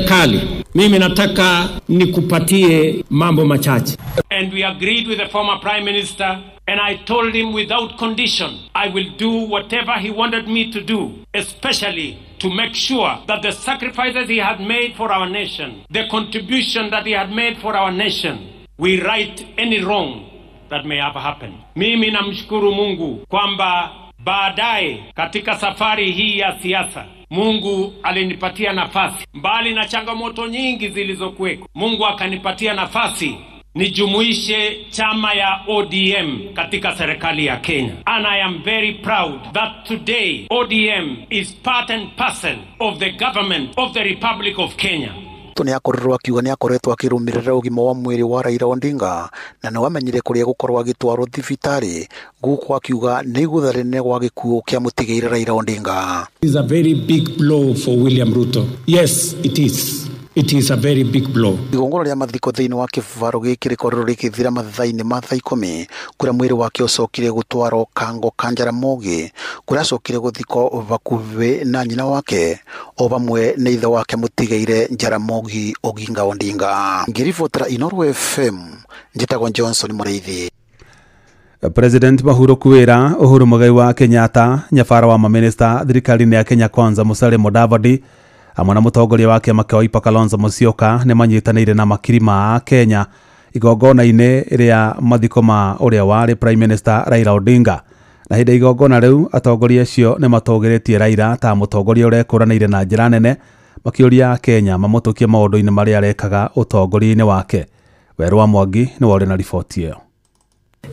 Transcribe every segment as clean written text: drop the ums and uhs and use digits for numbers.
Kali, mimi nataka nikupatie mambo machache. And we agreed with the former prime minister and I told him without condition I will do whatever he wanted me to do, especially to make sure that the sacrifices he had made for our nation, the contribution that he had made for our nation, we right any wrong that may have happened. Mimi namshukuru Mungu kwamba baadaye katika safari hii ya siasa Mungu alinipatia nafasi, mbali na changamoto nyingi zilizokuweko, Mungu akanipatia nafasi nijumuishe chama ya ODM katika serikali ya Kenya. And I am very proud that today ODM is part and parcel of the government of the Republic of Kenya. Ruto nĩakorirwo akiuga nĩakoretwo akĩrũmĩrĩra ũgima wa mwĩrĩ wa Raila Odinga na nĩwamenyire kũrĩa gũkorwo agĩtwarwo thibitarĩ gũkũ akiuga nĩ igũtha rĩnene gwa gĩkuũ kĩa mũtigaire Raila Odinga. It is a very big blow for William Ruto. Yes, it is. It is a very big blow. Igongona rĩa mathiko thĩinĩ wa kĩbaro gĩkĩ rĩkorirwo rĩkĩthira mathaa-inĩ ma thaa 10 kũrĩa mwĩrĩ wake ũcokire gũtwarwo Kango ka Jaramogi kũrĩa acokire gũthikwo hakuhĩ na nyina wake o vamwe na ithe wake mũtigaire Jaramogi Oginga Odinga. Ngĩribotera Inooro FM njĩtagwo Johnson Mũrĩithi. President Uhuru Kuwira Uhuru Muigai wa Kenyatta nyabara wa maminista thirikari-inĩ ya Kenya Kwanza Musalia Mudavadi amwe na mũtongoria wa kĩama kĩa Wiper Kalonzo Musyoka nĩ manyitanĩire na makiri ma Kenya igongona-inĩ rĩa mathiko ma ũrĩa warĩ Prime Minister Raila Odinga. Na hĩndĩ igongona rĩu atongoria acio nĩ matũgĩrĩtie Raila ta mũtongoria ũrekũranĩire na njĩra nene makĩũria Kenya mamũtũkie maũndũ-inĩ marĩa arekaga ũtongoria-inĩ wake. Werũ wa Mwangi nĩwe ũrĩ na riboti ĩyo.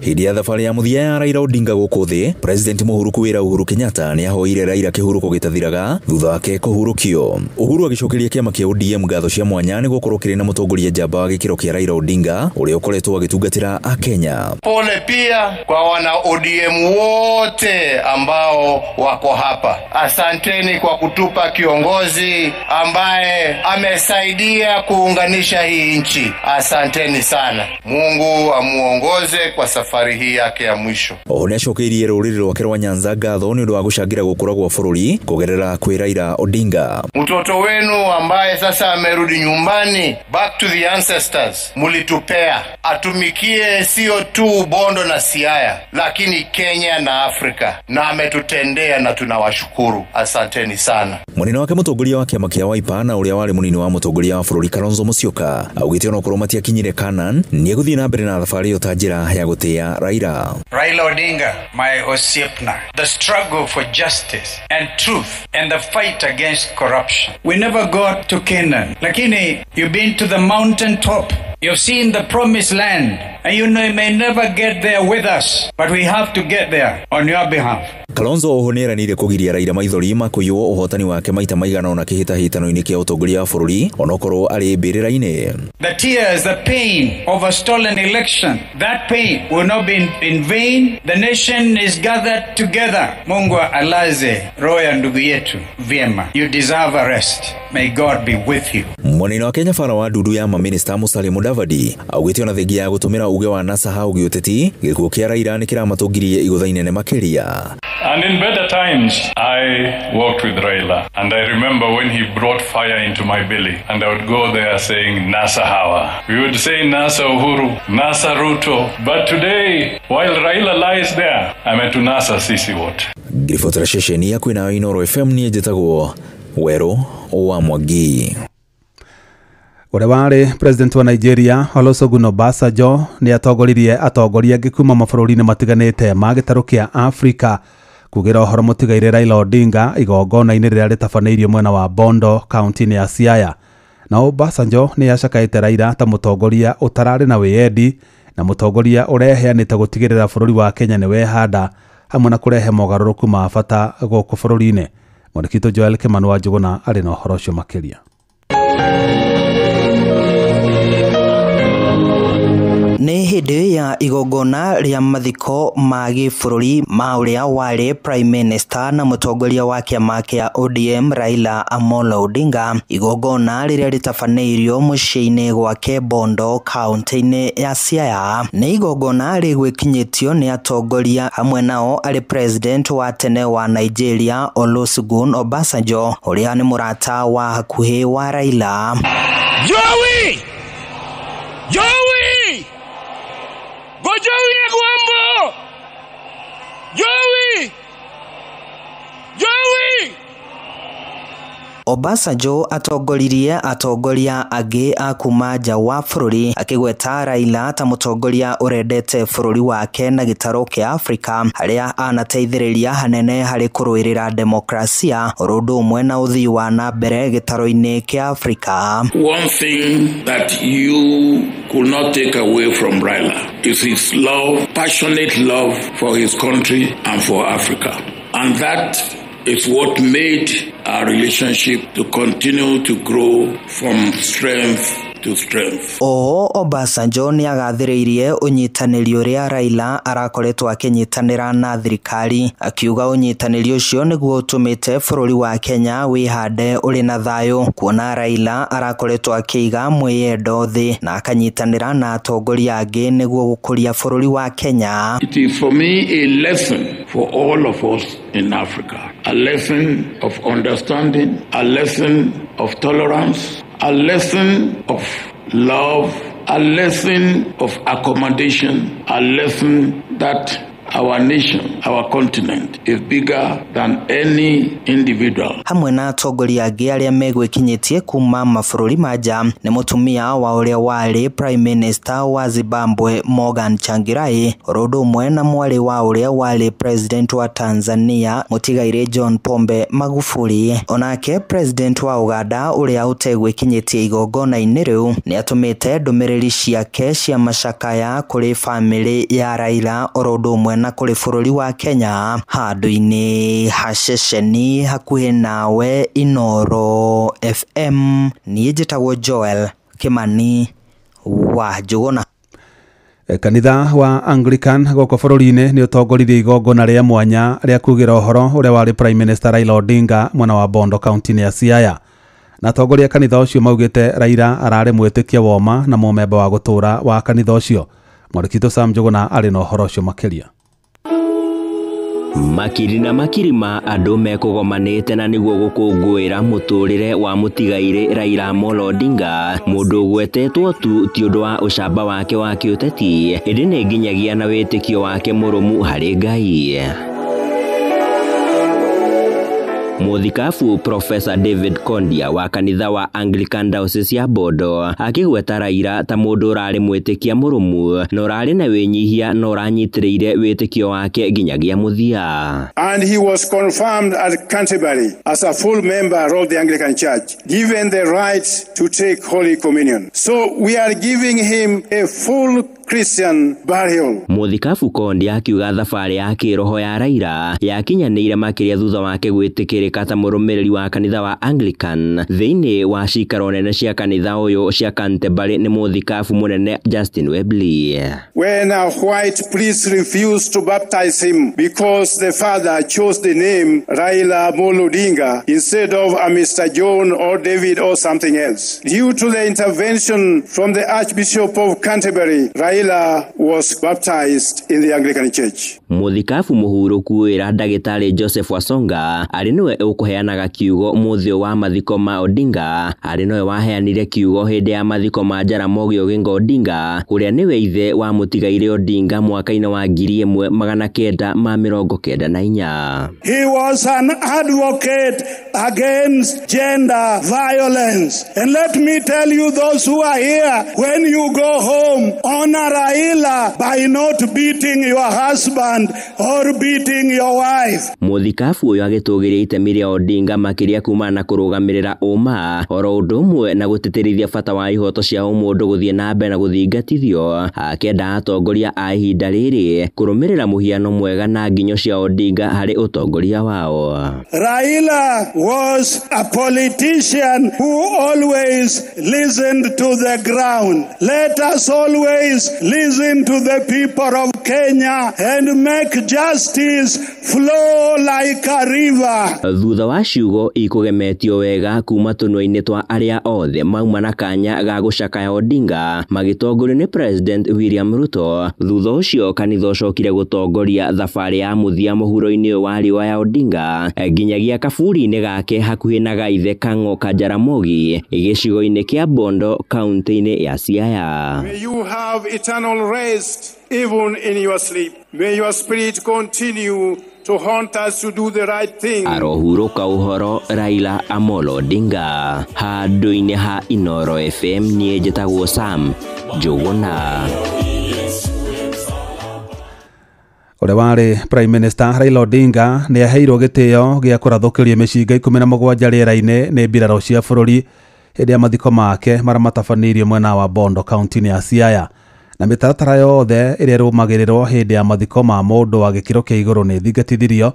Hĩndĩ ya thabarĩ ya mũthia ya Raila Odinga gũkũ thĩ, President Mũhuru Kuwĩra Uhuru Kenyatta nĩahoire Raila kĩhurũko gĩtathiraga thutha wake kũhurũkio. Uhuru agĩcokeria kĩama kĩa ODM ngatho cia mwanya nĩ gũkorwo kĩrĩ na mũtongoria njamba wa gĩkĩro kĩa Raila Odinga ũrĩa ũkoretwo agĩtungatĩra Akenya. Pole pia kwa wana ODM wote ambao wako hapa. Asanteni kwa kutupa kiongozi ambaye amesaidia kuunganisha hii nchi. Asanteni sana. Mungu amuongoze kwa safari hii yake ya mwisho. Oho nĩacokeirie rũrĩrĩ rwake rwa Nyanza ngatho nĩ ũndũ wa gũcangĩra gũkũra gwa bũrũri kũgerera kwĩ Raila Odinga. Mtoto wenu ambaye sasa amerudi nyumbani, back to the ancestors, mulitupea atumikie sio tu Bondo na Siaya, lakini Kenya na Afrika, na ametutendea na tunawashukuru. Asanteni sana. Mũnene wake mũtongoria wa kĩama kĩa Wiper na ũrĩa warĩ mũnini wa mũtongoria wa bũrũri Kalonzo Musyoka augĩte onokorwo matiakinyire Canaan nĩegũthiĩ na mbere na thabarĩ ĩyo ta njĩra ya gũtĩa Raila. Raila Odinga, my Osiepna, the struggle for justice and truth and the fight against corruption. We never got to Canaan. Lakini you've been to the mountain top. You've seen the promised land, and you know you may never get there with us, but we have to get there on your behalf. Kalonzo oho nĩeranĩire kũgiria Raila maithori ma kũiywo ũhotani wake maita maigana ũna kĩhĩtahĩtano-inĩ kĩa ũtongoria wa bũrũri onokorwo arĩ mbĩrĩra-inĩ. The tears, the pain of a stolen election, that pain will not be in vain. The nation is gathered together. Mungu alaze roho ya ndugu yetu vyema. You deserve a rest. May God be with you. Mwanene wa Kenya bara wa ndundu ya maminista Musalia Mudavadi augĩte ona thengia ya gũtũmĩra uge wa NASA hau gĩũteti gĩkuũ kĩa Raila nĩkĩramatũngirie igũtha inene makĩria. And in better times, I worked with Raila. And I remember when he brought fire into my belly. And I would go there saying, NASA Hawa. We would say NASA Uhuru, NASA Ruto. But today, while Raila lies there, I'm at NASA sisi wote. Ngiribotera ceceni ya kwĩnayo Inooro FM niĩ njĩtagwo Werũ wa Mwangi. Ũrĩa warĩ President wa Nigeria Olusegun Obasanjo nĩ atongoririe atongoria angĩ kuma mabũrũri-inĩ matiganĩte ma gĩtarũ kĩa Afrika kugĩra ũhoro mũtigaire Raila Odinga igongona-inĩ rĩrĩa rĩtabanĩirio mwena wa Bondo kaunti-inĩ ya Siaya. Na Obasanjo nĩ acakaĩte Raila ta mũtongoria ũtararĩ na wĩyendi na mũtongoria ũreheanĩte gũtigĩrĩra bũrũri wa Kenya nĩ wehanda hamwe na kũrehe mogarũrũku ma bata gũkũ bũrũri-inĩ. Mwandĩki witũ Joel Kimani wa Njũgũna arĩ na ũhoro ũcio makĩria. Nĩ hĩndĩ ya igongona rĩa mathiko ma gĩbũrũri ma ũrĩa warĩ Prime Minister na mũtongoria wa kĩama kĩa ODM Raila Amolo Odinga, igongona rĩrĩa rĩtabanĩirio mũciĩ-inĩ gwake Bondo kaunti-inĩ ya Siaya. Nĩ igongona rĩgwĩkinyĩtio nĩ atongoria hamwe nao arĩ President wa tene wa Nigeria Olusegun Obasanjo ũrĩa nĩ mũrata wa hakuhĩ wa Raila. Joey! Joey! Go Joey Agwambo! Joey! Joey! Obasanjo atongoririe atongoria angĩ a kuma nja wa bũrũri akĩgweta Raila ta mũtongoria ũrendete bũrũri wake na gĩtarũ kĩa Afrika harĩa anateithĩrĩria hanene harĩ kũrũĩrĩra demokrasia oro ũndũ ũmwe na ũthii wa na mbere gĩtarũ-inĩ kĩa Afrika. One thing that you could not take away from Raila is his love, passionate love for his country and for Africa. And that is what made our relationship to continue to grow from strength to strength. Oho Obasanjo nĩ agathĩrĩirie ũnyitanĩri ũrĩa Raila arakoretwo akĩnyitanĩra na thirikari, akiuga ũnyitanĩri ũcio nĩguo ũtũmĩte bũrũri wa Kenya wĩhande ũrĩ na thayũ, kuona Raila arakoretwo akĩiga mwĩyendo thĩ na akanyitanĩra na atongoria angĩ nĩguo gũkũria bũrũri wa Kenya. It is for me a lesson for all of us in Africa, a lesson of understanding, a lesson of tolerance, a lesson of love, a lesson of accommodation, a lesson that our nation, our continent is bigger than any individual. Hamwe na atongoria angĩ arĩa megwĩkinyĩtie kuma mabũrũri ma nja nĩ mũtumia wa ũrĩa warĩ Prime Minister wa Zimbabwe Morgan Tsvangirai, oro ũndũ ũmwe na mwarĩ wa ũrĩa warĩ President wa Tanzania mũtigairĩ John Pombe Magufuli. Onake President wa Uganda ũrĩa ũtegwĩkinyĩtie igongona-inĩ rĩu nĩ atũmĩte ndũmĩrĩri ciake cia macakaya kũrĩ bamĩrĩ ya Raila oro ũndũ ũmwe na kũrĩ bũrũri wa Kenya. Handũ-inĩ ha ceceni hakuhĩ nawe Inoro FM, niĩ njĩtagwo Joel Kimani wa Njũgũna. Kanitha wa Anglican gũkũ bũrũri-inĩ nĩ ũtongoririe igongona rĩa mwanya rĩa kugĩra ũhoro ũrĩa warĩ Prime Minister Raila Odinga mwena wa Bondo kaunti-inĩ ya Siaya. Na atongoria kanitha ũcio maugĩte Raila ararĩ mwĩtĩkia woma na mũmemba wa gũtũũra wa kanitha ũcio. Mwarĩkitũ Sam Njũgũna arĩ na ũhoro ũcio makĩria. Makiri na makiri ma andũ mekũgomanĩte na nĩguo gũkũngũĩra mũtũrĩre wa mũtigairĩ Raila Amolo Odinga, mũndũ ũgwetetwo tu ti ũndũ wa ũcamba wake wa kĩũteti, ĩndĩ nĩ nginyagia na wĩtĩkio wake mũrũmu harĩ Ngai. Mũthikabu Professor David Kondia wa kanitha wa Anglican Diocese ya Bondo akĩgweta Raila ta mũndũ ũrarĩ mwĩtĩkia mũrũmu na ũrarĩ na wĩnyihia na ũranyitĩrĩire wĩtĩkio wake nginyagia mũthia. And he was confirmed at Canterbury as a full member of the Anglican Church, given the right to take Holy Communion. So we are giving him a full Christian burial. Mũthikabu Kondia akiuga thabarĩ ya kĩroho ya Raila yakinyanĩire makĩria thutha wake gwĩtĩkĩrĩka ta mũrũmĩrĩri wa kanitha wa Anglican thĩinĩ wa cikaro nene cia kanitha ũyũ cia Canterbury nĩ mũthikabu mũnene Justin Webley. When a white priest refused to baptize him because the father chose the name Raila Amolo Odinga instead of a Mr. John or David or something else. Due to the intervention from the Archbishop of Canterbury, Raila was baptized in the Anglican Church. Mũthikabu mũhurũku wĩra ndagĩtarĩ Joseph Wasonga arĩ nĩwe ũkũheanaga kiugo mũthĩ wa mathiko ma Odinga, arĩ nĩwe waheanire kiugo hĩndĩ ya mathiko ma Jaramogi Oginga Odinga ũrĩa nĩwe ithe wa mũtigairĩ Odinga mwaka-inĩ wa 1994. He was an advocate against gender violence. And let me tell you, those who are here, when you go home, honor Raila by not beating your husband husband or beating your wife. Muthikabu uyu agitugiria itemi ria Odinga makiria kumana na kurugamirira uma oro undu umwe na gutitirithia bata wa ihoto cia umundu guthie na mbere na guthingatithio, akienda atongoria a ihinda riri kurumirira muhiano mwega na nginyo cia Odinga hari utongoria wao. Raila was a politician who always listened to the ground. Let us always listen to the people of Kenya and make justice flow like a river. Thutha wa ciugo ikugemetio wega kuma tunua-ini twa aria othe mauma na kanya ga gucakaya Odinga magitongorio ni President William Ruto. Thutha ucio kanitha ucokire gutongoria thabari ya muthia muhuro-ini wa riũa ya Odinga nginyagia kaburi-ini gake hakuhi na gaithe Kang'o ka Jaramogi gĩcigo-inĩ kĩa Bondo kaunti-inĩ ya Siaya. May you have eternal rest even in your sleep. May your spirit continue to haunt us to do the right thing. Arohuruka uhoro Raila Amolo Odinga handũ-inĩ ha Inoro FM. Niĩ njĩtagwo Sam Njũgũna. Ũrĩa warĩ Prime Minister Raila Odinga nĩ aheirwo gĩtĩo gĩa kũrathũkĩrio mĩcinga 17 rĩera-inĩ nĩ mbirarũ cia bũrũri hĩndĩ ya mathiko make marĩa matabanĩirio mwena wa Bondo kaunti-inĩ ya Siaya. Na mĩtaratara yothe ĩrĩa ĩrũmagĩrĩrwo hĩndĩ ya mathiko ma mũndũ wa gĩkĩro kĩa igũrũ nĩ thingatithirio,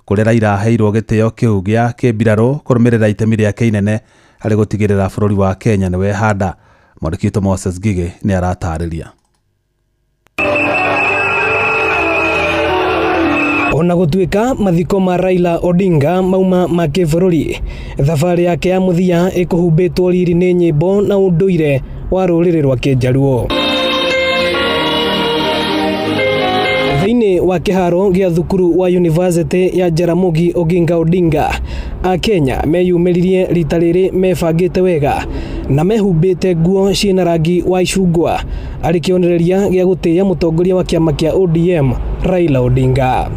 kũrĩa Raila aheirwo gĩtĩo kĩu gĩa kĩmbirarũ kũrũmĩrĩra itemi rĩake inene harĩ gũtigĩrĩra bũrũri wa Kenya nĩ wehanda. Mwandĩki witũ Moses Ngigĩ nĩ aratarĩria. Ona gutuika mathiko ma Raila Odinga mauma ma kĩbũrũri, thabarĩ yake ya mũthia ĩkũhumbĩtwo riri nĩ nyĩmbo na ũndũire wa rũrĩrĩ rwa Kĩnjaruo. Thĩinĩ wa kĩharo gĩa thukuru wa University ya Jaramogi Oginga Odinga, Akenya meyumĩririe rita rĩrĩ mebangĩte wega na mehumbĩte nguo ciĩna rangi wa icungwa arĩ kĩonereria gĩa gũtĩĩa mũtongoria wa kĩama kĩa ODM Raila Odinga.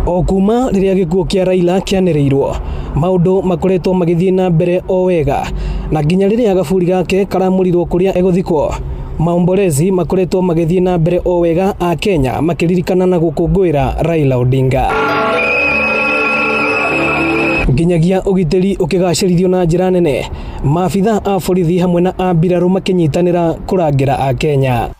O kuma rĩrĩa gĩkuũ kĩa Raila kĩanĩrĩirwo, maũndũ makoretwo magĩthiĩ na mbere o wega, na nginya rĩrĩa gaburi gake karamũrirwo kũrĩa egũthikwo, maombolezi makoretwo magĩthiĩ na mbere o wega, a Kenya makĩririkana na gũkũngũĩra Raila Odinga. Nginyagia ũgitĩri ũkĩgacĩrithio na njĩra nene, maabitha a borithi hamwe na a mbirarũ makĩnyitanĩra kũrangĩra a Kenya.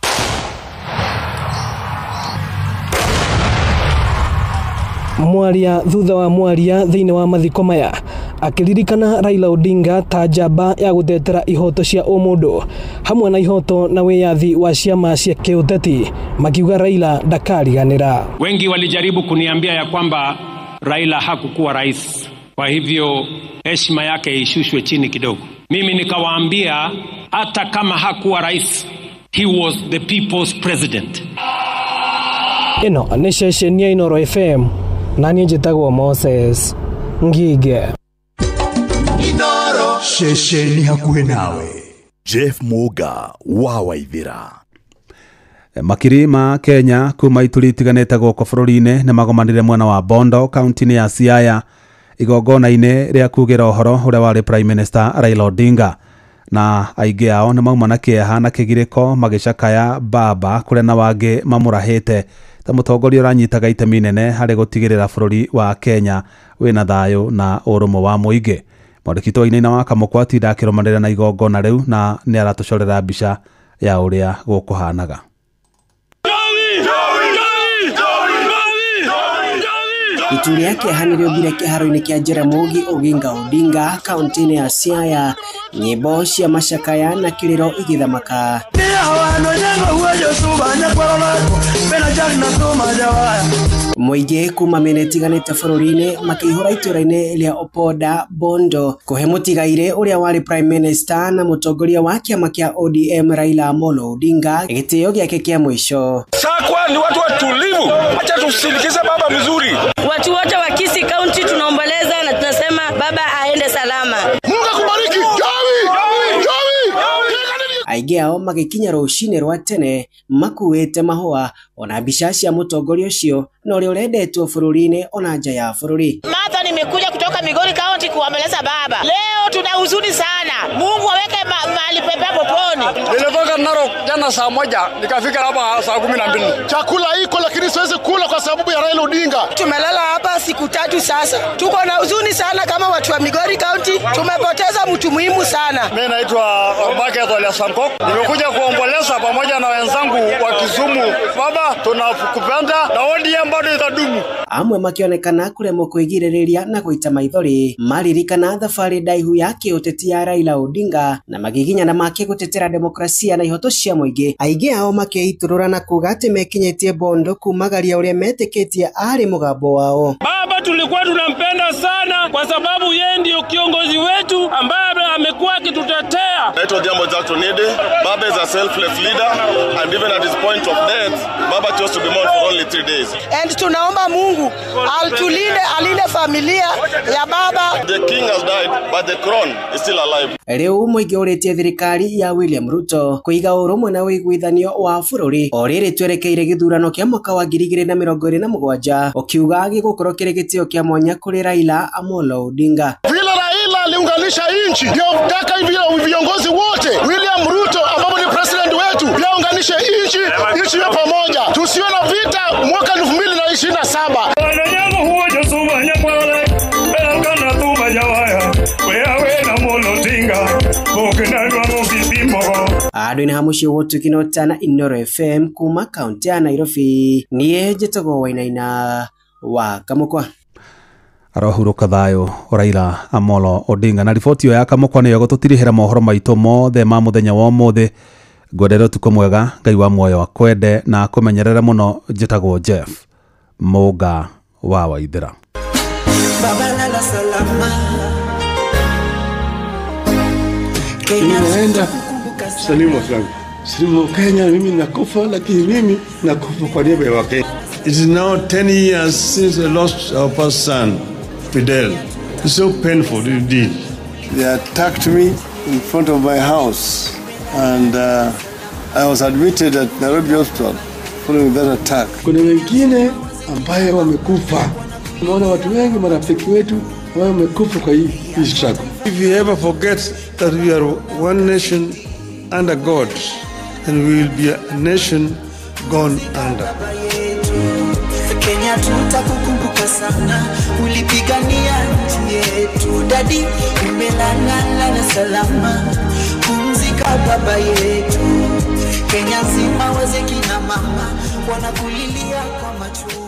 Mwaria thutha wa mwaria thĩinĩ wa mathiko maya akĩririkana Raila Odinga ta njamba ya gũtetera ihoto cia ũmũndũ hamwe na ihoto na wĩyathi wa ciama cia kĩũteti, makiuga Raila ndakariganĩra. Wengi walijaribu kuniambia ya kwamba Raila hakukuwa rais, kwa hivyo heshima yake ishushwe chini kidogo. Mimi nikawaambia hata kama hakuwa rais, he was the people's president. Ĩno nĩ ceceni ya Inoro FM na niĩ njĩtagwo Moses Ngige. Inoro ceceni hakuhĩ nawe. Jeff Muga wa Waithira. Makiri ma Kenya kuma ituri itiganĩte gũkũ bũrũri-inĩ nĩ magomanire mwena wa Bondo kaunti-inĩ ya Siaya igongona-inĩ rĩa kugĩra ũhoro ũrĩa warĩ Prime Minister Raila Odinga, na aingĩ ao nĩ mauma na kĩeha na kĩgirĩko magĩcakaya baba kũrĩa na wangĩ mamũrahĩte ta mũtongoria ũranyitaga itemi inene harĩ gũtigĩrĩra bũrũri wa Kenya wĩna thayũ na ũrũmwe wa mũingĩ. Mwandĩki witũ Wainaina wa Kamũkwa atinda akĩrũmanĩrĩra na igongona rĩu na nĩ aratũcorera mbica ya ũrĩa gũkũhanaga. Itu rĩa kĩeha nĩrĩũmbire kĩharo-inĩ kĩa Jaramogi Oginga Odinga kaunti-inĩ ya Siaya, nyĩmbo cia macakaya na kĩrĩro igĩthamaka. Mũingĩ kuma mĩena ĩtiganĩte bũrũri-inĩ makĩihũra itũũra-inĩ rĩa Opoda Bondo kũhe mũtigairĩ ũrĩa warĩ Prime Minister na mũtongoria wa kĩama kĩa ODM Raila Amolo Odinga gĩtĩo gĩake kĩa mũico. Sakwa ni watu watulivu, acha tusindikize baba mzuri. Watu wote wa Kisii County tunaomboleza na tunasema baba aende salama. Mungu akubariki. Jowi! Jowi! Aingĩ ao magĩkinya rũcinĩ rwa tene makuĩte mahũa ona mbica cia mũtongoria ũcio na ũrĩa ũrendetwo bũrũri-inĩ ona nja ya bũrũri. Martha, nimekuja kutoka Migori County kuomboleza baba. Leo tuna huzuni sana. Mungu aweke mahali pema peponi. Nilitoka Nilitoka Narok jana saa 1 nikafika hapa saa 12. Chakula iko lakini siwezi kula kwa sababu ya Raila Odinga. Tumelala hapa siku 3 sasa. Tuko na huzuni sana kama watu wa Migori County. Tumepoteza mtu muhimu sana. Mimi naitwa Obake Tolia Sankok. Nimekuja kuomboleza pamoja na wenzangu wa Kisumu. Baba, tunakupenda na ODM bado itadumu. Amwe makionekana kuremwo kwigirĩrĩria na gũita maithori maririkana thabarĩ ndaihu ya kĩũteti ya Raila Odinga na magiginyana make gũtetera demokrasia na ihoto cia mũingĩ. Aingĩ ao makĩitũrũra na kuga atĩ mekinyĩtie Bondo kumagaria ũrĩa metĩkĩtie arĩ mũgambo wao. Baba tulikuwa tunampenda sana kwa sababu yeye ndio kiongozi wetu ambaye amekuwa akitutetea. Naitwa Jambo Jackson Nede. Baba is a selfless leader and even at his point of death, Baba chose to be mourned for only 3 days. And tunaomba Mungu altulinde, alinde familia ya baba. The king has died but the crown is still alive. Rĩu mũingĩ ũrĩtie thirikari ya William Ruto kũiga ũrũmwe na ũiguithanio wa bũrũri o rĩrĩ twerekeire gĩthurano kĩa mwaka wa 2027 ũkiuga gĩgũkorwo kĩrĩ gĩtĩo kĩa mwanya kũrĩ Raila Amolo Odinga. Vile Raila aliunganisha nchi, ndio nataka hivi viongozi wote, William Ruto ambapo ni president wetu, yaunganishe nchi, nchi iwe pamoja. Tusiwe na vita mwaka 2027. Andũ-inĩ ha mũciĩ gũtukinota na Inooro FM kuma kaunti ya Nairobi, niĩ njĩtagwo Wainaina wa Kamũkwa. Arohuruka thayũ Raila Amolo Odinga. Na riboti ĩyo ya Kamũkwa nĩyo gũtũtirihĩra mohoro maitũ mothe ma mũthenya wa ũmũthĩ. Ngwendere ũtukũ mwega, Ngai wa muoyo akwende na akũmenyerere mũno. Njĩtagwo Jeff Mũnga wa Waithĩra. Baba lala salama. Ninaenda salimu watu. Salimu Kenya, mimi nakufa lakini mimi nakufa kwa niaba ya Wakenya. It is now 10 years since I lost our first son, Fidel. It's so painful indeed. They attacked me in front of my house and I was admitted at Nairobi Hospital following that attack. Kuna wengine ambaye wamekufa. Tunaona watu wengi marafiki wetu ambao wamekufa kwa hii struggle. If you ever forget that we are one nation under God, then we will be a nation gone under. Kenya tutakukumbuka sana, ulipigania nchi yetu. Dadi umelala salama, pumzika baba yetu. Kenya nzima wazee kina mama wanakulilia kwa machungu.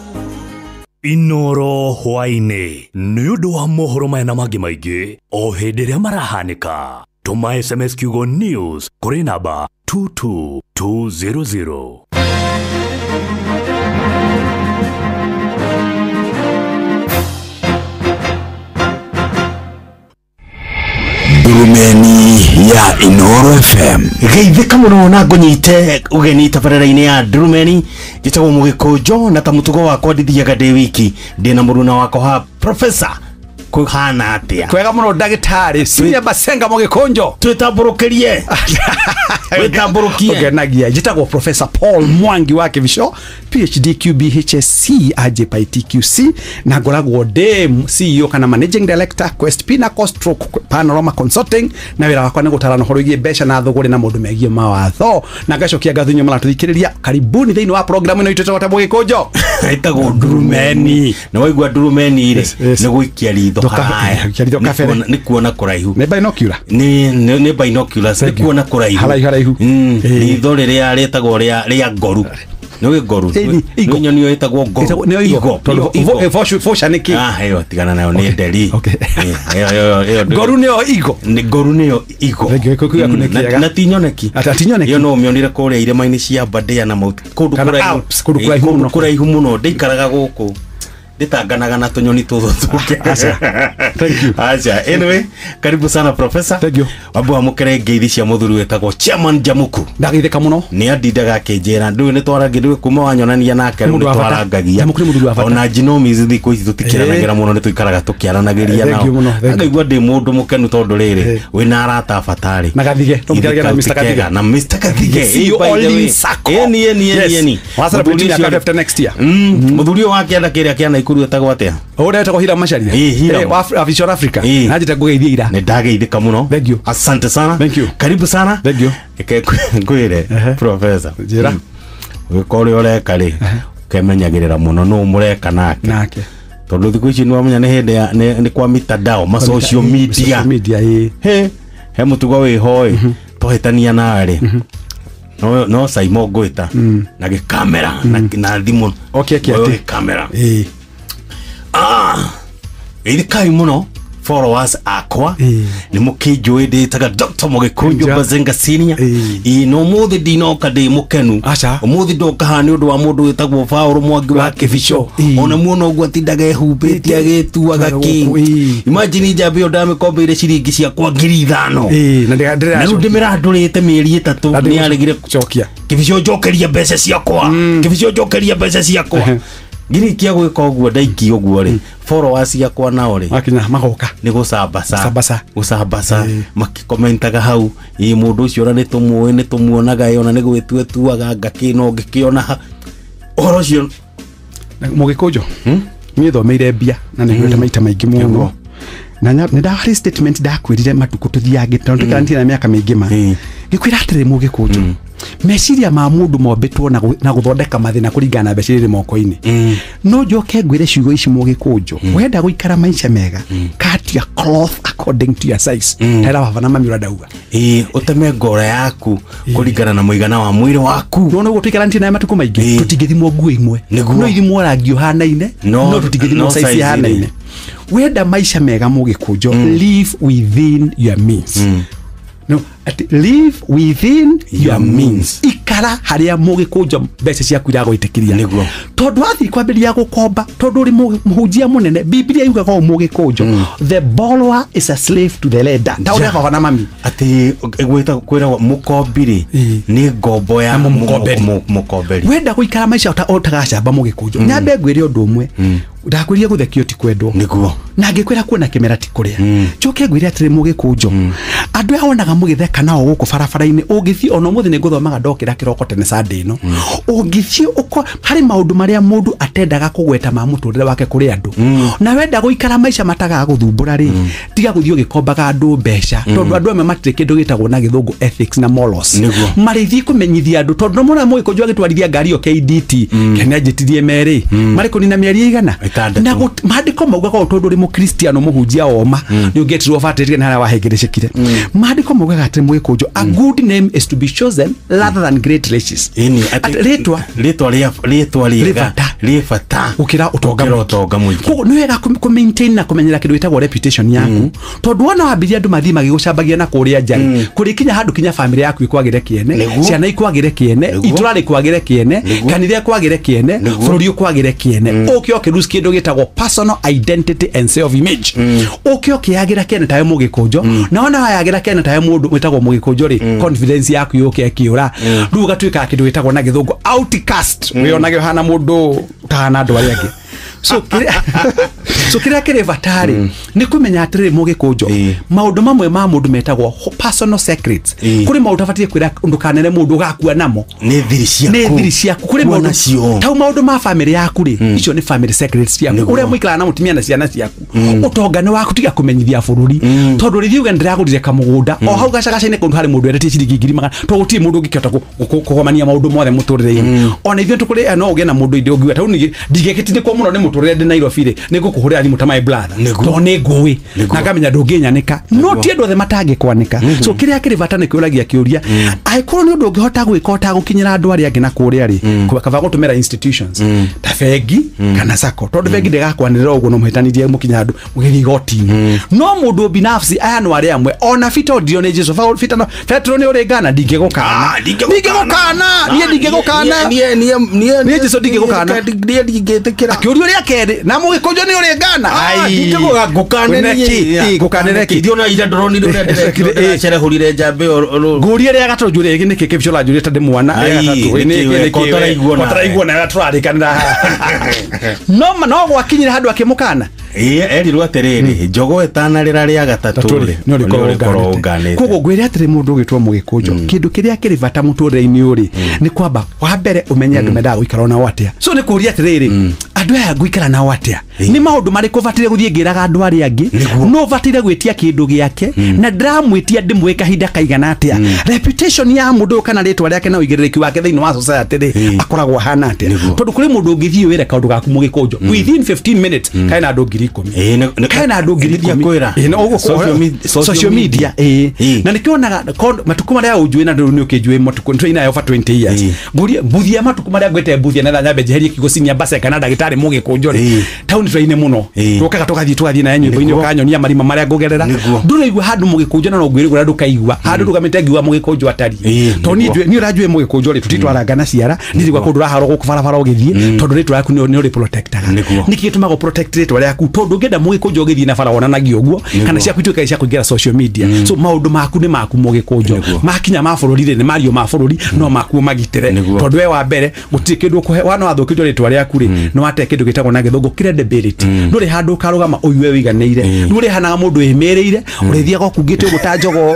Inooro hwaini nĩ ũndũ wa mohoro maya na mangĩ maingĩ o hĩndĩ ĩrĩa marahanĩka. Tũma SMS kiugo news kũrĩ namba 22200. Ndurumeni ya Inooro FM. Geithĩka mũno na ngũnyite ũgeni tabarĩra-inĩ ya Ndurumeni. Njĩtagwo Mũgĩkũnjo na ta mũtugo wakwa ndithiaga ndĩ wiki, ndĩna mũruna wakwa ha Professor kuhana atia. Kwega mũno ndagĩtarĩ Sinya Basenga Mũgĩkũnjo. Twĩtambũrũkĩrie. Wĩtambũrũkie. Ũgenagia. Njĩtagwo Professor Paul Mwangi wa Kĩbico, PhD QBHSC AJPITQC, na ngoragwo ndĩ CEO kana Managing Director Quest Pinnacle Stroke Panorama Consulting, na wĩra wakwa nĩ gũtarana ũhoro wĩgiĩ mbeca na thũgũrĩ na maũndũ megiĩ mawatho. Na ngacokia ngatho inyuĩ mũratũthikĩrĩria. Karibuni thĩinĩ wa program ĩno itũ ĩtagwo Mũgĩkũnjo. Ĩtagwo Ndurumeni. Na waigua Ndurumeni rĩ, nĩ gũikia ritho haraya. Nĩ kuona kũraihu. Nĩ binocular. Nĩ binoculars, nĩ kuona kũraihu. Haraihu haraihu. Ritho rĩrĩa rĩtagwo rĩa ngoru. Nĩ ngoru. Nĩ nyoni ĩyo ĩtagwo ngoru. Nĩ igo. Tondũ nĩ kĩ? Ah, ĩyo tigana nayo nĩ nderi. Ĩyo ngoru nĩyo igo. Nĩ ngoru nĩyo igo. Na ti nyoneki. Ti nyoneki. Ĩyo no ũmĩonire kũrĩa irĩma-inĩ cia Aberdare na Mount. Kũndũ kũraihu. Kũndũ kũraihu mũno. Ndĩikaraga gũkũ. Nditanganaga na tunyoni tuthu tũngĩ. Thank you. Acha. Anyway, karibu sana Professor. Thank you. Wambo amũkĩre ngeithi cia mũthuri wĩtagwo Chairman Jamuku. Ndageithĩka mũno. Nĩ andindaga akĩnjĩra ndũĩ nĩ twarangia ndũĩ kuma wanyonania nake rĩu nĩ twarangagia. Jamuku nĩ mũthuri wa bata. Ona genomes thikũ ici tũtikĩranagĩra mũno nĩ tũikaraga tũkĩaranagĩria nao. Ngaigua ndĩ mũndũ mũkenu tondũ rĩrĩ wĩna arata abatarĩ. Na Gathige. Tũmũkĩragia na Mr. Gathige. Na Mr. Gathige. CEO All Sacco. Eni. Wa celebrate miaka 50 next year. Mũthuri ũyũ wa kĩanda kĩrĩa kĩa Naikuru etagwo atia? Ũrĩa etagwo Hiram Macharia. Hiram. Wa Vision Africa. Na njĩte ngũgeithie ira. Nĩ ndageithĩka mũno. Thank you. Asante sana. Thank you. Karibu sana. Thank you. Reke ngwĩre professor. Njĩra. Ũgĩka ũrĩa ũreka rĩ, ũkemenyagĩrĩra mũno nũ mũreka nake. Nake. Tondũ thikũ ici nĩwamenya nĩ hĩndĩ ya nĩ kwa mitandao, ma social media. Social media, ĩĩ. He mũtugo wĩho ĩ, twahĩtania nawe rĩ. No Saimo ngwĩta na gĩkamera na thimũ. Okay, okay, okay. Kamera. Ĩĩ. Geithĩkai mũno followers akwa. Nĩ mũkĩnjũĩ ndĩtaga Dr. Mũgĩkũnjũ Bazenga Senior. Ĩĩ no mũthĩ ndinoka ndĩ mũkenu. Ũmũthĩ ndoka haha nĩ ũndũ wa mũndũ wĩtagwo Paul Mwangi wa Kĩbico. Ona muona ũguo atindaga ehumbĩte agĩtuaga kĩ. Imagine njamba ĩyo ndamĩkombeire ciringi ciakwa 5,000. Ĩĩ na na rĩu ndĩmĩrandũrĩte mĩeri 3 nĩ aregire gũcokia. Kĩbico njokeria mbeca ciakwa. Kĩbico njokeria mbeca ciakwa. Ngirikia gwĩka ũguo ndaikia ũguo rĩ, followers ciakwa nao rĩ makinya magoka nĩ gũcambaca gũcambaca makĩkomentaga hau ĩ mũndũ ũcio ona nĩ tũmũĩ nĩ tũmuonaga ĩ ona nĩ gwĩtuetuaga ngakĩ no ngĩkĩona ũhoro ũcio. Mũgĩkũnjũ niĩ thomeire mbia na nĩ ngwĩte maita maingĩ mũno na nĩ ndaharĩ statement ndakwĩrire matukũ tũthiangĩ tondũ tũikaranĩtie na mĩaka mĩingĩ ma ngĩkwĩra atĩrĩ mũgĩkũnjũ meciria ma mũndũ mombĩtwo na gũthondeka mathĩna kũringana na mbeca irĩ moko-inĩ. No njoke ngwĩre ciugo ici mũgĩkũnjũ, wenda gũikara maica mega, cut your cloth according to your size. Tera baba na mami ũrĩa ndauga. Ĩĩ ũteme ngora yaku kũringana na mũigana wa mwĩrĩ waku. Nĩwona ũguo tũikaranĩtie nawe matukũ maingĩ, tũtingĩthimwo nguo imwe, no ithimwo rangi ũhanaine, no tũtingĩthimwo size ihanaine. Wenda maica mega mũgĩkũnjũ, live within your means. No, live within your means. Ikara haria mũgĩkũnjũ mbeca ciaku iragwĩtĩkĩria. Nĩguo. Tondũ wathiĩ kwambĩrĩria gũkomba, tondũ ũrĩ mũhunjia mũnene, Biblia yugaga ũũ mũgĩkũnjũ, the borrower is a slave to the lender. Ta ũrĩa baba na mami. Atĩ kwĩragwo mũkombi rĩ, nĩ ngombo ya mũkomberi. Wenda gũikara maica ũtagacamba mũgĩkũnjũ. Nyambe ngwĩre ũndũ ũmwe. Ndakwĩrire gũthekio ti kwendwo. Nĩguo. Na ngĩkwĩra kuona kĩmera ti kũrĩa. Njoke ngwĩre atĩrĩ mũgĩkũnjũ, andũ aya wonaga mũgĩtheka nao gũkũ barabara-inĩ, ũngĩthiĩ ona ũmũthĩ nĩ ngũthomaga ndokĩra kĩroko tene Sunday ĩno, ũngĩthiĩ harĩ maũndũ marĩa mũndũ atendaga kũgweta ma mũtũrĩre wake kũrĩ andũ. Na wenda gũikara maica matagagũthumbũra rĩ, tiga gũthiĩ ũgĩkombaga andũ mbeca, tondũ andũ amwe matirĩ kĩndũ gĩtagwo na gĩthũngũ ethics na morals. Marĩthiĩ kũmenyithia andũ, tondũ no mũna mũgĩkũnjũ agĩtwarithia ngari ĩyo KDT, kana anjĩtirie merĩ, marĩ kũnina mĩeri ĩigana. Na maandĩko maugaga ũũ tondũ ũrĩ mũkristiano mũhunjia woma nĩ ũngĩetirwo batĩrĩrie na harĩa wahĩngĩrĩcĩkire. Maandĩko maugaga atĩ mũgĩkũnjũ, a good name is to be chosen rather than great riches. Rĩtwa rĩega rĩ bata gũkĩra ũtonga mũingĩ. Koguo nĩ wega kũ maintain na kũmenyera kĩndũ gĩtagwo reputation yaku, tondũ wona wambirie andũ mathiĩ magĩgũcambagia na kũrĩa nja rĩ, kũrĩkinya handũ kinya famĩlĩ yaku ĩkwagĩre kĩene, ciana ikwagĩre kĩene, itũra rĩkwagĩre kĩene, kanitha ĩkwagĩre kĩene, bũrũri ũkwagĩre kĩene. Ũke ũkĩlose kĩndũ gĩtagwo personal identity and self image. Ũke ũkĩagĩra kĩene tawe mũgĩkũnjũ, na wona wayagĩra kĩene tawe mũndũ wĩtagwo mũgĩkũnjũ rĩ, confidence yaku yũke ĩkĩũra. Rĩu ũgatuĩka kĩndũ gĩtagwo na gĩthũngũ outcast, wĩonage ũhana mũndũ ũtahana andũ arĩa angĩ. So kĩrĩa kĩrĩ bata rĩ, nĩ kũmenya atĩrĩrĩ mũgĩkũnjũ, maũndũ mamwe ma mũndũ metagwo personal secrets. Kũrĩ maũndũ ũtabatiĩ kwĩra ndũkanere mũndũ ũgakua namo. Nĩ thiri ciaku. Nĩ thiri ciaku. Kũrĩ maũndũ tau maũndũ ma famĩlĩ yaku rĩ, icio nĩ family secrets ciaku. Ũrĩa mũikaraga na mũtumia na ciana ciaku. Ũtonga nĩ waku, tiga kũmenyithia bũrũri. Tondũ rĩthiĩ uge ndĩragũrire kamũgũnda, o hau gacagaca-inĩ kũndũ harĩ mũndũ endetie ciringi 1,100, tondũ gũtirĩ mũndũ ũngĩkĩhota kũgomania maũndũ mothe mũtũrĩre-inĩ. Ona ithuĩ tũkũrĩ no ũgĩe na mũndũ inde ũngiuga tau ndingĩgĩtindĩkwo mũno nĩ mũtũrĩre ndĩ Nairobi rĩ, nĩ ngũkũhũrĩra thimũ ta my brother, tondũ nĩ ngũĩ na ngamenya ndũngĩnyanĩka. No ti andũ othe matangĩkwanĩka. So kĩrĩa kĩrĩ bata nĩ kũragia kĩũria, angĩkorwo nĩ ũndũ ũngĩhota gwĩka ũtagũkinyĩra andũ arĩa angĩ na kũrĩa rĩ, kaba gũtũmĩra institutions ta bengi kana sacco, tondũ bengi ndĩgakwanĩrĩra ũguo no mũhĩtanirie mũkinya handũ mũgĩthiĩ igoti-inĩ. No mũndũ binafsi aya no arĩa amwe ona Fito ndio nĩ Jesu Petro nĩ ũrĩ ngana ndingĩgũkana, ndingĩgũkana niĩ, ndingĩgũkana niĩ Jesu ndingĩgũkana, niĩ ndingĩtĩkĩra. Akĩũrio rĩa kerĩ na mũgĩkũnjũ nĩ ũrĩ ngana, ngũkanĩre kĩ ndiona ira ndĩronire ũrĩa ndĩracerehũrire njamba ĩyo. Ngũrie rĩa gatatũ njũrie ĩngĩ nĩkĩ kĩbico ũranjũria ta ndĩ mwana rĩa gatatũ nĩkĩ na tũrarĩkanĩra haha. No gwakinyire handũ akĩmũkana. Erirwo atĩrĩrĩ, njogo ĩtanarĩra rĩa gatatũ rĩ, nĩ ũrĩkorwo ũnganĩte. Koguo ngwĩre atĩrĩ mũndũ ũgĩtwo mũgĩkũnjũ, kĩndũ kĩrĩa kĩrĩ bata mũtũrĩre-inĩ ũrĩ nĩ kwamba wa mbere ũmenye andũ mendaga gũikara nao atĩa. So nĩ kũria atĩrĩrĩ, Andũ aya ngũikara nao atĩa? Nĩ maũndũ marĩkũ bataire gũthiĩ ngĩraga andũ arĩa angĩ? No bataire gwĩtia kĩndũ gĩake na ndĩramwĩtia ndĩmũhe kahinda kaigana atĩa? Reputation ya mũndũ ũyũ kana rĩtwa rĩake na ũigĩrĩrĩki wake thĩinĩ wa society rĩ akoragwo ahana atĩa? Tondũ kũrĩ mũndũ ũngĩthiĩ wĩre kaũndũ gaku mũgĩkũnjo within 15 minutes kaĩ na andũ 10,000 kaĩ na andũ 10,000 social media na nĩkĩonaga matukũ marĩa ũnjũĩ na nĩ ũkĩnjũĩ matukũ nĩ nayo over 20 years ngũrie mbuthia matukũ marĩa ngwĩte mbuthia na nyambe njeherie kiugo cinia mbase kana ndagĩtarĩ mũgĩkũnjo rĩ taũni twaine mũno tũkaga tũgathiĩ na nyũmba-inĩ ũkanyonia marima marĩa ngũgerera ndũraigua handũ mũgĩkũnjo na no ngwĩrĩgũra ndũkaigua handũ ndũgamĩte ngiuga mũgĩkũnjo atariĩ tondũ niĩ ũranjũĩ mũgĩkũnjo rĩ tũtitwaranga na ciara ndirigua kũndũ ũraharwo gũkũ barabara ũgĩthiĩ tondũ rĩtwa rĩaku nĩ ũrĩ protectaga nĩkĩ gĩtũmaga protect rĩtwa rĩaku tondũ ũngĩenda mũgĩkũnjo ũgĩthiĩ na bara wonanagia ũguo kana ciaku ituĩkaga cia kũingĩra social media so maũndũ maku nĩ maku mũgĩkũnjo makinya ma bũrũri rĩ nĩ mario ma bũrũri no maku magitĩre tondũ we wa mbere gũtirĩ kĩndũ ũkũhe wana wathũkĩrio rĩtwa rĩaku rĩ no wate kĩndũ gĩtagwo na gĩthũngũ credibility ndũrĩ handũ ũkarũgama ũigue wĩiganĩire ndũrĩ hanaga mũndũ wĩmĩrĩire ũrĩthiaga ũkungĩte ũguo ta njogoo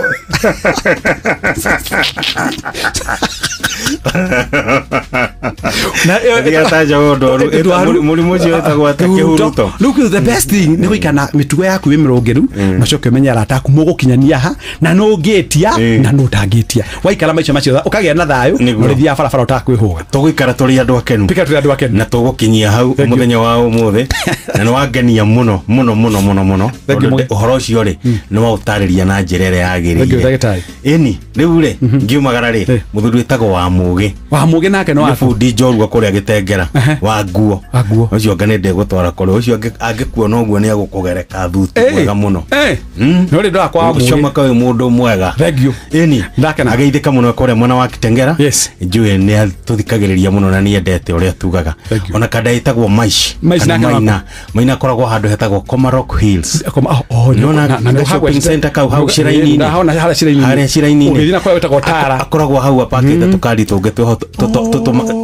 Look, the best thing nĩ gũikara mĩtugo yaku wĩ mĩrũngĩru na ũcoke ũmenye arata aku mũgũkinyania ha na nũ ũngĩtia na nũ ũtangĩtia waikara maica macio ũkagĩa na thayũ na ũrĩthiaga barabara ũtakwĩhũga tũgũikara tũrĩ andũ akenu na tũgũkinyia hau mũthenya wa ũmũthĩ na nĩ wangenia mũno mũno mũno mũno mũno ũhoro ũcio rĩ nĩ waũtarĩria na njĩra ĩrĩa yagĩrĩire ĩni rĩu rĩ ngiumagara rĩ mũthuri wĩtagwo wa Mũgĩ wa Mũgĩ nake no nĩ bundi njorua kũrĩa Gĩtengera wa nguo ũcio anga nĩ ndegũtwara kũrĩ ũcio angĩkuona ũguo nĩ egũkũgereka thuti mwega mũno no rĩ ndakwa wa Mũgĩ ũcio maka wĩ mũndũ mwega thank you ĩni ageithĩka mũno kũrĩa mwena wa Kitengera njũĩ nĩ atũthikagĩrĩria mũno na nĩ endete ũrĩa tugaga ona kanda ĩtagwo Maish Maina Maina akoragwo handũ hetagwo Komarok Hills na shopping center kau hau Shiraini-inĩ harĩa Shiraini-inĩ ũgĩthiĩ na kũrĩa wĩtagwo Tara akoragwo hau apakĩte tũkari tũngĩ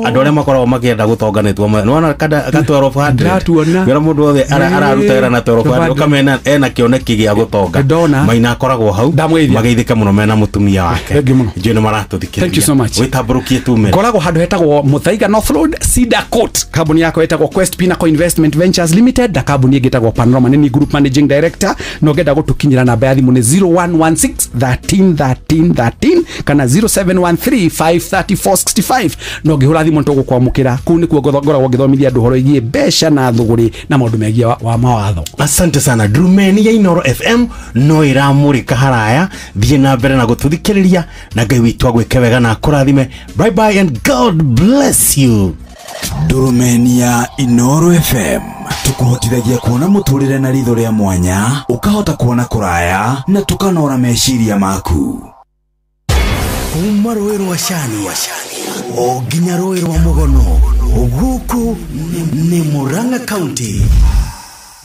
andũ arĩa makoragwo makĩenda gũtonga nĩ tuo nĩwona ka 1200 wĩra mũndũ wothe araruta wĩra na 1200 ũkamena ena kĩoneki gĩa gũtonga Maina akoragwo hau mageithĩka mũno mena mũtumia wake njũĩ nĩ maratũthikĩrĩria thank you so much wĩtambũrũkie tumĩre ngoragwo handũ hetagwo Muthaiga North Road Cedar Court kambuni yakwa ĩtagwo Quest Pinnacle Investment Ventures Limited na kambuni ĩngĩ ĩtagwo Panorama nĩ group managing director na ũngĩenda gũtũkinyĩra namba ya thimũ nĩ 0116 13 13 13 kana 0713 534 65 na ũngĩhũra thimũ nĩtũgũkwamũkĩra kũu nĩkuo ngoragwo ngĩthomithia andũ ũhoro wĩgiĩ mbeca na thũgũrĩ na maũndũ megiĩ wa mawatho asante sana Ndurumeni ya Inooro FM no ĩramũrĩka haraya thiĩ na mbere na gũtũthikĩrĩria na Ngai witũ agwĩke wega na akũrathime bye bye and God bless you Ndurumeni ya Inooro FM tukuhotithagia kuona muturire na ritho ria mwanya ukahota kuona kuraya na tukanora meciria maku kuma rũĩ rwa Cani o nginya rũĩ rwa Mũgono gũkũ nĩ Murang'a County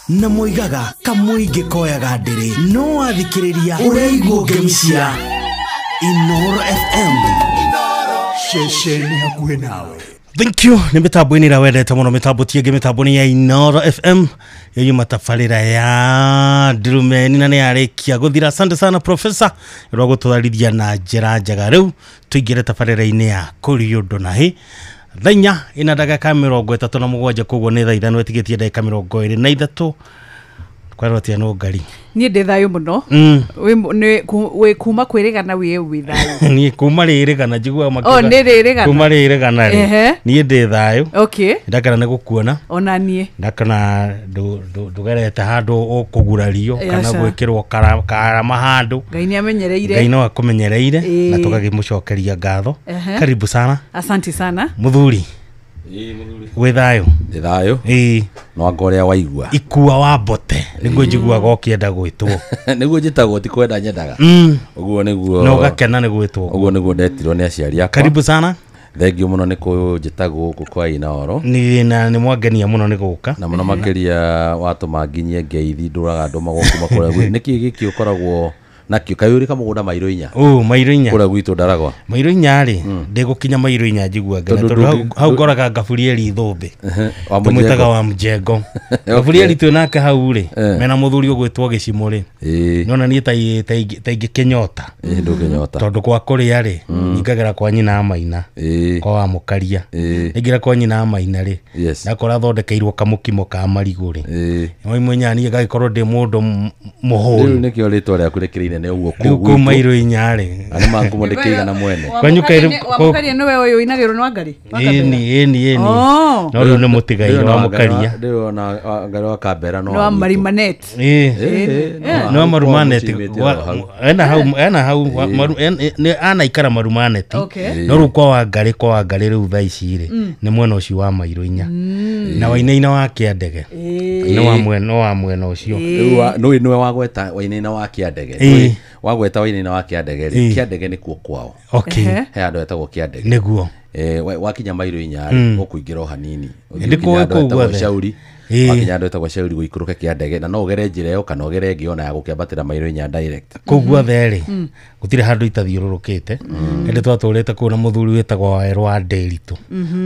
na moigaga kamũingĩ koyaga ndĩrĩ no wathikĩrĩria ũraigwo ngemi cia Inooro FM ceceni hakuhĩ nawe. Thank you. Nĩ mĩtambo-inĩ ĩrĩa wendete mũno mĩtambo ti ĩngĩ mĩtambo nĩ ya Inooro FM yoyuma tabarĩra ya Ndurumeni na nĩ yarĩkia gũthira. Asante sana professor rwa gũtwarithia na njĩra njega. Rĩu tũingĩre tabarĩra-inĩ ya kũri ũndũ na hĩ thaa inya ĩna ndagĩka 37 koguo nĩ thaa ithano ĩtigĩtie ndagĩka 23 kwarwo atia no ngari niĩ ndĩ thayũ mũno wĩ kuma kwĩrĩgana wĩ thayũ niĩ kuma rĩrĩgana njiguaga makiuga nĩ rĩrĩgana kuma rĩrĩgana rĩ niĩ ndĩ thayũ okay ndakena nĩ gũkuona ona niĩ ndakena ndũgerete handũ ũkũgurario kana gwĩkĩrwo karama handũ Ngai nĩ amenyereire Ngai no akũmenyereire na tũgakĩmũcokeria ngatho karibu sana asante sana mũthuri wĩ thayũ ndĩ thayũ no anga ũrĩa waigua ikua wa mbote nĩguo njiguaga ũkĩenda gwĩtwo nĩguo njĩtagwo ti kwenda nyendaga ũguo nĩguo na ũgakena nĩ gwĩtwo ũguo nĩguo ndetirwo nĩ aciari akwa karibu sana thengiũ mũno nĩ kũnjĩta gũkũ kwa Inooro na nĩ mwangenia mũno nĩ gũka na mũno makĩria watũma nginyie ngeithi ndũraga ndũmagwo kuma kũrĩa nĩkĩ gĩkĩ ũkoragwo Nakio kayuri kamugunda mairo inya. Oh, mairo inya. Kura gwitũ Ndaragwa. Mairo inya rĩ, ndĩgũkinya mairo inya njigua ngene tondũ hau ngoraga Gaburieli Thũmbĩ. Tũmwĩtaga wa mjengo. Gaburieli twĩ nake hau rĩ, mena mũthuri ũgwĩtwo Gĩcimũ rĩ. Nona niĩ ta ingĩkĩnyota. Ndũkĩnyota. Tondũ kwa kũrĩa rĩ, ingagera kwa nyina Maina. Kwa wa Mũkaria. Ingĩra kwa nyina Maina rĩ. Ndakora thondekeirwo kamũkimo ka marigũ rĩ. Imwe niĩ ngagĩkorwo ndĩ mũndũ mũhũnu. Rĩu nĩkĩo rĩtwa rĩaku rĩkĩrĩ inene ũguo kũu. Rĩu kũu mairo inya rĩ. Arĩ mangumo ndĩkĩigana mwene. Kwanyu kairĩ Wamũkaria nĩwe ũyũ ũinagĩrwo nĩ Wangari? Ĩni ĩni ĩni. No rĩu nĩ mũtigairĩ wa Mũkaria. Rĩu ona Wangari wa Kambera no wa Marimanet. Ĩĩ. No Marumanet. Ena hau ena hau nĩ anaikara Marumanet. No rĩu kwa Wangari rĩu thaa ici rĩ nĩ mwena ũcio wa mairo inya. Na Wainaina wa Kĩandege. Nĩ wa mwena wa mwena ũcio. Rĩu nĩwe wagweta Wainaina wa Kĩandege. Wagweta Wainaina wa Kĩandege rĩ, Kĩandege nĩkuo kwao. Okay. He handũ hetagwo Kĩandege. Nĩguo. Wakinya mairo inya rĩ, ũkũingĩra o hanini. Nĩkũĩ kũu guothe. Shauri. Wakinya handũ hetagwo Shauri gũikũrũke Kĩandege na no ũgere njĩra ĩyo kana ũgere ĩngĩ ona ya gũkĩambatĩra mairo inya direct. Kũu guothe rĩ, gũtirĩ handũ itathiũrũrũkĩte. Ĩndĩ twatũrĩte kũu na mũthuri wĩtagwo Wawerũ wa Ndĩritũ.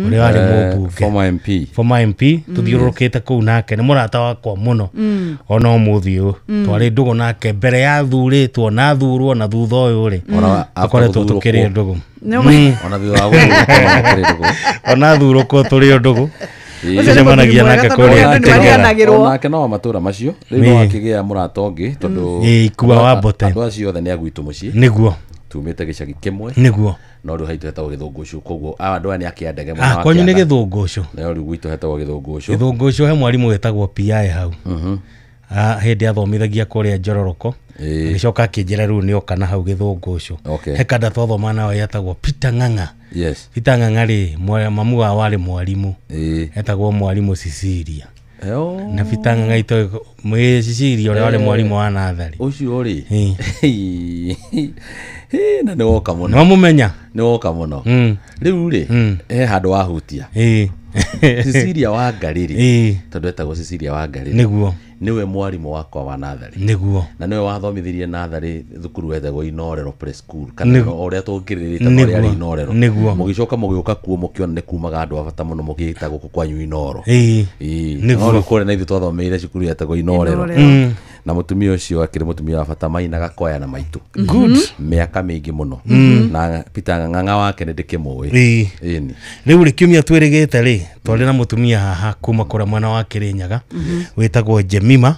Ũrĩa warĩ mũmbunge. Former MP. Former MP tũthiũrũrũkĩte kũu nake nĩ mũrata wakwa mũno. Ona ũmũthĩ ũyũ twarĩ ndũgũ nake mbere ya thurĩtwo na thurwo na thutha ũyũ rĩ. Tũkoretwo tũkĩrĩ ndũgũ. Ona thutha wa gũthurwo ndũgũ. Ona thurũkwo tũrĩ ndũgũ. Tũcemanagia nake kũrĩa onake no matũra macio rĩu no akĩgĩa mũrata ũngĩ tondũ Ikua wa Mbote. Andũ acio othe nĩ a gwitũ mũciĩ. Nĩguo. Tumĩte gĩcagi kĩmwe. Nĩguo. No rĩu haitũ hetagwo Gĩthũngũcũ koguo andũ aya nĩ a Kĩandege mwena wa Kwanyu nĩ Gĩthũngũcũ. No rĩu gwitũ hetagwo Gĩthũngũcũ. Gĩthũngũcũ he mwarimũ wĩtagwo PI hau. Hĩndĩ athomithagia kũrĩa Njororoko. Agĩcoka akĩnjĩra rĩu nĩoka na hau Gĩthũngũcũ. He kanda twathoma nao yetagwo Peter Ng'ang'a. Yes. Peter Ng'ang'a rĩ, mamu wao warĩ mwarimũ. Etagwo mwarimũ Cecilia. Na Peter Ng'ang'a itoĩ Cecilia ũrĩa warĩ mwarimũ wa natharĩ. Ũcio rĩ. Na nĩ woka mũno. Nĩwamũmenya? Nĩ woka mũno. Rĩu rĩ, he handũ wahutia. Cecilia Wangari rĩ, tondũ etagwo Cecilia Wangari. Nĩguo. Nĩwe mwarimũ wakwa wa natharĩ. Nĩguo. Na nĩwe wathomithirie natharĩ thukuru wetagwo Inorero Preschool kana ũrĩa tũngĩrĩrĩte ũrĩa arĩ Inorero. Nĩguo. Mũgĩcoka mũgĩũka kuo mũkĩona nĩ kumaga andũ a bata mũno mũgĩta gũkũ kwanyu Inoro. Nĩguo. No kũrĩa na ithuĩ twathomeire cukuru yetagwo Inorero. Na mũtumia ũcio akĩrĩ mũtumia wa bata mainaga kwaya na maitũ. Good. Mĩaka mĩingĩ mũno. Na Peter Ng'ang'a wake nĩ ndĩkĩmũĩ. Ĩni. Rĩu rĩ kiumia twĩrĩgĩte rĩ, twarĩ na mũtumia haha kuma kũrĩa mwena wa Kĩrĩnyaga wĩtagwo Jemima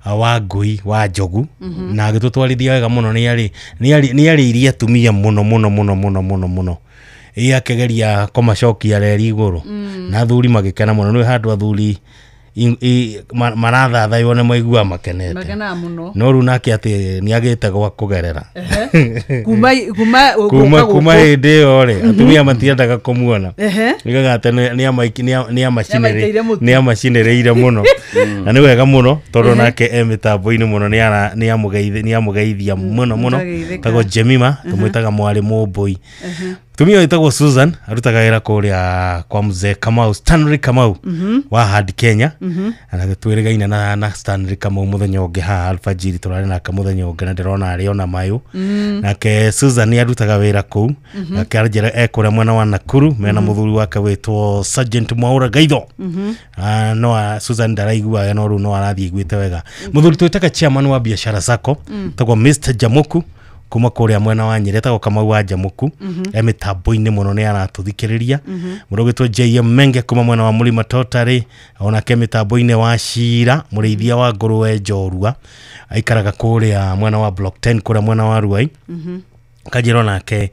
wa Ngui wa Njogu na agĩtũtwarithia wega mũno nĩ arĩirie atumia mũno mũno mũno mũno mũno mũno. Ĩ akĩgeria kũmacokia reri igũrũ na athuri magĩkena mũno. Nĩ handũ athuri marathathaywo nĩ maiguaga makenete. Makenaga mũno. No rĩu nake atĩ nĩ agĩte gwa kũgerera. Kuma kuma hĩndĩ ĩyo rĩ, atumia matiendaga kũmuona. Nĩgaga atĩ nĩ amacinĩrĩire mũno. Na nĩ wega mũno tondũ nake e mĩtambo-inĩ mũno nĩ amũgeithia mũno mũno. Tagwo Jemima tũmwĩtaga mwarĩ Mũmbũi. Tumia wĩtagwo Susan arutaga wĩra kũrĩa kwa mzee Kamau, Stanley Kamau wa Hard Kenya. Na twĩrĩgaine na Stanley Kamau mũthenya ũngĩ haha alfajiri tũrarĩ nake mũthenya ũngĩ na ndĩrona arĩ ona mayũ. Nake Susan nĩ arutaga wĩra kũu. Nake anjĩra e kũrĩa mwena wa Nakuru mena mũthuri wake wĩtwo Sergeant Mwaura Gaitho. No Susan ndaraigua no rĩu no arathiĩ aiguĩte wega. Mũthuri twĩtaga chairman wa biashara Sacco tagwo Mr Jamuku kuma kũrĩa mwena wa Nyĩrĩ etagwo Kamau wa Jamuku. E mĩtambo-inĩ mũno nĩ aratũthikĩrĩria. Mũndũ ũgwĩtwo JM Menge kuma mwena wa Mũrĩma Totary onake mĩtambo-inĩ wa Cira mũrĩithia wa ngũrũwe njorua aikaraga kũrĩa mwena wa Block 10 kũrĩa mwena wa Ruai. Kanjĩra onake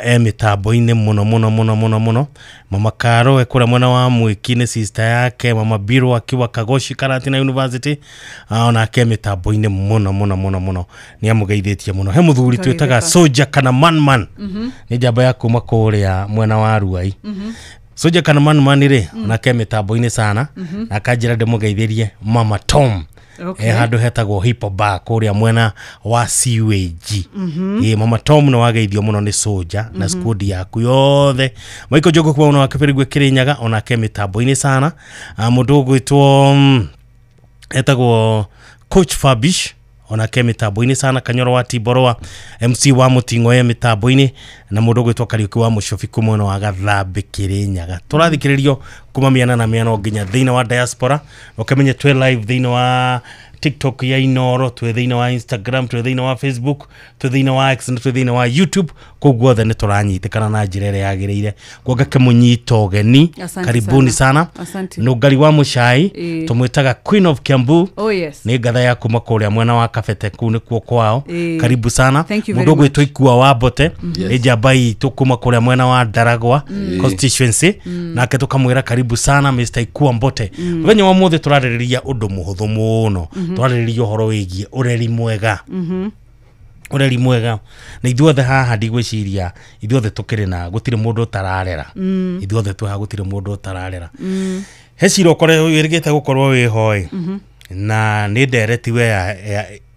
e mĩtambo-inĩ mũno mũno mũno mũno mũno. Mama Karo e kũrĩa mwena wa Mwĩki nĩ sister yake. Mama Biro akiwa Kagoshi Karatina University onake mĩtambo-inĩ mũno mũno mũno mũno nĩ amũgeithĩtie mũno. He mũthuri twĩtaga Soja kana Manman nĩ njamba ya kuma kũrĩa mwena wa Ruai. Soja kana Manman rĩ onake mĩtambo-inĩ sana na akanjĩra ndĩmũgeithĩrie Mama Tom. Handũ hetagwo Hippo Bar kũrĩa mwena wa CUAG. Mama Tom nĩ wageithio mũno nĩ Soja na squad yaku yothe. Michael Njogu kuma mwena wa Kĩbĩrĩgwe Kĩrĩnyaga onake mĩtambo-inĩ sana. Mũndũ ũgwĩtwo etagwo Coach Fabish Onake mitambo-inĩ sana Kanyoro wa Tiborwa MC wa Muting'o ye mitambo-inĩ na mũndũ ũgwĩtwo Kariũki wa Mũcobi kuma mwena wa Gathambi Kĩrĩnyaga. Tũrathikĩrĩrio kuma mĩena na mĩena nginya thĩinĩ wa diaspora. Ũkamenye twĩ live thĩinĩ wa TikTok ya Inoro, twĩ thĩinĩ wa Instagram, twĩ thĩinĩ wa Facebook, twĩ thĩinĩ wa X na twĩ thĩinĩ wa YouTube. Kũu guothe nĩ tũranyitĩkana na njĩra ĩrĩa yagĩrĩire. Kuonga kĩmũnyita ũgeni. Karibuni sana. Nũngari wa Mũcai tũmwĩtaga Queen of Kiambu. Oh yes. Nĩ ngatha ya kuma kũrĩa mwena wa Kabete kũu nĩkuo kwao. Karibu sana. Mũndũ ũgwĩtwo Ikua wa Mbote nĩ njamba itũ kuma kũrĩa mwena wa Ndaragwa constituency, nake tũkamwĩra karibu sana Mr. Ikua Mbote. Mũthenya wa ũmũthĩ tũrarĩrĩria ũndũ mũhũthũ mũno. Twarĩrĩria ũhoro wĩgiĩ ũreri mwega. Ũreri mwega na ithuothe haha ndigwĩciria ithuothe tũkĩrĩ na gũtirĩ mũndũ ũtararera. Ithuothe twĩ haha gũtirĩ mũndũ ũtararera. He cira wĩrĩgĩte gũkorwo wĩho na nĩ ndereti we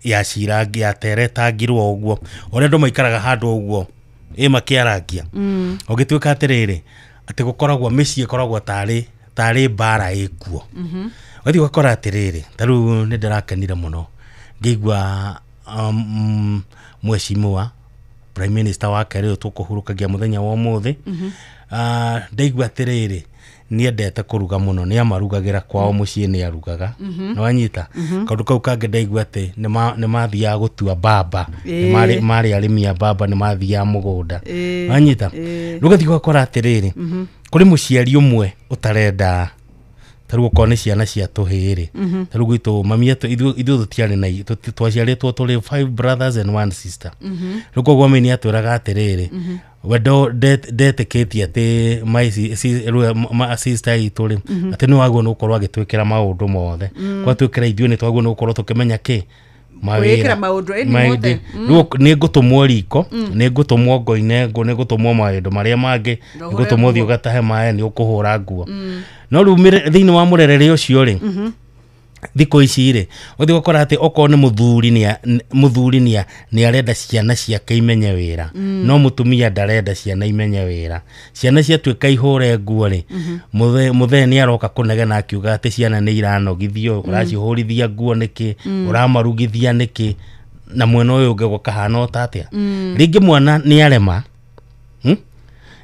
ya cira yateretangirwo ũguo ũrĩa andũ maikaraga handũ ũguo ĩ makĩarangia. Ũgĩtuĩka atĩrĩrĩ atĩ gũkoragwo mĩciĩ ĩkoragwo tarĩ mbara ĩkuo. Wathi ũgakora atĩrĩrĩ ta rĩu nĩ ndĩrakenire mũno ngĩigua mheshimiwa Prime Minister wa kerĩ ũyũ tũkũhurũkagia mũthenya wa ũmũthĩ. Ndaigua atĩrĩrĩ nĩendete kũruga mũno, nĩ amarugagĩra kwao mũciĩ nĩ arugaga. Nĩwanyita? Kaũndũ kau kangĩ ndaigua atĩ nĩ mathiaga gũtua mbamba, marĩ arĩmi a mbamba, nĩ mathiaga mũgũnda. Nĩwanyita? Rĩu ũgathiĩ ũgakora atĩrĩrĩ kũrĩ mũciari ũmwe ũtarenda ta rĩu okorwo nĩ ciana cia tũhĩĩ rĩ, ta rĩu gwitũ mami etũ ithuĩ tũtiarĩ na twaciarĩtwo tũrĩ 5 brothers and 1 sister. Rĩu koguo mami nĩ atwĩraga atĩrĩrĩ we ndetĩkĩtie atĩ my sister itũ rĩ atĩ nĩ wagwo nĩ gũkorwo agĩtwĩkĩra maũndũ mothe. Gwatwĩkĩra ithuĩ nĩ twagwo nĩ gũkorwo tũkĩmenya kĩ mawĩra maũndũ mothe. Rĩu nĩ ngũtũmwo riko, nĩ ngũtũmwo ngoine ngũ, nĩ ngũtũmwo maũndũ marĩa mangĩ, nĩ ngũtũmwo thiĩ ũgatahe maĩ, nĩ ũkũhũra nguo. No rĩu thĩinĩ wa mũrerere ũcio rĩ thikũ ici rĩ ũthiĩ ũgakora atĩ okorwo nĩ mũthuri nĩ arenda ciana ciake imenye wĩra, no mũtumia ndarenda ciana imenye wĩra. Ciana ciatuĩka ihũre nguo rĩ, mũthee nĩ aroka kũnegena akiuga atĩ ciana nĩ iranogithio, ũracihũrithia nguo nĩkĩ, ũramarugithia nĩkĩ, na mwena ũyũ ũngĩ gũkahana o ta atĩa. Rĩngĩ mwana nĩ arema,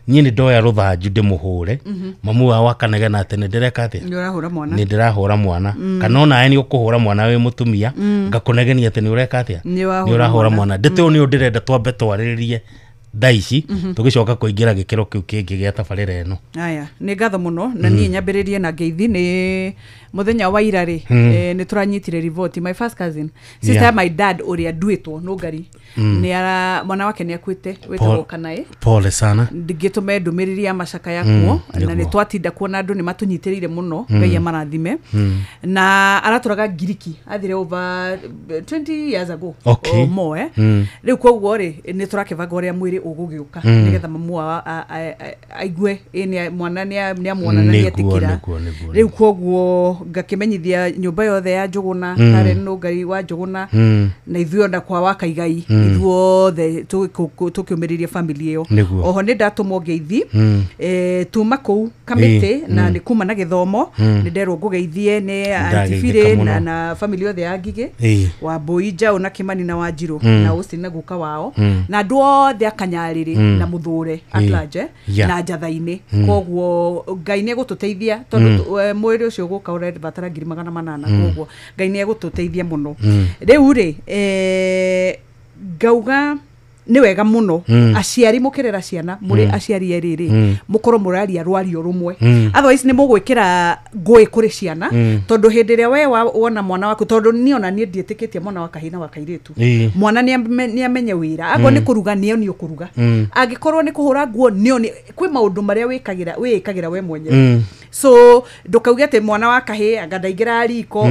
niĩ nĩ ndoya rũthanju ndĩmũhũre, mamu wao akanegena atĩ nĩ ndĩreka atĩa, nĩ ndĩrahũra mwana. Kana onawe nĩ ũkũhũra mwana wĩ mũtumia, ngakũnegenia atĩ nĩ ũreka atĩa, nĩ ũrahũra mwana. Ndeto ĩyo nĩyo ndĩrenda twambe twarĩrĩrie thaa ici tũgĩcoka kũingĩra gĩkĩro kĩu kĩngĩ gĩa tabarĩra ĩno. Aya, nĩ ngatho mũno na niĩ nyambĩrĩrie na ngeithi. Nĩ mũthenya wa ira rĩ nĩ tũranyitire riboti my first cousin sister my dad ũrĩa nduĩtwo Nũngari nĩ ara mwana wake nĩ akuĩte wĩtagwo Kanaĩ. Pole sana. Ngĩtũme ndũmĩrĩri ya macaka yakuo na nĩ twatinda kuona andũ nĩ matũnyitĩrĩire mũno, Ngai amarathime. Na aratũraga Ngiriki, athire over 20 years ago or more. Rĩu koguo rĩ nĩ tũrakĩbanga ũrĩa mwĩrĩ ũgũgĩũka nĩgetha mamu wao aigue mwana nĩ amuona na nĩetĩkĩra. Rĩu koguo ngakĩmenyithia nyũmba yothe ya Njũgũna, Karen Nũngari wa Njũgũna, na ithuĩ ona kwa wa Kaigai, ithuothe tũkĩũmĩrĩria family ĩyo. Oho nĩ ndatũmwo ngeithi tuma kũu kamĩtĩ na nĩ kuma na gĩthomo, nĩ nderwo ngũgeithie nĩ Aunty Bire na family yothe ya Ngigĩ, wa Mbũi Njaũ na Kĩmani na Wanjirũ na Austin na guka wao na andũ othe a Kanyarĩrĩ na Mũthũre Atlanje na Njatha-inĩ. Koguo Ngai nĩ egũtũteithia tondũ mwĩrĩ ũcio ũgũka ũrabatara 800,000, koguo Ngai nĩ egũtũteithia mũno. Rĩu rĩ ngauga nĩ wega mũno aciari mũkĩrera ciana mũrĩ aciari erĩ rĩ mũkorwo mũraria rwario rũmwe, otherwise nĩ mũgwĩkĩra ngũĩ kũrĩ ciana tondũ hĩndĩ ĩrĩa we wona mwana waku, tondũ niĩ ona niĩ ndiĩtĩkĩtie mwana wa kahĩĩ na wa kairĩtu, mwana nĩ amenye wĩra, angĩkorwo nĩ kũruga nĩ onio kũruga, angĩkorwo nĩ kũhũra nguo nĩ onio, kwĩ maũndũ marĩa wĩĩkagĩra we mwenyewe. So ndũkauge atĩ mwana wa kahĩĩ anga ndaingĩra riko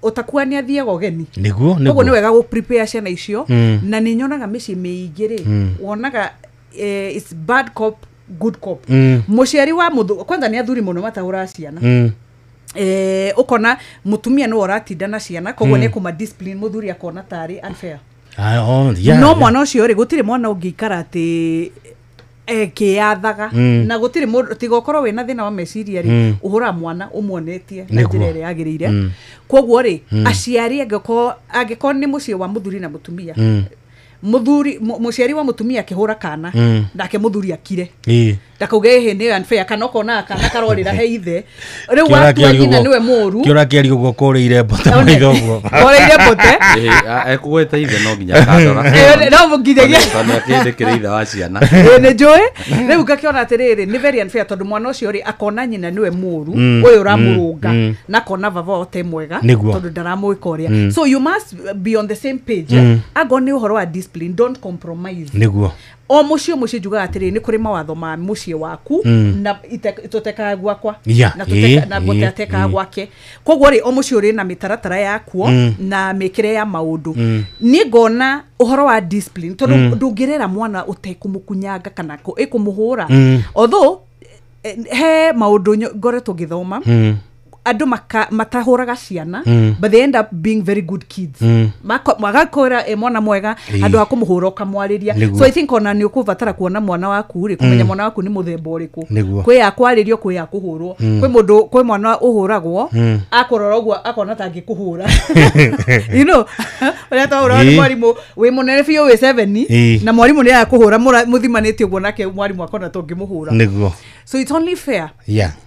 ũtakua nĩ athiaga ũgeni. Koguo nĩ wega gũ prepare ciana icio. Na nĩ nyonaga mĩciĩ mĩingĩ rĩ wonaga it's bad cop good cop. Mũciari wa kwanza nĩ athuri mũno matahũraga ciana. Ũkona mũtumia nĩwe ũratinda na ciana, koguo nĩ ekũma discipline mũthuri akona tarĩ unfair. No mwana ũcio rĩ gũtirĩ mwana ũngĩikara atĩ Kĩyathaga na gũtirĩ mũndũ tiga ũkorwo wĩna thĩna wa meciria rĩ, ũhũra mwana ũmuonetie na njĩra ĩrĩa yagĩrĩire. Koguo rĩ, aciari angĩkorwo nĩ mũciĩ wa mũthuri na mũtumia, muthuri muciari wa mutumia akihura kana nake muthuri akire ndakauge he ni unfair kana okona kana karorira he ithe riu watua nyina niwe muru kiura kiari uguo kureire mbote maitho uguo kureire mbote ekugweta ithe no nginya kandora no nginyagia tondu akindikire ithe wa ciana ni njui riu ngakiona atiriri ni very unfair tondu mwana ucio ri akona nyina niwe muru uyu uramurunga na akona baba ote mwega tondu ndaramwika uria. So you must be on the same page. Ago ni uhoro wa discipline, don't compromise. Niguo o muciĩ muciĩ njugaga atĩrĩ nĩ kũrĩ mawatho ma muciĩ waku na tũtekaga gwakwa na na gũtetekaga gwake. Koguo rĩ o muciĩ ũrĩ na mĩtaratara yakuo na mĩkĩre ya maũndũ. Niĩ ngona ũhoro wa discipline tondũ ndũngĩrera mwana ũtekũmũkunyanga kana ĩkũmũhũra. Although he maũndũ ngoretwo ngĩthoma andũ matahũraga ciana but they end up being very good kids. Magakora mwana mwega andũ a kũmũhũra ũkamwarĩria. So I think ona nĩ ũkũbatara kuona mwana waku rĩ, kũmenya mwana waku nĩ mũthemba ũrĩkũ. Kwĩ ya kwarĩrio, kwĩ ya kũhũrwo. Kwĩ mũndũ, kwĩ mwana ũhũragwo akorora ũguo akona ta angĩkũhũra. You know, ũrĩa twahũragwo nĩ mwarimũ wĩ mũnene biũ wĩ 7 na mwarimũ nĩ akũhũra mũthimanĩtie ũguo nake mwarimũ akona ta ũngĩmũhũra. Nĩguo. So it's only fair.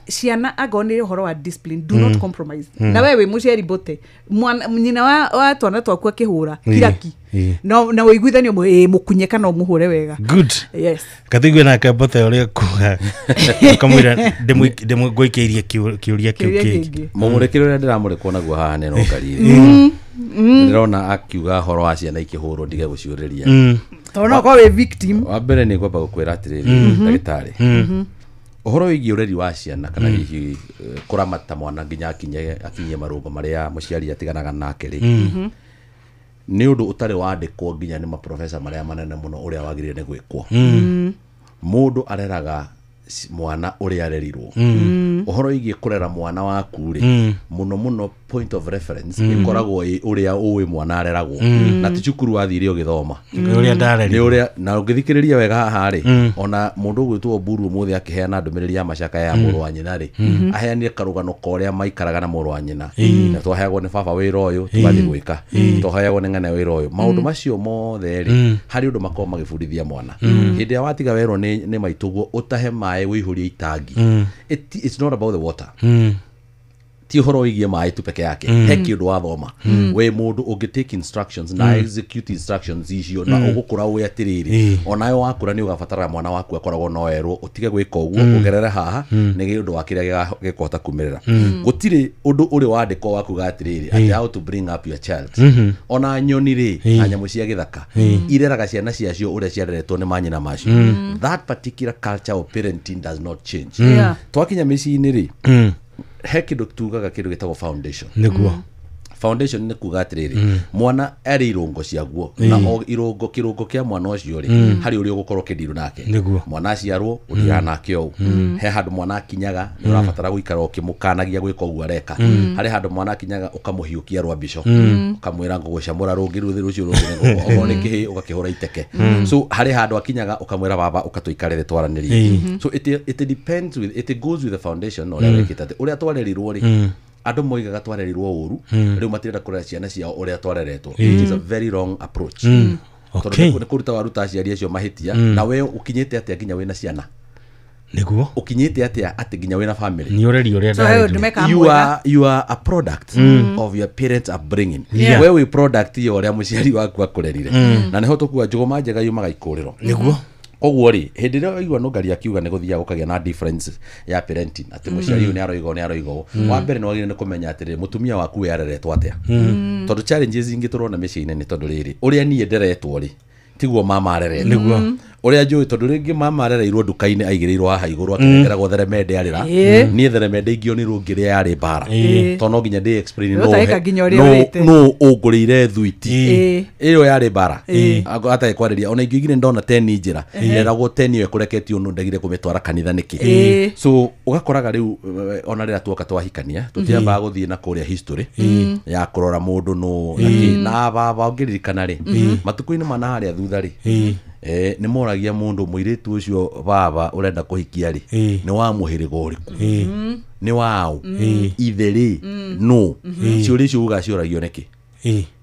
Ciana ago nĩ ũhoro wa discipline, do not compromise. Na wewe muciari bote nyina wa twana twaku akihura kiraki no na uiguithanio mukunye kana umuhure wega. Good. Yes. Kathigwe nake bote uria kuga ukamwira ndimugwikiirie kiuria kiu kingi mumurekire uria ndiramurikwo naguo haha nĩ rongarire ndirona akiuga horo wa ciana ikihurwo ndige guciuriria tondũ no korwo wĩ victim. Wa mbere nĩ ngwamba gukwira atiriri ndagĩtarĩ, ũhoro wĩgiĩ ũreri wa ciana kana hihi kũramata mwana nginya akinye marũngo marĩa mũciari atiganaga nake rĩ, nĩ ũndũ ũtarĩ wandĩkwo nginya nĩ maprofesa marĩa manene mũno ũrĩa wagĩrĩire nĩ gwĩkwo. Mũndũ areraga mwana ũrĩa arerirwo. Ũhoro wĩgiĩ kũrera mwana waku rĩ, mũno mũno point of reference ĩkoragwo ĩ ũrĩa ũĩ mwana areragwo na ti cukuru wathire ũgĩthoma ũrĩa ndarerirwo nĩ ũrĩa. Na ũngĩthikĩrĩria wega haha rĩ, ona mũndũ ũgwĩtwo Mburu ũmũthĩ akĩheana ndũmĩrĩri ya macaka ya mũrũ wa nyina rĩ, aheanire karũgano ka ũrĩa maikaraga na mũrũ wa nyina, na twaheagwo nĩ baba wĩra ũyũ tũgathiĩ gwĩka, twaheagwo nĩ ng'ane wĩra ũyũ. Maũndũ macio mothe rĩ, harĩ ũndũ makoragwo magĩbundithia mwana. Hĩndĩ ĩrĩa watiga werwo nĩ maitũguo ũtahe maĩ wĩihũrie itangi, it's not about the water. Ti ũhoro wĩgiĩ maĩ tu peke yake, he kĩũndũ wathoma we mũndũ ũngĩ take instructions na execute instructions icio na ũgũkũra ũĩ atĩrĩrĩ, onawe wakũra nĩ ũgabatara mwana waku akoragwo no erwo ũtige gwĩka ũguo ũgerere haha nĩ ũndũ wa kĩrĩa gĩkũhota kumĩrĩra. Gũtirĩ ũndũ ũrĩ wandĩkwo wa kuga atĩrĩrĩ atĩ how to bring up your child. Ona nyoni rĩ na nyamũ cia gĩthaka ireraga ciana ciacio ũrĩa ciareretwo nĩ manyina macio. That particular culture of parenting does not change. Twakinya mĩciĩ-inĩ rĩ, he kĩndũ tugaga kĩndũ gĩtagwo foundation. Nĩguo foundation nĩ kuga atĩrĩrĩ, mwana arĩ irũngo ciaguo na o irũngo kĩrũngo kĩa mwana ũcio rĩ, harĩ ũrĩa ũgũkorwo ũkĩndirwo nake. Mwana aciarwo ũthiaga nake ũũ, he handũ mwana akinyaga nĩ ũrabatara gũikara ũkĩmũkanagia gwĩka ũguo areka. Harĩ handũ mwana akinyaga ũkamũhiũkia rwambico, ũkamwĩra ngũgũcamũra rũngĩ rũthĩ rũcio rũngĩ, okorwo nĩ kĩhĩ ũgakĩhũra iteke. So harĩ handũ akinyaga ũkamwĩra baba ũka tũikare twaranĩrie. So it depends with, it goes with the foundation ũrĩa wĩkĩte atĩ ũrĩa twarerirwo rĩ, andũ moigaga twarerirwo ũru, rĩu matirenda kũrera ciana ciao ũrĩa twareretwo. It is a very wrong approach. Tondũ nĩ kũruta waruta aciari acio mahĩtia, na we ũkinyĩte atĩa nginya wĩna ciana? Nĩguo ũkinyĩte atĩa atĩ nginya wĩna family? Nĩ ũreri ũrĩa ndarerirwo. You are a product of your parents upbringing. We wĩ product ya ũrĩa mũciari waku akũrerire. Na nĩho tũkuga njũgũma njega yumaga ikũrĩro. Nĩguo. Koguo rĩ, hĩndĩ ĩrĩa waigua Nũngari akiuga nĩ gũthiaga gũkagĩa na difference ya parenting, atĩ mũciari ũyũ nĩ aroiga ũũ nĩ aroiga ũũ, wa mbere nĩ wagĩrĩire nĩ kũmenya atĩrĩrĩ, mũtumia waku we areretwo atĩa. Tondũ challenges ingĩ tũrona mĩciĩ-inĩ nĩ tondũ rĩrĩ, ũrĩa niĩ nderetwo rĩ, tiguo mama areretwo. Nĩguo. Ũrĩa njũĩ tondũ rĩngĩ mama arereirwo nduka-inĩ aigĩrĩirwo haha igũrũ akĩnengeragwo theremende arĩra. Niĩ theremende ingĩonirwo ngĩrĩa yarĩ mbara. Tondũ no nginya ndĩ explain no ũngũrĩire thuiti. Ĩyo yarĩ mbara. Atarĩ kwarĩria ona ingĩoigire ndona teni njĩra nderagwo teni ĩyo ĩkũreketio nũ ndegire kũmĩtwara kanitha nĩkĩ. So ũgakoraga rĩu ona rĩrĩa tuoka twahikania tũtiambaga gũthiĩ na kũrĩa history ya kũrora mũndũ nũ na kĩ. Na baba ũngĩririkana rĩ, matukũ-inĩ mana harĩa thutha rĩ, Nĩ moragia mũndũ mũirĩtu ũcio baba ũrenda kũhikia rĩ nĩ wa mũhĩrĩga ũrĩkũ, nĩ waũ, ithe rĩ nũ. Ciũria icio uga ciũragio nĩkĩ?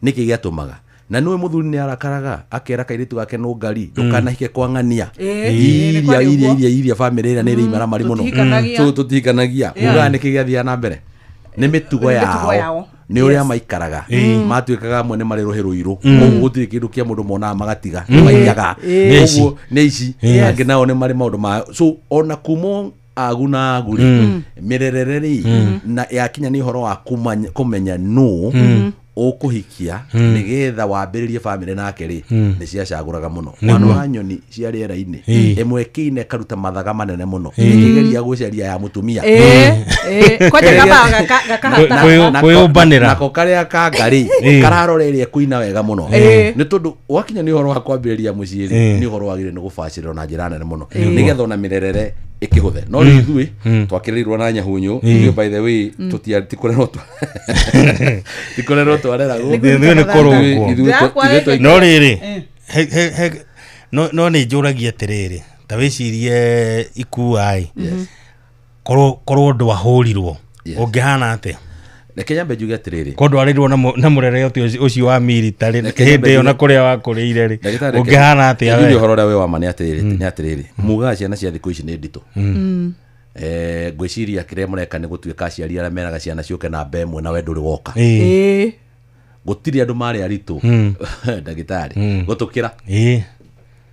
Nĩkĩ gĩatũmaga? Na nĩwe mũthuri nĩ arakaraga akera kairĩtu gake nũ ngari ndũkanahike kwa ng'ania, iria iria iria iria bamĩrĩ ĩrĩa nĩ ĩrĩ imaramari mũno, so tũtihikanagia. Ugaga nĩkĩ gĩathiaga na mbere? Nĩ mĩtugo yao, nĩ ũrĩa maikaraga, matuĩkaga amwe nĩ marĩ rũhĩ rũirũ, koguo gũtirĩ kĩndũ kĩa mũndũ monaga magatiga, maiyaga, koguo nĩ ici. Angĩ nao nĩ marĩ maũndũ ma so ona kuma agu na agu rĩ, mĩrerere rĩ na yakinya nĩ ũhoro wa kũmenya nũ ũkũhikia nĩgetha wambĩrĩrie bamĩrĩ nake rĩ, nĩ ciacagũraga mũno. Mwana wa nyoni cia rĩera-inĩ ĩmwe ĩkĩina ĩkaruta mathaga manene mũno ĩkĩgeria gũcaria ya mũtumia, nako karĩa kanga rĩ kararora ĩrĩa ĩkũina wega mũno, nĩ tondũ wakinya nĩ ũhoro wa kwambĩrĩria mũciĩ rĩ, nĩ ũhoro wagĩrĩire nĩ gũbacĩrĩrwo na njĩra nene mũno nĩgetha ona mĩrerere ĩkĩhũthe. No rĩu ithuĩ twakĩrĩirwo na nyahunyu, ithuĩ by the way tikũrerwo twareragwo, ithuĩ nĩ kũrũngwo. No rĩrĩ, no nĩ njũragia atĩrĩrĩ, ta wĩcirie ikua ĩ, korwo ndwahũrirwo ũngĩhana atĩa? Reke nyambe njuge atĩrĩrĩ, korwo ndwarĩirwo na mũrere ũcio wa military hĩndĩ ĩyo na kũrĩa wakũrĩire rĩ, ũngĩhana atĩa we? Ũhoro ũrĩa wĩ wa ma nĩ atĩrĩrĩ, mugaga ciana cia thikũ ici nĩ nditũ. Ngwĩciria kĩrĩa mũreka nĩ gũtuĩka aciari arĩa meraga ciana ciũke namba ĩmwe na we ndũrĩ woka. Gũtirĩ andũ marĩ aritũ ndagĩtarĩ gũtũkĩra.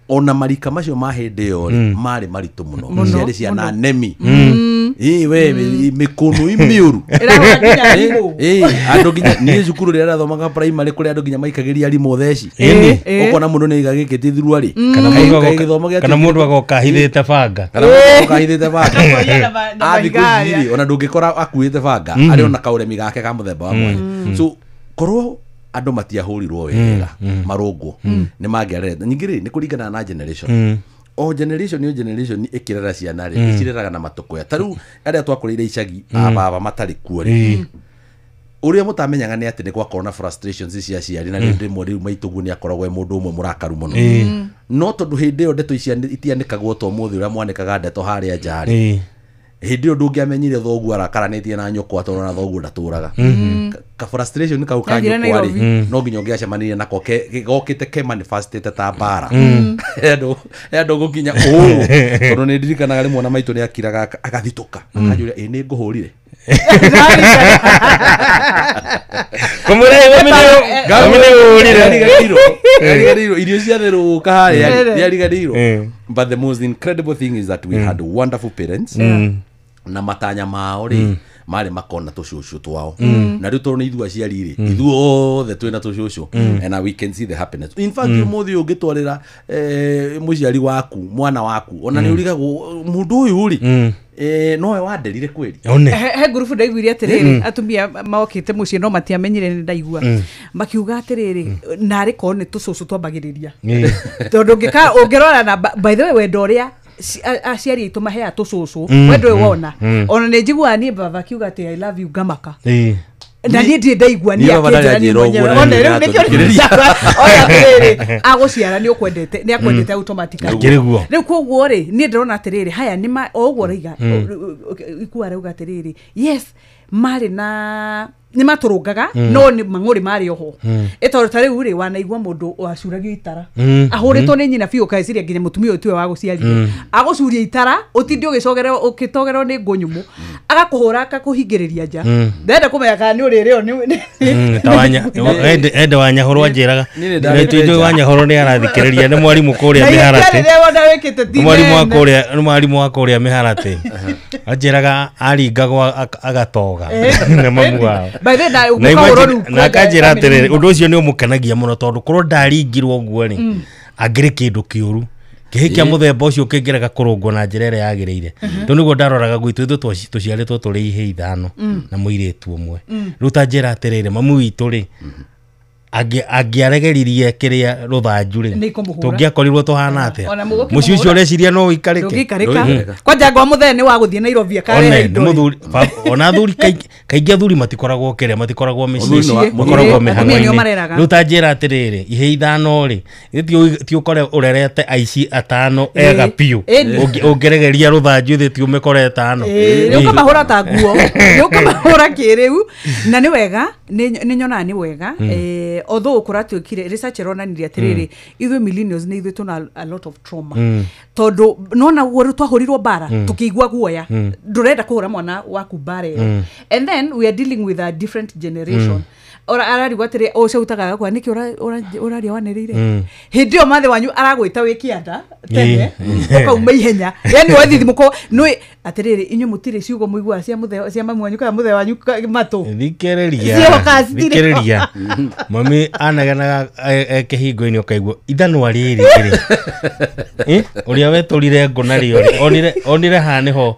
Ona marika macio ma hĩndĩ ĩyo rĩ marĩ maritũ mũno, ciarĩ ciana nemi, we mĩkũnũ mĩũru, andũ nginya niĩ cukuru rĩrĩa ndathomaga primary kũrĩ andũ nginya maikagĩria arimũ theci, ũkona mũndũ nĩ aiga gĩkĩ ti thurua rĩ, kana mũndũ agoka ahithĩte banga, kana mũndũ agoka ahithĩte banga. Thikũ ici rĩ ona ndũngĩkora akuĩte banga, arĩ ona kaũremi gake ka mũthemba wa mwanya. So korwo andũ matiahũrirwo wega marũngwo nĩ mangĩarerete. Ningĩ rĩ nĩ kũringana na generation, o generation o generation ĩkĩrera ciana rĩ ĩcireraga na matũkũya. Ta rĩu arĩa twakũrĩire icagi ababa matarĩ kuo rĩ, ũrĩa mũtamenyaga nĩ atĩ nĩ gwakorwo na frustrations cia aciari, na rĩmwe rĩu maitũguo nĩ akoragwo e mũndũ ũmwe mũrakaru mũno, no tondũ hĩndĩ ĩyo ndeto ici itianĩkagwo ta ũmũthĩ ũrĩa mwanĩkaga ndeto harĩa nja rĩ, hĩndĩ ĩyo ndũngĩamenyire thoguo arakaranĩtie na nyũkwa tondũ ona thoguo ndatũraga. Ka frustration kau ka nyũkwa rĩ no nginya ũngĩacemanirie nako gokĩte ke manifestĩte ta mbara, andũ gũkinya ũũ, tondũ nĩ ndirikanaga rĩmwe ona maitũ nĩ akiraga agathitũka akanjũria ĩ nĩ ngũhũrire. Irio ciatherũka harĩa nĩariganĩirwo. But the most incredible thing is that we had wonderful parents, na matanya mao rĩ marĩ makona tũcũcũ twao, na rĩu tondũ nĩ ithuĩ aciari rĩ ithuothe twĩna tũcũcũ, and we can see the happiness. In fact ũmũthĩ ũngĩtwarĩra mũciari waku mwana waku ona nĩ ũrigagwo mũndũ ũyũ rĩ nowe wanderire kweli. He ngurubu ndaiguire atĩrĩrĩ, atumia mokĩte mũciĩ no matiamenyire nĩ ndaigua makiuga atĩrĩrĩ, narĩ korwo nĩ tũcũcũ twambagĩrĩria, tondũ ũngĩrora na by the way wendo ũrĩa aciari aitũ maheaga tũcũcũ wendo ũyũ wona, ona nĩ njiguaga niĩ baba akiuga atĩ I love you ngamaka, na niĩ ndirĩ ndaigua niĩ akĩnjĩra niĩ mwenyewe, ona rĩu nĩkĩo oya atĩrĩrĩ, agũciara nĩ ũkwendete, nĩ akwendete automatically. Rĩu koguo rĩ niĩ ndĩrona atĩrĩrĩ, haya nĩ o ũguo raiga ikua rauga atĩrĩrĩ, yes marĩ na nĩ matũrũngaga no nĩ mang'ũrĩ marĩ oho, ĩ tondũ ta rĩu rĩ wanaigua mũndũ wacuragio itara ahũrĩtwo nĩ nyina biũ ũkaeciria nginya mũtumia ũyũ tiwe wagũciarire, agũcuria itara ũtinde ũgĩcogerwo nĩ ngũ nyũmũ, agakũhũra akakũhingĩrĩria nja, ndenda kũmenya kana nĩ ũrĩrĩo nĩ ende wanyahũrwo anjĩraga nĩtũĩ wanyahũrwo nĩ arathikĩrĩria, nĩ mwarimũ kũrĩa mĩharatĩ, nĩ mwarimũ wa kũrĩa mĩharatĩ anjĩraga aringagwo agatoga nĩ mamu wao. Na akanjĩra atĩrĩrĩ, ũndũ ũcio nĩ ũmũkenagia mũno tondũ korwo ndaringirwo ũguo rĩ angĩrĩ kĩndũ kĩũru kĩhĩ kĩa mũthemba ũcio kĩngĩrega kũrũngwo na njĩra ĩrĩa yagĩrĩire. Tondũ nĩguo ndaroraga gwitũ ithuĩ tũciarĩtwo tũrĩ ihĩĩ ithano na mũirĩtu ũmwe. Rĩu ta njĩra atĩrĩrĩ, mamu witũ rĩ Angĩaregeririe kĩrĩa rũthanju rĩ tũngĩakorirwo tũhana atĩa mũciĩ ũcio ũreciria no ũikarĩke kwanja ngwa mũthee nĩ wa gũthiĩ Nairobi akarehe indo ona athuri kaingĩ athuri matikoragwo kĩrĩa matikoragwo mĩciĩ makoragwo mĩhang'o-inĩ rĩu ta njĩra atĩrĩrĩ ihe ithano rĩ ti ũkore ũrerete aici atano ega biũ ũngĩregeria rũthanju thĩ ti ũmĩkore ĩtano rĩu ũkamahũra ta nguo rĩu ũkamahũra kĩrĩu na nĩ wega nĩ nyonaga nĩ wega although kũratuĩkire research ĩronanirie atĩrĩrĩ ithuĩ millennials nĩ ithuĩ tũna a lot of trauma tondũ nona guo rĩu twahũrirwo mbara tũkĩigua guoya ndũrenda kũhũra mwana waku mbara ĩyo and then we are dealing with a different generation ora ararigwo atĩrĩ ũcautaga gakwa nĩkĩ ũraria wanĩrĩire hĩndĩ ĩyo mathe wanyu aragwĩta wĩ kĩanda tene ũkauma ihenya yani wathithimũko nĩ atĩrĩrĩ inyuĩ mũtirĩ ciugo mũiguaga cia mũthee cia mamu wanyu kana mũthee wanyu matũ thikĩrĩria mami anegenaga kĩhingo-inĩ ũkaigua ithanwa rĩrĩ rĩ ũrĩa wetũrire ngũ narĩo rĩ onire haha nĩho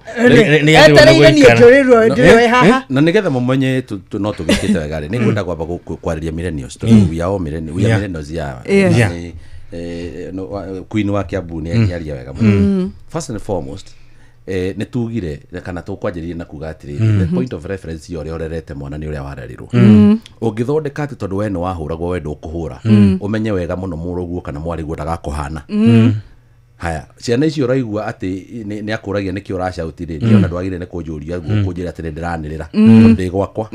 nĩ gũikara na nĩgetha mũmenye no tũgĩkĩte wega rĩ nĩngwenda kwamba kwarĩria millennials tondũ we are all millennials ya Queen wa Kiambu nĩ aria wega mũno. First and foremost nĩ tugire kana tũkwanjĩrĩria na kuga atĩrĩrĩ the point of reference ya ũrĩa ũrerete mwana nĩ ũrĩa warerirwo ũngĩthondeka atĩ tondũ we nĩ wahũragwo we ndũkũhũra ũmenye wega mũno mũrũguo kana mwarĩguo ndagakũhana haya ciana icio ũraigua atĩ nĩ akũragia nĩkĩ ũracauti rĩ niĩ ona ndwagĩrĩire nĩ kũnjũria guo kũnjĩra atĩrĩ ndĩranĩrĩra tondũ ndĩ gwakwa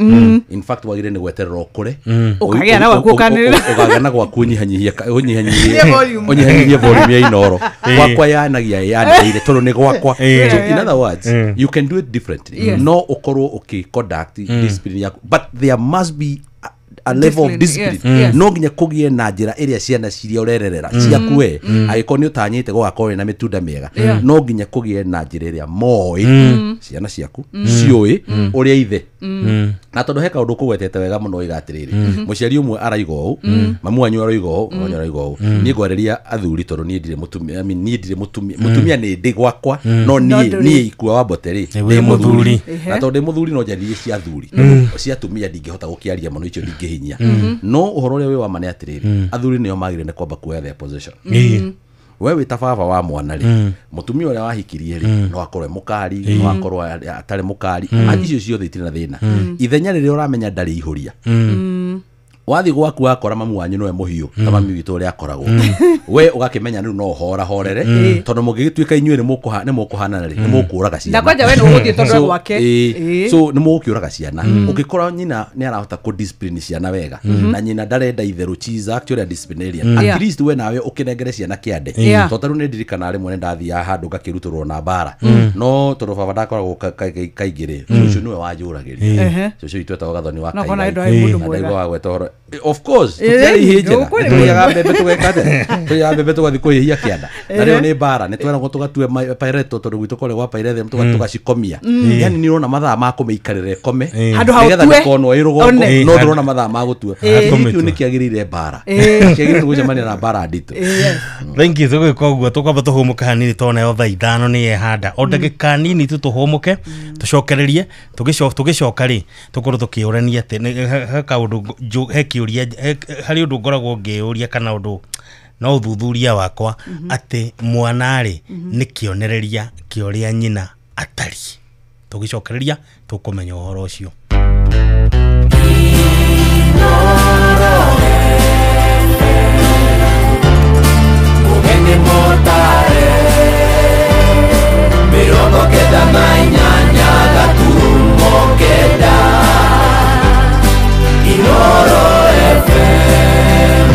in fact wagĩrĩire nĩ gweterera ũkũre ũkagĩa na gwaku ũkanĩrĩra ũkagĩa na gwaku ũnyihanyihie volume ya Inoro gwakwa yanagia yanĩrĩire tondũ nĩ gwakwa. So in other words you can do it differently no ũkorwo ũkĩ conduct discipline yaku but there must be a level of discipline no nginya kũgĩe na njĩra ĩrĩa ciana ciria ũrererera ciaku we angĩkorwo nĩ ũtanyĩte gũgakorwo na mĩtunda mĩega no nginya kũgĩe na njĩra ĩrĩa moĩ ciana ciaku ciũĩ ũrĩa ithe na tondũ he kaũndũ kũgwetete wega mũno oiga atĩrĩrĩ mũciari ũmwe araiga ũũ mamu wanyu araiga ũũ mamu wanyu araiga ũũ niĩ ngwarĩria athuri tondũ niĩ ndirĩ mũtumia I mean niĩ ndirĩ mũtumia mũtumia nĩ ndĩ gwakwa no niĩ ikua wa mbote rĩ ndĩ mũthuri na tondũ ndĩ mũthuri no njarĩrie cia athuri cia atumia ndingĩhota gũkĩaria mũno icio ndingĩhinyia no ũhoro ũrĩa wĩ wa ma nĩ atĩrĩrĩ athuri nĩo magĩrĩire nĩ kwamba kuoya their position we wĩ ta baba wa mwana rĩ mũtumia ũrĩa wahikirie rĩ no akorwo e mũkari no akorwo atarĩ mũkari icio ciothe itirĩ na thĩna ithenya rĩrĩa ũramenya ndarĩ ihũria wathi gwaku wakora mamu wanyu nowe mũhiũ ta mami witũ ũrĩa akoragwo we ũgakĩmenya rĩu no ũhora horere tondũ mũngĩgĩtuĩka inyuĩ nĩ mũkũhanana rĩ nĩ mũkũraga ciana na kwanja we nĩ ũgũthiĩ tondũ gwake so nĩ mũgũkĩũraga ciana ũngĩkora nyina nĩ arahota kũ discipline ciana wega na nyina ndarenda itherũ she's actually a disciplinarian at least we nawe ũkĩnengere ciana kĩande tondũ tarĩu nĩ ndirikana rĩmwe nĩ ndathiaga handũ ngakĩrutũrwo na mbara no tondũ baba ndakoragwo kaingĩ rĩ cũcũ nĩwe wanjũragĩria cũcũ witũ etagwo Gathoni wa Kaigai na wagweta ũhoro of course tutiarĩ ihĩ njega tũrĩaga mbembe tũgeka atĩa tũrĩaga mbembe tũgathiĩ kũhĩhia kĩanda na rĩo nĩ mbara nĩ tweragwo tũgatue paireto tondũ gwitũ kũrĩa gwa pairethe tũgacikomia yani nĩ ũrona mathaa ma kũmĩikarĩra ĩkome nĩgetha ndĩkonwo ĩ rũgongo no ndũrona mathaa ma gũtua kĩu nĩ kĩagĩrĩire mbara kĩagĩrĩire gũcemania na mbara nditũ. Thank you tũgwĩka ũguo tũkwamba tũhũmũke hanini tondũ nayo thaa ithano nĩ yehanda o ndagĩka nini tu tũhũmũke tũcokererie tũgĩcoka rĩ tũkorwo tũkĩũrania atĩ he kaũndũ he kĩũria harĩ ũndũ ngoragwo ngĩũria kana ũndũ no ũthuthuria wakwa atĩ mwana rĩ nĩ kĩonereria kĩa ũrĩa nyina atariĩ tũgĩcokereria tũkũmenya ũhoro ũcio. 98.9 Inoro FM.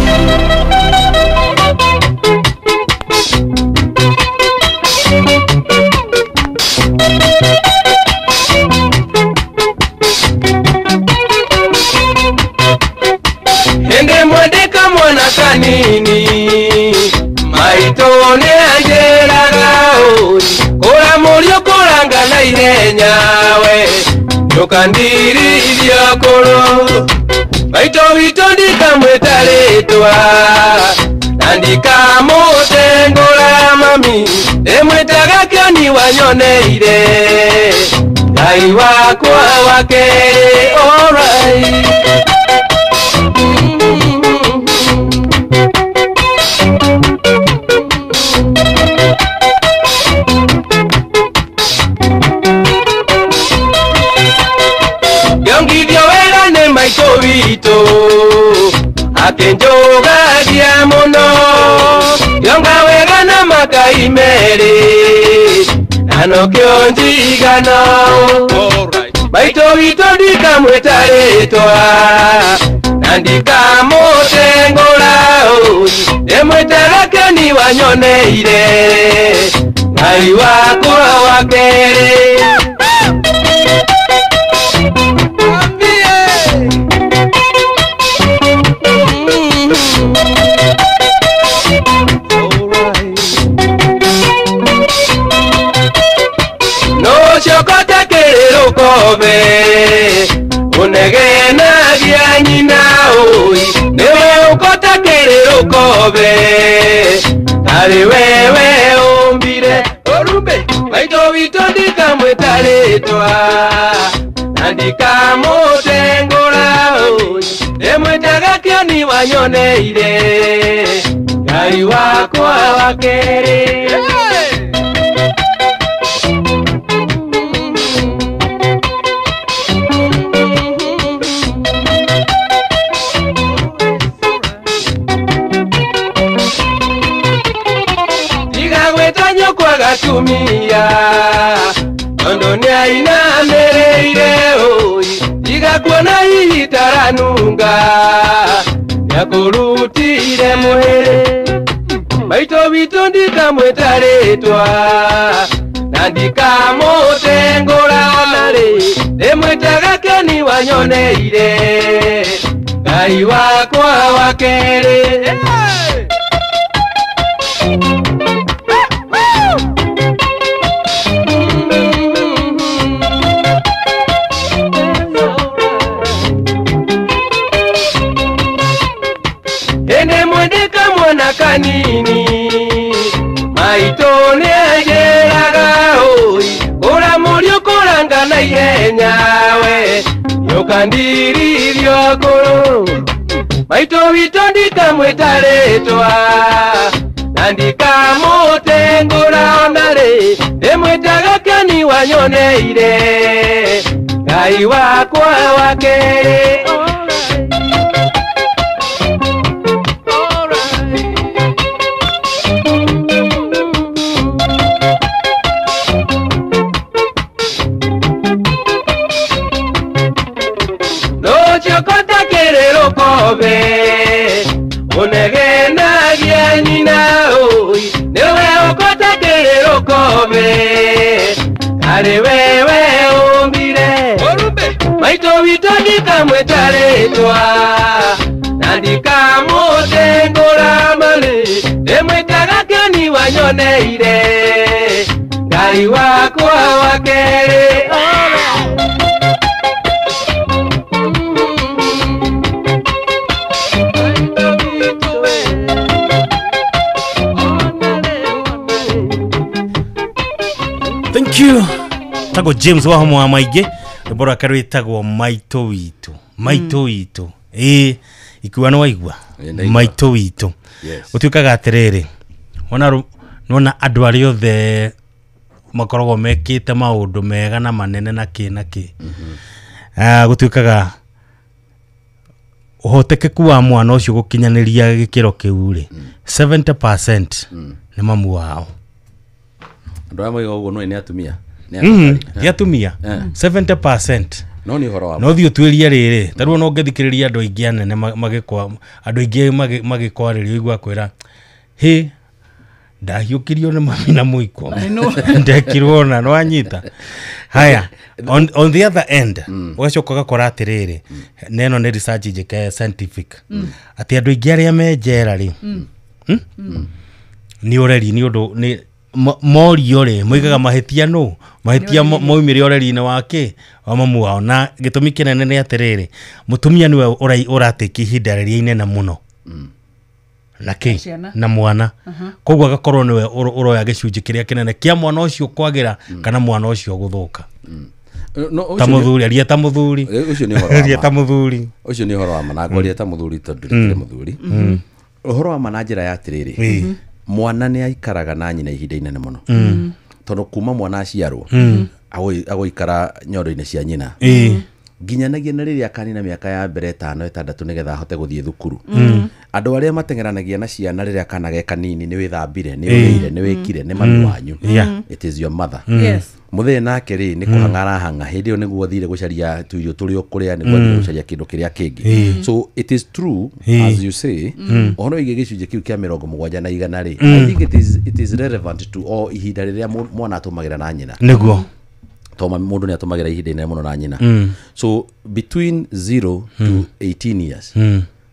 Ende mwendeka mwana kanini maito ne anjeraga oi kora murio koranga na ihenya we ndũkandirithia kũrũ maitũ witũ ndikamwĩta rĩtwa na ndikamũtengũra mami ndĩmwĩtaga kĩoni wanyoneire Ngai wakwa wa kerĩ alright. Mai merĩ na nokĩo njigana maitũ witũ ndikamwĩta rĩtwa na ndikamũtengũra ndĩmwĩtaga kĩoni wanyoneire Ngai wakwa wa kerĩ. Kobe unegenagia nyina oi niwe ukotakĩrĩrwo kobe arĩ wewe umbire orumbe maitũ witũ ndikamwĩta rĩtwa na ndikamũtengũra oi ndĩmwĩtaga kĩoni wanyoneire Ngai wakwa wa kerĩ. Gatumia tondu nĩainamĩrĩire oi tiga kuona hihi taranunga nĩakũrutire mwĩrĩ maitũ witũ ndikamwĩta rĩtwa na ndikamũtengũra narĩ ndĩmwĩtaga kĩoni wanyoneire Ngai wakwa wa kerĩ. Kanini maitũ nĩanjĩraga oi kũra mũriũ kũranga na ihenya we nĩũkandiririo ngũrũ maitũ witũ ndikamwĩta rĩtwa na ndikamũtengũra onarĩ ndĩmwĩtaga kĩoni wanyoneire Ngai wakwa wa kerĩ. Kobe unegenagia nyina oi niwe ukotakĩrĩrwo kobe arĩ wewe umbire maitũ witũ ndikamwĩta rĩtwa na ndikamũtengũra marĩ ndĩmwĩtaga kĩoni wanyoneire Ngai wakwa wa kerĩ. Thank you. Tago James wa homo wa maingĩ rwĩmbo rwake rwĩtagwo maitũ witũ maitũ witũ ĩĩ ikiwa nĩ waigua maitũ witũ gũtuĩkaga atĩrĩrĩ wona nona andũ arĩa othe makoragwo mekĩte maũndũ mega na manene na kĩ na kĩ gũtuĩkaga ũhotekeku wa mwana ũcio gũkinyanĩria gĩkĩro kĩu rĩ 70% nĩ mamu wao. Andũ arĩa moigaga ũguo no nĩ atumia nĩ atumia 70% no nĩ ũhoro wa no thiĩ ũtuĩrie rĩrĩ ta rĩu no ũngĩthikĩrĩria andũ aingĩ anene magĩkwa andũ aingĩ magĩkwarĩrio ũigua kwĩra hĩ ndahiũkirio nĩ mami na mũiko ndekirwo na nĩwanyita haya. On the other end ũgacoka ũgakora atĩrĩrĩ na ĩno nĩ research njĩke scientific atĩ andũ aingĩ arĩa me njera rĩ nĩ ũreri nĩ ũndũ nĩ morio rĩ moigaga mahĩtia nũ mahĩtia moimire ũreri-inĩ wake wa mamu wao na gĩtũmi kĩnene nĩ atĩrĩrĩ mũtumia nĩwe ũratĩkia ihinda rĩrĩa inene mũno na kĩ na mwana koguo agakorwo nĩwe ũroya gĩcunjĩ kĩrĩa kĩnene kĩa mwana ũcio kwagĩra kana mwana ũcio gũthũka. Ta mũthuri aria ta mũthuri ũcio nĩ ũhoro wa aria ta mũthuri ũcio nĩ ũhoro wa ma na ngwaria ta mũthuri tondũ ndikĩrĩ mũthuri ũhoro wa ma na njĩra ya atĩrĩrĩ mwana nĩ aikaraga na nyina ihinda inene mũno tondũ kuma mwana aciarwo agũikara nyondo-inĩ cia nyina Nginyanagia na rĩrĩa akanina mĩaka ya mbere 5 6 nĩgetha ahote gũthiĩ thukuru. Andũ arĩa mateng'eranagia na ciana rĩrĩa kana ge kanini nĩ wĩthambire, nĩ ũrĩire, nĩ wĩkire, nĩ mami wanyu. It is your mother. Mũthee nake rĩ nĩ kũhang'a arahang'a hĩndĩ ĩyo nĩguo athire gũcaria tũirio tũrĩa ũkũrĩa, nĩguo athire gũcaria kĩndũ kĩrĩa kĩngĩ. So it is true as you say, ũhoro wĩgiĩ gĩcunjĩ kĩu kĩa 70 na 100 rĩ, I think it is relevant to all ihinda rĩrĩa mwana atũmagĩra na nyina. Nĩguo. Tondũ mũndũ nĩ atũmagĩra ihinda inene mũno na nyina. So between 0 to 18 years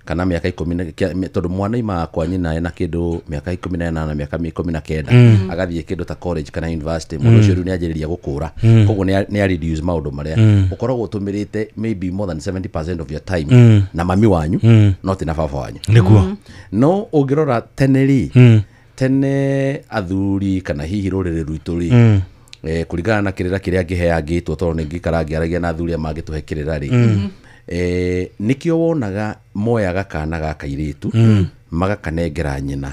kana mĩaka 10 tondũ mwana imaga kwa nyina ena kĩndũ mĩaka 18 na mĩaka 19 agathiĩ kĩndũ ta college kana university, mũndũ ũcio rĩu nĩ anjĩrĩria gũkũra, koguo nĩ a reduce maũndũ marĩa ũkoragwo ũtũmĩrĩte maybe more than 70% of your time na mami wanyu, no ti na baba wanyu. Nĩguo. No ũngĩrora tene rĩ, tene athuri kana hihi rũrĩrĩ rwitũ rĩ, kũringana na kĩrĩra kĩrĩa ngĩheangĩtwo tondũ nĩ ngĩikara ngĩaragia na athuri arĩa mangĩtũhe kĩrĩra rĩ, nĩkĩo wonaga moyaga kana ga kairĩtu magakanengera nyina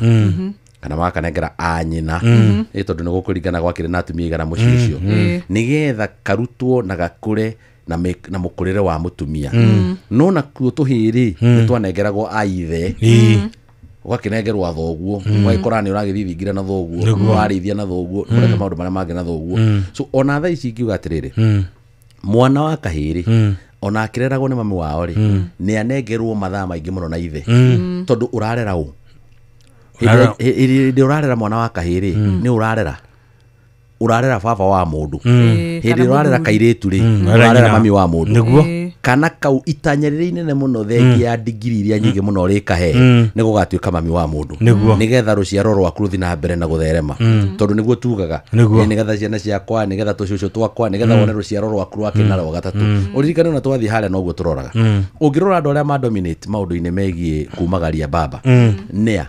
kana magakanengera a nyina, tondũ nĩ gũkũringana gwakĩrĩ na atumia igana mũciĩ ũcio, nĩgetha karutwo na gakũre na mũkũrĩre wa mũtumia. No nakuo tũhĩĩ rĩ nĩ twanengeragwo a ithe, ũgakĩnengerwo thoguo, ũgagĩkora nĩ ũragĩthiĩ na thoguo, ũrarĩithia na thoguo, ũreka maũndũ marĩa mangĩ na thoguo. So ona thaa ici ingiuga atĩrĩrĩ, mwana wa kahĩĩ rĩ ona akĩreragwo nĩ mami wao rĩ, nĩ anengerwo mathaa maingĩ mũno na ithe, tondũ ũrarera ũ hĩndĩ ũrarera mwana wa kahĩĩ rĩ, nĩ ũrarera baba wa mũndũ, hĩndĩ ũrarera kairĩtu rĩ, ũrarera mami wa mũndũ. Kana kau itanya rĩrĩa inene mũno thengia ya ndigiri iria nyingĩ mũno rĩkahe nĩ gũgatuĩka mami wa mũndũ, nĩgetha rũciaro rwaku rũthiĩ na mbere na gũtherema, tondũ nĩguo tugaga nĩgetha ciana ciakwa, nĩgetha tũcũcũ twakwa, nĩgetha wone rũciaro rwaku rwa kĩna rwa gatatũ. Ũririkane ona twathiĩ harĩa noguo tũroraga. Ũngĩrora andũ arĩa madominate maũndũ-inĩ megiĩ kumagaria baba nĩa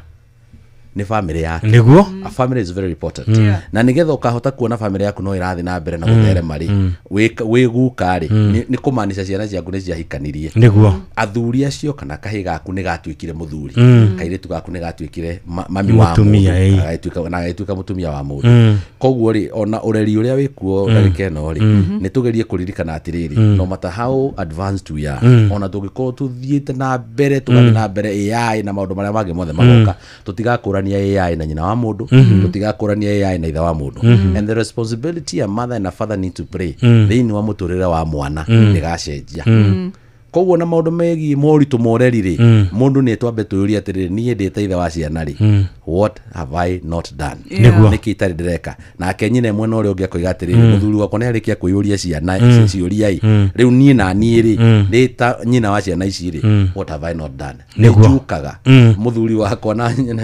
nĩ family yake. Nĩguo. A family is very important. Na nĩgetha ũkahota kuona family yaku no ĩrathiĩ na mbere na gũtherema rĩ, wĩ guka rĩ, nĩ kũmaanisha ciana ciaku nĩ ciahikanirie. Nĩguo. Athuri acio kana kahĩĩ gaku nĩ gatuĩkire mũthuri, kairĩtu gaku nĩ gatuĩkire mami wa mũndũ, na agagĩtuĩka mũtumia wa mũndũ. Koguo rĩ, ona ũreri ũrĩa wĩkuo ndagĩka ĩno rĩ, nĩ tũgerie kũririkana atĩrĩrĩ, no matter how advanced we are, ona tũngĩkorwo tũthiĩte na mbere, tũgathiĩ na mbere AI na maũndũ marĩa mangĩ mothe magoka, tũtigakũrania AI na nyina wa mũndũ, tũtigakũrania AI na ithe wa mũndũ. And the responsibility a mother and a father need to play thĩinĩ wa mũtũrĩre wa mwana nĩgacenjia. Koguo na maũndũ megiĩ moritũ moreri rĩ, mũndũ nĩ twambe twĩyũrie atĩrĩrĩ, niĩ ndĩ ta ithe wa ciana rĩ, what have I not done? Nĩkĩ itarĩ ndĩreka? Nake nyina mwena ũrĩa ũngĩ akoiga atĩrĩrĩ, mũthuri wakwa nĩ arĩkia kwĩyũria ciana ciũria ĩ, rĩu niĩ na niĩ rĩ, ndĩ ta nyina wa ciana ici rĩ, what have I not done? Nĩnjukaga mũthuri wakwa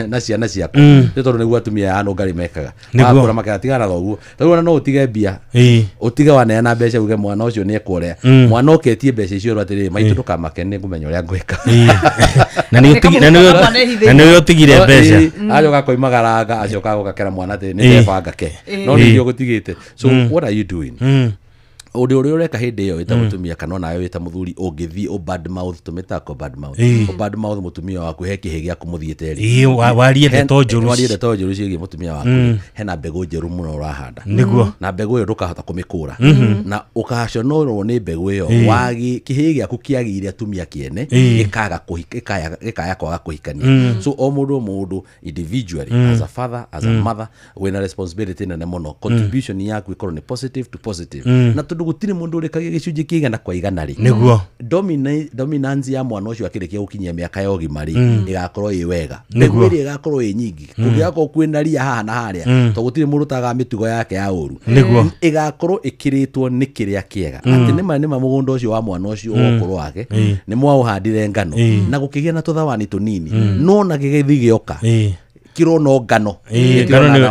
na ciana ciakwa, nĩ tondũ nĩguo atumia aya nũngarĩ mekaga, makũra makera tigana na thoguo, rĩu ona no ũtige mbia, ũtige waneana mbeca uge mwana ũcio nĩ ekũrĩa, mwana ũketie mbeca icio atĩrĩrĩ, maitũ ndũkamake nĩ ngũmenya ũrĩa ngwĩka. Na nĩ ũtigire mbeca. Acoka akoimagaranga, acoka agũkakera mwana atĩ nĩ ndebanga ke, no nĩ ũgũtigĩte. So what are you doing? Ũndũ ũrĩa ũreka hĩndĩ ĩyo wĩta mũtumia kana onawe wĩta mũthuri, ũngĩthiĩ ũ bad mouth, tũmĩtaga ko bad mouth, ũ bad mouth mũtumia waku, he kĩhĩ gĩaku mũthiĩte rĩ, warie ndeto njũru, warie ndeto njũru ciĩgiĩ mũtumia waku, hena mbegũ njerũ mũno ũrahanda. Nĩguo. Na mbegũ ĩyo ndũkahota kũmĩkũra, na ũkaconorwo nĩ mbegũ ĩyo, wagi kĩhĩ gĩaku kĩagĩire atumia kĩene, gĩkaya kwaga kũhikania. So o mũndũ individually, as a father, as a mother, wĩna responsibility nene mũno. Contribution yaku ĩkorwo nĩ positive to positive. Na tondũ gũtirĩ mũndũ ũrĩkagia gĩcunjĩ kĩa igana kwa igana rĩ, nĩguo dominance ya mwana ũcio akĩrĩkia gũkinyia mĩaka ya ũgima rĩ, ĩgakorwo ĩ wega, mbegũ ĩrĩa ĩgakorwo ĩ nyingĩ, kũngĩgakorwo kwĩna ria haha na harĩa, tondũ gũtirĩ mũndũ ũtagaga mĩtugo yake ya ũru, nĩguo ĩgakorwo ĩkĩrĩtwo nĩ kĩrĩa kĩega, atĩ nĩma mũgũnda ũcio wa mwana ũcio wa ũkũrũ wake nĩ mwaũhandire ngano na gũkĩgĩa na tũthawani tũnini, no na gĩgĩthiĩ gĩoka kirono ngano,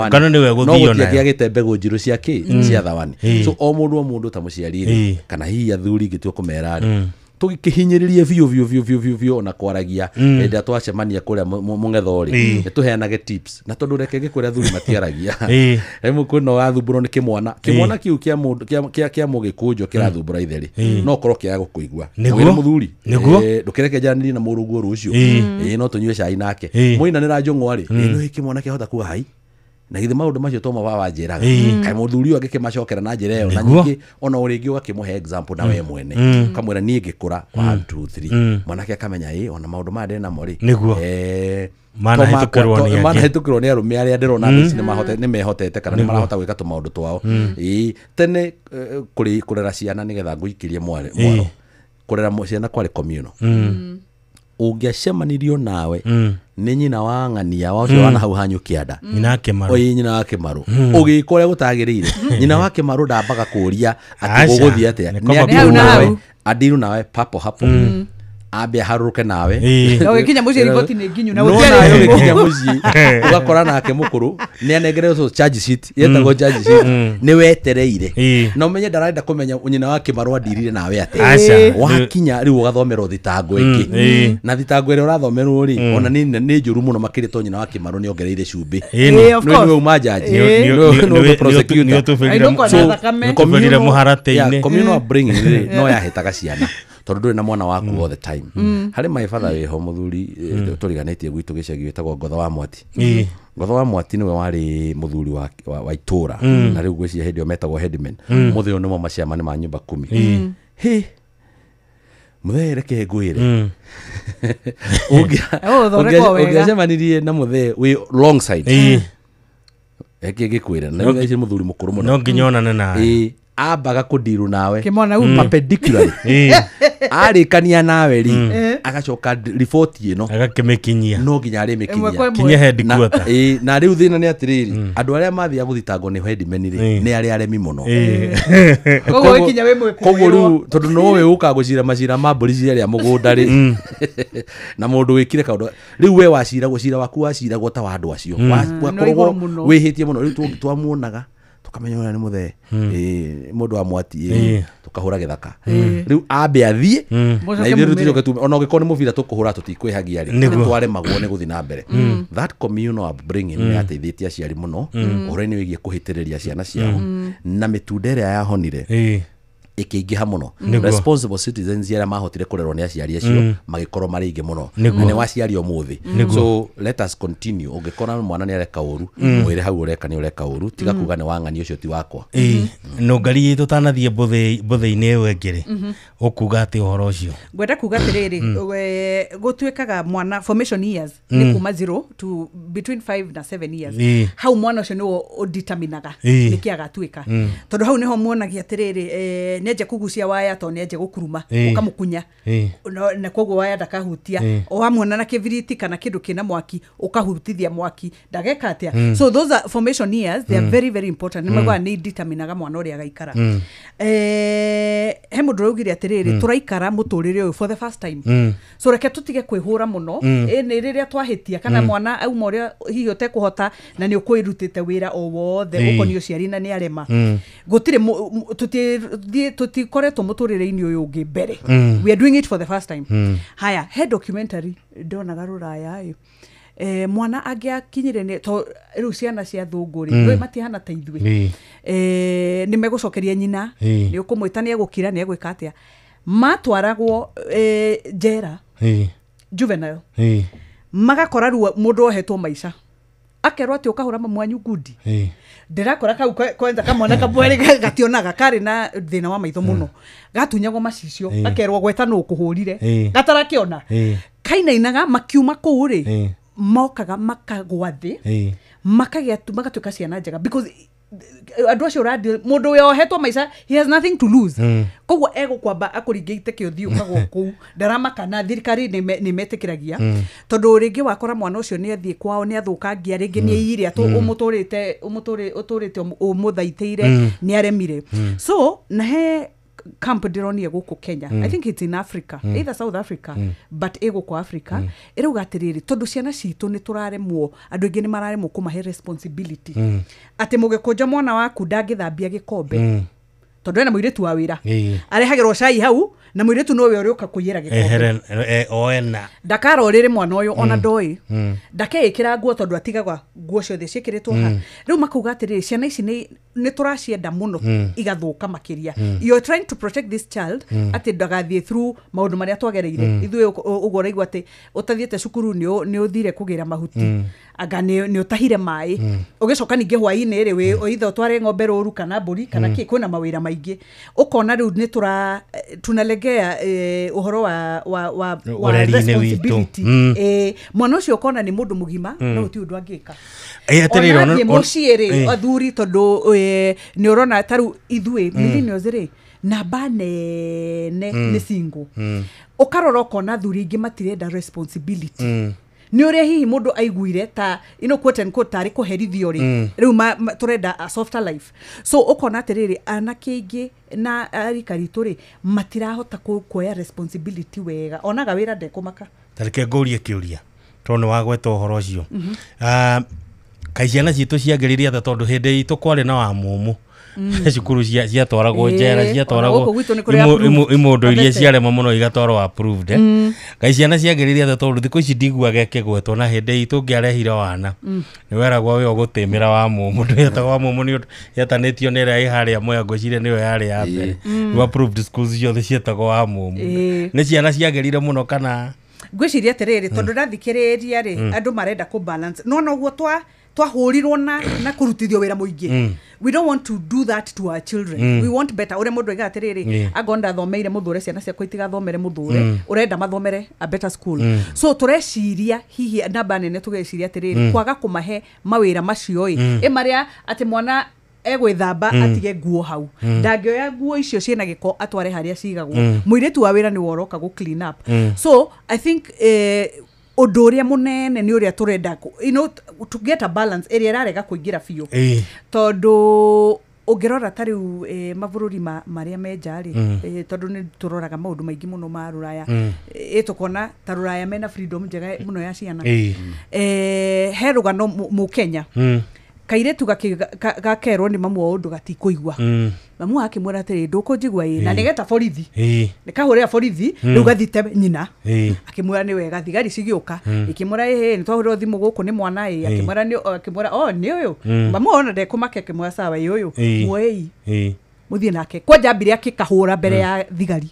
ngano niwe gũthio nayo, no gũtiagĩte mbegũ njirũ cia kĩ cia thawani. So o mũndũ ta mũciari rĩ, kana hihi athuri ingĩtua kũmera rĩ, tũgĩkĩhinyĩrĩrie biũ biũ biũ biũ biũ biũ ona kwaragia hĩndĩ ĩrĩa twacemania kũrĩa mũng'etho rĩ, nĩ tũheanage tips, na tondũ reke ngĩkwĩre athuri matiaragia, rĩmwe kwĩna wathumbũrwo nĩ kĩmwana, kĩmwana kĩu kĩa mũndũ kĩa mũgĩkũnjo kĩrathumbũra ithe rĩ, no ũkorwo kĩaga gũkũigua, mwĩre mũthuri ndũkĩreke njaranĩrie na mũrũguo rũciũ, no tũnyue cai nake, mũinanĩra njũng'wa rĩ, no kĩmwana kĩahota kuga hai Na githĩ maũndũ macio to mo baba anjĩraga. Kaĩ mũthuri ũyũ angĩkĩmacokera na njĩra ĩyo, na ningĩ ona ũrĩngĩ ũgakĩmũhe example na we mwene, ũkamwĩra niĩ ngĩkũra 1 2 3, mwanake akamenya ĩ ona maũndũ maya ndĩ namo rĩ, manahĩtũkĩrwo nĩ arũme arĩa ndĩrona ici nĩ mehotete kana nĩ marahota gwĩka tũmaũndũ twao. Tene kũrera ciana nĩgetha ngũikĩrie mwaro, kũrera ciana kwarĩ communal. Ũngĩacemanirio nawe nĩ nyina wa ng'ania wa ũcio wana hau hanyu kĩanda, nyina wa Kĩmarũ, ũgĩka ũrĩa gũtagĩrĩire, nyina wa Kĩmarũ ndambaga kũria atĩ gũgũthiĩ atĩa, nĩ adiru nawe papo hapo, ambe aharũrũke nawe ũgĩkinya mũciĩ riboti nĩ nginyu na ũgĩkinya mũciĩ ũgakora nake mũkũrũ nĩ anengeretwo charge sheet, yetagwo charge sheet, nĩ wetereire na ũmenye ndarenda kũmenya nyina wa Kĩmarũ andirire nawe atĩa. Wakinya rĩu ũgathomerwo thitango ĩngĩ, na thitango ĩrĩa ũrathomerwo rĩ ona nĩ njũru mũno makĩria to nyina wa Kĩmarũ nĩ ongereire cumbĩ, nĩ uma jaji, nĩ prosecutor, communal upbringing rĩ no yahĩtaga ciana tondũ ndũrĩ na mwana waku all the time. Harĩ my father wĩho mũthuri tũriganĩtie gwitũ gĩcagi wĩtagwo Ngotho wa Mwati. Ngotho wa Mwati nĩwe warĩ mũthuri wa itũra, na rĩu ngwĩciria hĩndĩ ĩyo metagwo headman. Mũthĩ ũyũ nĩmo maciama ma nyũmba 10. Hĩ mũthee reke ngwĩre, ũngĩacemanirie na mũthee wĩ long side eke gĩkwĩre na rĩu ici mũthuri mũkũrũ mũno, no nginya onane nawe, ambaga kũndiru nawe perpendicularly, arĩkania nawe rĩ agacoka riboti ĩno agakĩmĩkinyia, no nginya arĩmĩkinyia kinya headquarter. Na rĩu thĩna nĩ atĩrĩrĩ, andũ arĩa mathiaga gũthitangwo nĩ headman rĩ nĩ arĩa aremi mũno, koguo rĩu tondũ nowe ũkaga gũcira macira ma mbũri cia arĩa mũgũnda rĩ, na mũndũ wĩkire kaũndũ rĩu we waciragwo, cira waku waciragwo ta wa andũ acio, wakoragwo wĩhĩtie mũno. Rĩu twamuonaga tukamenya ũrĩa nĩ mũthee, mũndũ wa Mwati, tukahũra gĩthaka rĩu ambe athiĩ na ithuĩ rĩu tũcoke tume, ona ũngĩkorwo nĩ mũbira tũkũhũra tũtikwĩhagia rĩ, nĩ twaremagwo nĩ gũthiĩ na mbere. That communal upbringing nĩ yateithĩtie aciari mũno ũhoro-inĩ wĩgiĩ kũhĩtĩrĩria ciana ciao, na mĩtunda ĩrĩa yahonire ĩkĩingĩha mũno. Responsible citizens arĩa mahotire kũrerwo nĩ aciari acio magĩkorwo marĩ aingĩ mũno, na nĩ waciari ũmũthĩ. So let us continue. Ũngĩkora mwana nĩ areka ũru, mwĩre hau ũreka nĩ ũreka ũru, tiga kuga nĩ wang'ani ũcio ti wakwa. No ngari tũtanathiĩ mbũthĩ-inĩ ĩyo ĩngĩ rĩ, ũkuga atĩ ũhoro ũcio ngwenda kuga atĩrĩrĩ, gũtuĩkaga mwana formation years nĩ kuma 0 to between 5 na 7 years, hau mwana ũcio nĩwe ũdeterminaga nĩkĩ agatuĩka, tondũ hau nĩho muonagia atĩrĩrĩ nĩenje kugucia waya to nĩenje gũkuruma ũkamũkunya, na koguo waya ndakahutia, wamuona na kĩbiriti kana kĩndũ kĩna mwaki ũkahutithia mwaki ndageka atĩa. So those are formation years, they are very very important, nĩ maugaga nĩ determinaga mwana ũrĩa agaikara. He mũndũ ũraugire atĩrĩrĩ, tũraikara mũtũrĩre ũyũ for the first time, so reke tũtige kwĩhũra mũno nĩ rĩrĩa twahĩtia kana mwana auma ũrĩa hihi ũtekũhota na nĩ ũkwĩrutĩte wĩra o wothe ũkoniĩ ũciari na nĩ arema, gũtirĩ tũtikoretwo mũtũrĩre-inĩ ũyũ ũngĩ mbere, we are doing it for the first time. Haya, he documentary ndonaga rũraya ĩ, mwana angĩakinyire nĩ to rĩu ciana cia thũngũ rĩ rĩ matihana ta ithuĩ, nĩ megũcokeria nyina, nĩ ũkũmwĩta nĩ egũkira nĩ egwĩka atĩa, matwaragwo njera juvenile, magakora rĩu mũndũ ohetwo maica, akerwo atĩ ũkahũra mamu wanyu ngundi. Ndĩrakora kau kwanza kamwana kamwe gationaga karĩ na thĩna wa maitho mũno, gatunyagwo macicio, gakerwo gweta nũ ũkũhũrire, gatarakĩona, kainainaga makiuma kũu rĩ mokaga makagwa thĩ, makagĩa magatuĩka ciana njega, because andũ acio ũrathi mũndũ ũrĩa ohetwo maica he has nothing to lose, koguo egũkwamba akũringĩte kĩũthiũ ũkagwo kũu ndaramaka, na thirikari nĩ metĩkĩragia, tondũ rĩngĩ wakora mwana ũcio nĩ athiĩ kwao nĩ athũkangia, rĩngĩ nĩ aiyire ũmũtũrĩte ũmũthaitĩire nĩ aremire. So na he camp ndĩronire gũkũ Kenya, I think it's in Africa, either South Africa, but ĩ gũkũ Africa, ĩrauga atĩrĩrĩ, tondũ ciana citũ nĩ tũraremwo, andũ aingĩ nĩ mararemwo kũmahe responsibility, atĩ mũgĩkũnja mwana waku ndangĩthambia gĩkombe, tondũ ena mũirĩtu wa wĩra arehagĩrwo cai hau, na mũirĩtu nowe ũrĩa ũka kũiyĩra gĩkombe, ndakarorĩre mwana ũyũ ona ndoĩ, ndakeĩkĩra nguo tondũ atigaga nguo ciothe ciĩkĩrĩtwo ha. Rĩu makauga atĩrĩrĩ, ciana ici nĩ nĩ tũracienda mũno igathuka makiria. You're trying to protect this child atĩ ndagathiĩ through maũndũ marĩa twagereire ithuĩ. Ũguo ũraigua atĩ ũtathiĩte cukuru nĩ ũthire kũgĩra mahuti, anga nĩ ũtahire maĩ, ũgĩcoka ningĩ hwaĩ-inĩ rĩ wĩ either ũtware ng'ombe rũru kana mbũri kana kĩ, kwĩna mawĩra maingĩ. Ũkona rĩu nĩ tũra tunalegea ũhoro wa responsibility. Mwana ũcio ũkona nĩ mũndũ mũgima no gũtirĩ ũndũ angĩka. Atĩrĩrĩ, ona mũciĩ rĩ athuri, tondũ nĩ ũrona tarĩu ithuĩ millennials rĩ namba nene nĩ single. Ũkarora ũkona athuri aingĩ matirenda responsibility. Nĩ ũrĩa hihi mũndũ aiguire ta you know, quote and quote, tarĩ kũherithio rĩ, rĩu tũrenda a softer life. So ũkona atĩrĩrĩ, anake aingĩ na arika ritũ rĩ matirahota kuoya responsibility wega, onaga wĩra ndekũmaka. Tareke ngũrie kĩũria tondũ nĩ wagweta ũhoro ũcio. Kaĩ ciana citũ ciagĩrĩire atĩa, tondũ hĩndĩ itũ kwarĩ na wa mũmũ, cukuru ciatwaragwo njera, ciatwaragwo imũndũ iria ciarema mũno igatwarwo approved. Kaĩ ciana ciagĩrĩire atĩa, tondũ thikũ ici ndiguaga ĩkĩgwetwo, na hĩndĩ itũ ũngĩarehire wana nĩ weragwo we ũgũtĩmĩra wa mũmũ. Ndwetagwo wa mũmũ nĩ ũndũ yetanĩtio nĩ ĩrĩa ĩ harĩa Mwea, ngwĩciria nĩyo yarĩ ya mbere. Rĩu approved schools ciothe cietagwo wa mũmũ. Nĩ ciana ciagĩrĩire mũno kana? Ngwĩciria atĩrĩrĩ, tondũ ndathikĩrĩria rĩ andũ marenda kũ balance, no noguo twahũrirwo na kũrutithio wĩra mũingĩ. We don't want to do that to our children. We want better. Ũrĩa mũndũ aigaga atĩrĩrĩ, angorwo ndathomeire mũthũre, ciana ciakwa itigathomere mũthũre, ũrenda mathomere a better school. So tũreciria hihi namba nene tũgeciria atĩrĩrĩ, kwaga kũmahe mawĩra macio ĩ marĩa atĩ mwana egwĩthamba atige nguo hau, ndangĩoya nguo icio ciĩna gĩko atware harĩa cigagwo, mũirĩtu wa wĩra nĩ woroka gũ clean up. So I think ũndũ ũrĩa mũnene nĩ ũrĩa tũrenda, you know, to get a balance ĩrĩa ĩrarega kũingĩra biũ, tondũ ũngĩrora ta rĩu mabũrũri marĩa me nja rĩ, tondũ nĩ tũroraga maũndũ maingĩ mũno ma rũraya, tũkona ta rũraya mena freedom njega mũno ya ciana. He rũgano mũkenya, kairĩtu gakerwo nĩ mamu wa ũndũ gatikũigua, mamu akĩmwĩra atĩrĩ, ndũkũnjigua ĩ, na nĩgeta borithi, nĩkahũrĩra borithi rĩu gathite nyina. Akĩmwĩra nĩ wega, thigari cigĩũka ikĩmwĩra ĩhĩ, nĩtwahũrĩrwo thimũ gũkũ nĩ mwana ĩ, akĩmwĩra o nĩ ũyũ, mamu ona ndekũmake, akĩmwĩra sawa ĩ ũyũ muoei mũthiĩ nake. Kwanja ambire akĩkahũra mbere ya thigari,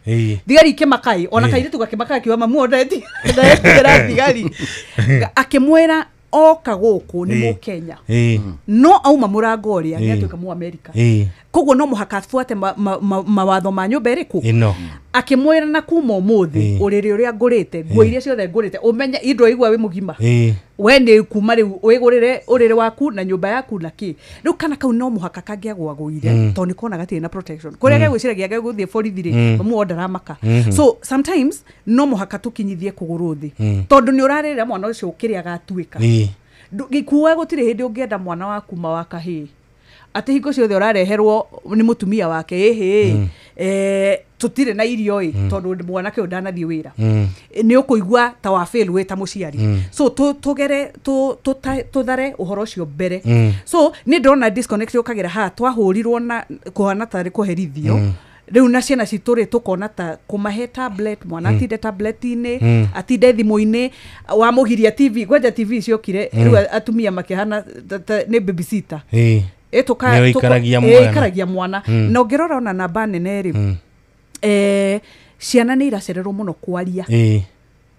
thigari ikĩmaka ĩ, ona kairĩtu gakĩmaka akiuga mamu ndetigĩra thigari. Akĩmwĩra oka gũkũ nĩ mũkenya, no auma mũrango ũrĩa nĩ atuĩka mũ Amerika, koguo no mũhaka abuate mawatho ma nyũmba ĩrĩkũ. Akĩmwĩra na kuma ũmũthĩ ũrĩrĩ ũrĩa ngũrĩte, nguo iria ciothe ngũrĩte, ũmenye indo igua wĩ mũgima, we nĩ kuma rĩu wĩgũrĩre ũrĩrĩ waku na nyũmba yaku na kĩ. Rĩu kana kau no mũhaka kangĩagwagũire, tondũ nĩ kona gatirĩ na protection, kũrĩa gegwĩciragia gegũthiĩ borithi rĩ, mamu o ndaramaka. So sometimes no mũhaka tũkinyithie kũgũrũ thĩ, tondũ nĩ ũrarĩrĩra mwana ũcio kĩrĩa agatuĩka. Gĩkua gũtirĩ hĩndĩ ũngĩenda mwana waku ma wa kahĩĩ atĩ hingo ciothe ũrareherwo nĩ mũtumia wake ĩhĩ, tũtirĩ na irio ĩ, tondũ mwanake ũyũ ndanathiĩ wĩra, nĩ ũkũigua ta wa fail wĩ ta mũciari. So tũgere tũthare ũhoro ũcio mbere. So nĩ ndĩrona disconnect ũkagĩra haha, twahũrirwo na kũhana tarĩ kũherithio, rĩu na ciana citũ rĩ tũkona ta kũmahe tablet, mwana atinde tablet-inĩ, atinde thimũ-inĩ, wamũgiria TV, kwanja TV ciokire rĩu atumia makĩhana nĩ babysitter, ĩikaragia mwana. Na ũngĩrora ona namba nene rĩ, ciana nĩ iracererwo mũno kwaria,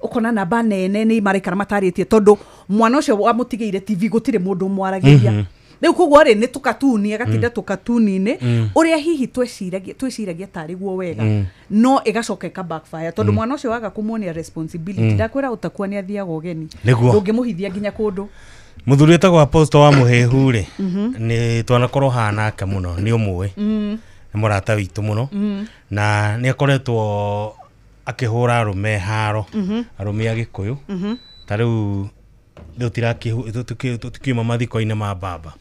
ũkona namba nene nĩ maraikara matarĩtie, tondũ mwana ũcio wamũtigĩire TV gũtirĩ mũndũ ũmwaragĩria. Rĩu koguo rĩ nĩ tũkatuni, agatinda tũkatuni-inĩ ũrĩa hihi twĩciragia tarĩ guo wega, no ĩgacoka ĩka backfire, tondũ mwana ũcio waga kũmuonia responsibility, ndakwĩra ũtakua nĩ athiaga ũgeni, ndũngĩmũhithia nginya kũndũ. Mũthuri wĩtagwo Apostle wa Mũhehu rĩ, nĩ twanakorwo haha nake mũno, nĩ ũmũĩ, nĩ mũrata witũ mũno, na nĩ akoretwo akĩhũra arũme haro, arũme a Gĩkũyũ. Ta rĩu tũkiuma mathiko-inĩ ma baba,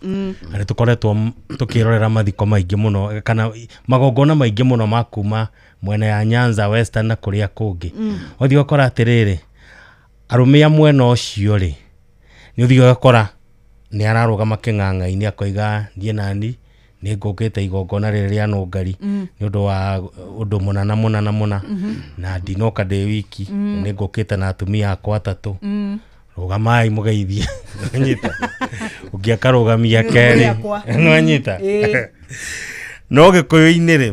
na nĩ tũkoretwo tũkĩrorera mathiko maingĩ mũno, kana magongona maingĩ mũno ma kuma mwena ya Nyanza Western na kũrĩa kũngĩ. Ũthiĩ ũgakora atĩrĩrĩ, arũme a mwena ũcio rĩ, nĩ ũthiĩ ũgakora nĩ ararũgama kĩng'ang'a-inĩ akoiga niĩ nani nĩ ngũkĩte igongona rĩrĩ rĩa nũngari nĩ ũndũ wa ũndũ mũna na mũna na mũna, na ndinoka ndĩ wiki, nĩ ngũkĩte na atumia akwa atatũ, rũgamai mũgeithie. Nĩwanyita? Ũngĩ akarũgamia kerĩ. Nĩwanyita? No gĩkũyũ-inĩ rĩ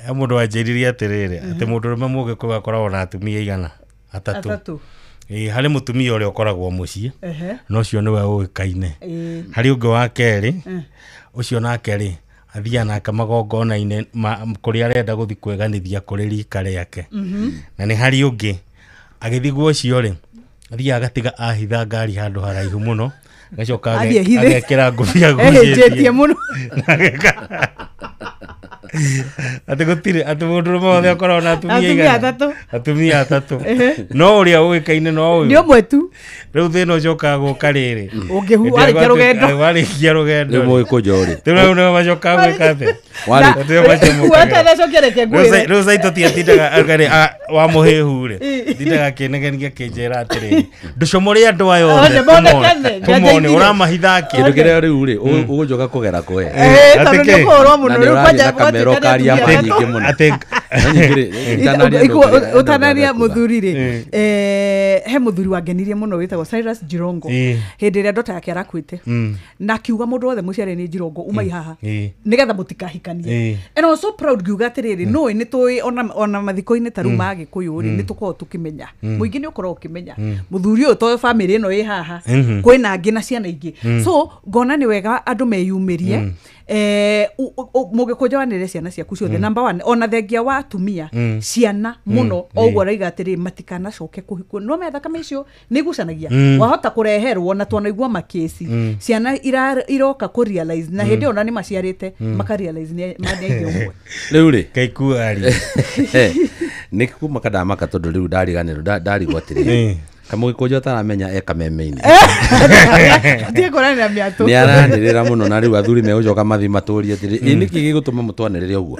mũndũ wanjĩrire atĩrĩrĩ atĩ mũndũrũme mũgĩkũyũ akoragwo na atumia igana atatũ. Harĩ mũtumia ũrĩa ũkoragwo mũciĩ na ũcio nĩwe ũĩkaine. Harĩ ũngĩ wa kerĩ ũcio nake rĩ athiaga nake magongona-inĩ kũrĩa arenda gũthiĩ kwĩganithia kũrĩ rika rĩake. Na nĩ harĩ ũngĩ agĩthiĩ gwa ũcio rĩ athiaga agatiga ahitha ngari handũ haraihu mũno agacoka agekĩra ngũbia ehĩnjĩtie mũno. Atĩ gũtirĩ atĩ mũndũrũme wothe akoragwo na atumia igana atumia atatũ no ũrĩa ũĩkaine no ũyũ nĩ ũmwe tu. Rĩu thĩna ũcokaga gũka rĩrĩ warĩkia rũgendo warĩkia rũgendo rĩu mũgĩkũnjo rĩ rĩu nĩo macokaga gwĩka atĩa rĩu Saito tiatindaga wa mũhĩhu rĩ tindaga akĩnegenia akĩnjĩra atĩrĩrĩ ndũcomore andũ aya othe tũmone ũramahitha akĩ kĩndũ kĩrĩa rĩu rĩ ũgũcoka kũgera kũhe tondũ nĩ ũkũhũrwo mũno rĩu kwanja kamero karia nyingĩ mũno ũtanaria mũthuri rĩ he mũthuri wangenirie mũno wĩtagwo Cyrus Jirongo hĩndĩ ĩrĩa ndota yake arakuĩte na akiuga mũndũ wothe mũciare nĩ Jirongo umai haha nĩgetha mũtikahikanie. And I was so proud ngiuga atĩrĩrĩ no nĩ tũĩ ona mathiko-inĩ ta rĩu ma Gĩkũyũ rĩ nĩ tũkoragwo tũkĩmenya mũingĩ nĩ ũkoragwo ũkĩmenya mũthuri ũyũ to family ĩno ĩ haha kwĩna angĩ na ciana ingĩ. So ngona nĩ wega andũ meyumĩrie mũgĩkũnja wanĩrĩre ciana ciaku ciothe number 1 ona thengia wa atumia ciana mũno oguo araiga atĩrĩ matikanacoke kũhikwo no me thakame icio nĩ igucanagia wahota kũreherwo na twanaigua makĩci ciana iroka kũ realize na hĩndĩ ĩyo na nĩ maciarĩte maka realize nĩ ithe ũmwe. Rĩu rĩ kaikuari nĩ kuma kadamaka tondũ rĩu ndariganĩrwo ndarigwo atĩrĩ kamũgĩkũnjo ataramenya e kameme-inĩ atige kũranĩra mĩatũ nĩ aranĩrĩra mũno na rĩu athuri megũcoka mathiĩ matũrie atĩrĩ ĩ nĩkĩ gĩgũtũma mũtwanĩrĩre ũguo.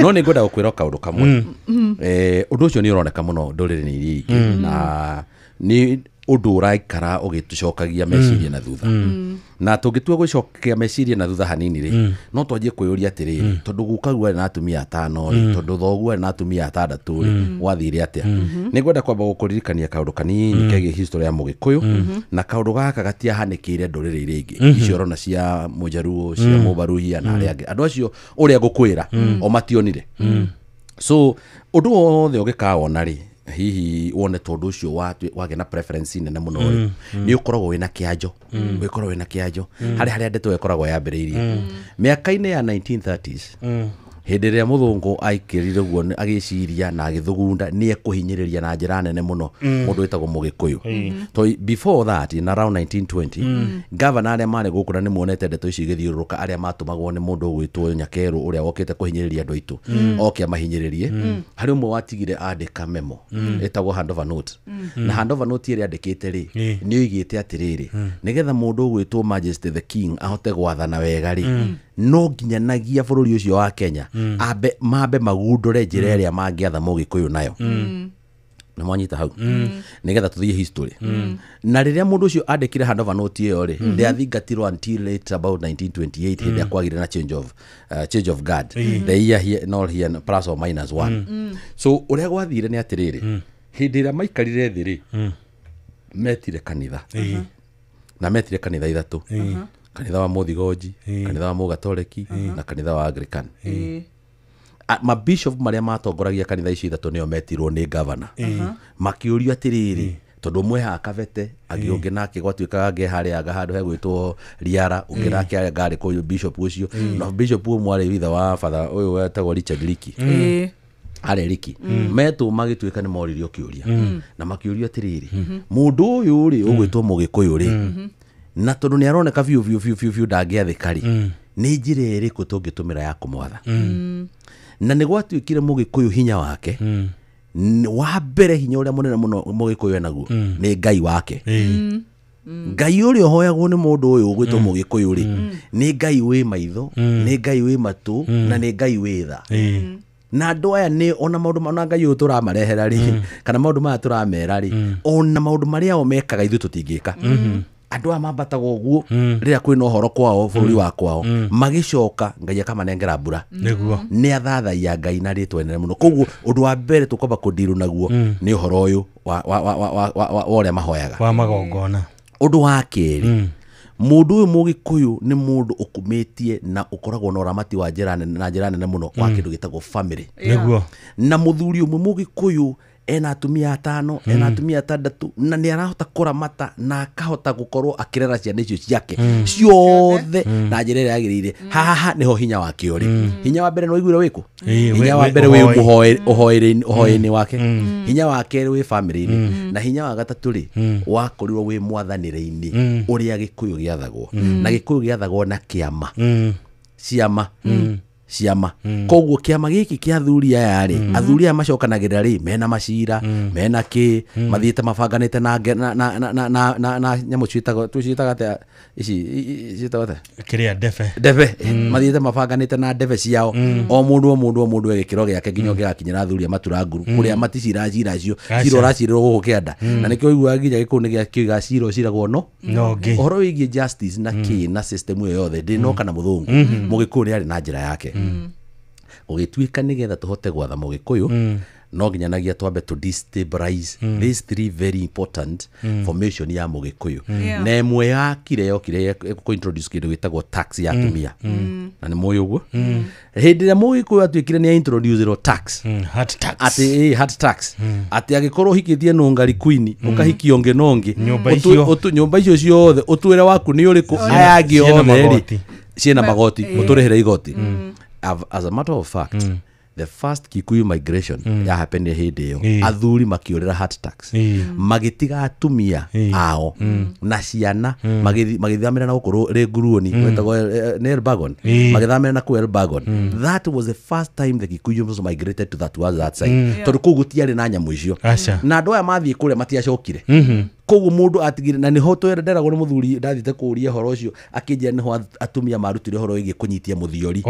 No nĩ ngwenda gũkwĩra kaũndũ kamwe ũndũ ũcio nĩ ũroneka mũno ndũrĩrĩ-inĩ iria ingĩ na nĩ ũndũ ũraikara ũgĩtũcokagia meciria na thutha na tũngĩtua gũcokia meciria na thutha hanini rĩ no twanjie kwĩyũria atĩrĩrĩ tondũ gukaguo arĩ na atumia atano rĩ tondũ thoguo arĩ na atumia atandatũ rĩ gwathire atĩa. Nĩ ngwenda kwamba gũkũririkania kaũndũ kanini kegiĩ history ya mũgĩkũyũ na kaũndũ gaka gatiahanĩkĩire ndũrĩrĩ iria ingĩ icio ũrona cia mũjaruo cia mũbaruhia na arĩa angĩ andũ acio ũrĩa ngũkwĩra o mationire. So ũndũ wothe ũgĩkawona rĩ hihi wone tondu ucio wagĩa na preference nene mũno rĩ nĩ ũkoragwo wĩna kĩanjo ũkoragwo wĩna kĩanjo harĩ harĩa ndeto ĩkoragwo yambĩrĩirie mĩaka-inĩ ya 1930s hĩndĩ ĩrĩa mũthũngũ aikĩrire guo agĩciria na agĩthugunda nĩ ekũhinyĩrĩria na njĩra nene mũno mũndũ wĩtagwo mũgĩkũyũ. To before that in around 1920 governor arĩa marĩ gũkũ na nĩ muonete ndeto ici igĩthiũrũrũka arĩa matũmagwo nĩ mũndũ ũgwĩtwo Nyakerũ ũrĩa wokĩte kũhinyĩrĩria andũ aitũ oke amahinyĩrĩrie harĩ ũmwe watigire andĩka memo ĩtagwo handover note na handover note ĩrĩa andĩkĩte rĩ nĩ oigĩte atĩrĩrĩ nĩgetha mũndũ ũgwĩtwo Majesty the King ahote gwathana wega rĩ no nginyanagia bũrũri ũcio wa Kenya ambe mambe magundũre njĩra ĩrĩa mangĩatha mũgĩkũyũ nayo na mwanyita hau nĩgetha tũthiĩ history na rĩrĩa mũndũ ũcio andĩkire handover note ĩyo rĩ ndĩathingatirwo until late about 1928 hĩndĩ ĩrĩa kwagĩire na change of guard the year here not here plus or minus one. So ũrĩa gwathire nĩ atĩrĩrĩ hĩndĩ ĩrĩa maikarire thĩ rĩ metire kanitha na metire kanitha ithatũ kanitha wa Mũthigonji kanitha wa Mũgatoleki na kanitha wa Anglican. Mabishop marĩa matongoragia kanitha icio ithatũ nĩo metirwo nĩ governor makĩũrio atĩrĩrĩ tondũ ũmwe haha Kabete angĩ ũngĩ nake gwatuĩkaga angĩ harĩa anga handũ hegwĩtwo Riara ũngĩ nake ngarĩ kũu bishop ũcio na bishop ũmwe arĩ witha wa father ũyũ wetagwo Richard Leakey arĩ Leakey metwo magĩtuĩka nĩ moririo kĩũria na makĩũrio atĩrĩrĩ mũndũ ũyũ rĩ ũgwĩtwo mũgĩkũyũ rĩ na tondũ nĩ aroneka biũ biũ biũ biũ biũ ndangĩathĩka rĩ nĩ njĩra ĩrĩkũ tũngĩtũmĩra ya kũmwatha na nĩ gwatuĩkire mũgĩkũyũ hinya wake wa mbere hinya ũrĩa mũnene mũno mũgĩkũyũ enaguo nĩ Ngai wake. Ngai ũrĩa ũhoyagwo nĩ mũndũ ũyũ ũgwĩtwo mũgĩkũyũ rĩ nĩ Ngai wĩ maitho nĩ Ngai wĩ matũ na nĩ Ngai wĩ tha na andũ aya nĩ ona maũndũ ona Ngai ũyũ tũramarehera rĩ kana maũndũ maya tũramera rĩ ona maũndũ marĩa o mekaga ithuĩ tũtingĩka andũ aya mambataga ũguo rĩrĩa kwĩna ũhoro kwao bũrũri wa kwao magĩcoka Ngai akamanengera mbura nĩ athathaia Ngai na rĩtwa inene mũno koguo ũndũ wa mbere tũkwamba kũndirwo naguo nĩ ũhoro ũyũ wa ũrĩa mahoyaga wa magongona. Ũndũ wa kerĩ Mundu uyu mugikuyu ni mundu ukumitie na ukoragwo na uramati wa njira nene na njira nene muno wa kindu gitagwo family. Niguo. Na muthuri umwe mugikuyu ena atumia atano, ena atumia atandatu, na nĩ arahota kũramata na akahota gũkorwo akĩrera ciana icio ciake ciothe na njĩra ĩrĩa yagĩrĩire. Haha nĩho hinya wake ũrĩ. Hinya wa mbere nĩ waiguire wĩkũ? Hinya wa mbere wĩ ũhoe-inĩ wake. Hinya wa kerĩ wĩ family-inĩ. Na hinya wa gatatũ rĩ wakorirwo wĩ mwathanĩre-inĩ ũrĩa Gĩkũyũ gĩathagwo. Na Gĩkũyũ gĩathagwo na kĩama. Ciama. Ciama. Koguo kiama giki kia athuri aya rĩ, athuri aya macokanagĩrĩra rĩ mena macira, mena kĩ, mathiĩte mabanganĩte na na na na na na nyamũ ciĩtagwo tuciĩtaga atĩa ici ciĩtagwo atĩa? Kĩrĩa ndebe. Ndebe. Mathiĩte mabanganĩte na ndebe ciao. O mũndũ o mũndũ o mũndũ e gĩkĩro gĩake nginya ũngĩgakinyĩra athuri a matura nguru kũrĩa maticira cira cio, cira ũracirĩrwo gũkũ kĩanda. Na nĩkĩo ũiguaga nginya Gĩkũyũ nĩ gĩakiuga cira ũciragwo no no ngĩ. Ũhoro wĩgiĩ justice na kĩ na system ĩyo yothe ndĩnoka na mũthũngũ. Mũgĩkũyũ nĩ arĩ na njĩra yake. Ũgĩtuĩka nĩgetha tũhote gwatha mũgĩkũyũ no nginyanagia twambe to destabilize these three very important formation ya mũgĩkũyũ. Na ĩmwe yakire yokire kũ introduce kĩndũ gĩtagwo tax ya atumia. Na nĩ mũĩ ũguo. Hĩndĩ ĩrĩa mũgĩkũyũ atuĩkire nĩ introduce tax. Hard tax. Atĩ hard tax. Atĩ angĩkorwo ũhikĩtie nũngari queen ũkahikia ũngĩ na ũngĩ nyũmba icio ciothe ũtwĩre waku nĩ ũrĩkũ aya angĩ othe rĩ ciĩna magoti ũtũrĩhĩre igoti. As a matter of fact, the first Kikuyu migration ya happened hĩndĩ ĩyo, athuri makĩũrĩra hard tax, magĩtiga atumia ao na ciana magĩthamĩra na gũkũ Rĩnguruoni gwetagwo nĩ Elbagon, magĩthamĩra na kũu Elbagon. That was the first time the Kikuyu migrated to that towards that side, tondũ kũu gũtiarĩ na nyamũ icio na andũ aya mathiĩ kũrĩa matiacokire. Koguo mũndũ atigire na nĩho twenderagwo nĩ mũthuri ndathiĩte kũũria ũhoro ũcio akĩnjĩra nĩho atumia marutire ũhoro wĩgiĩ kũnyitia mũthiori.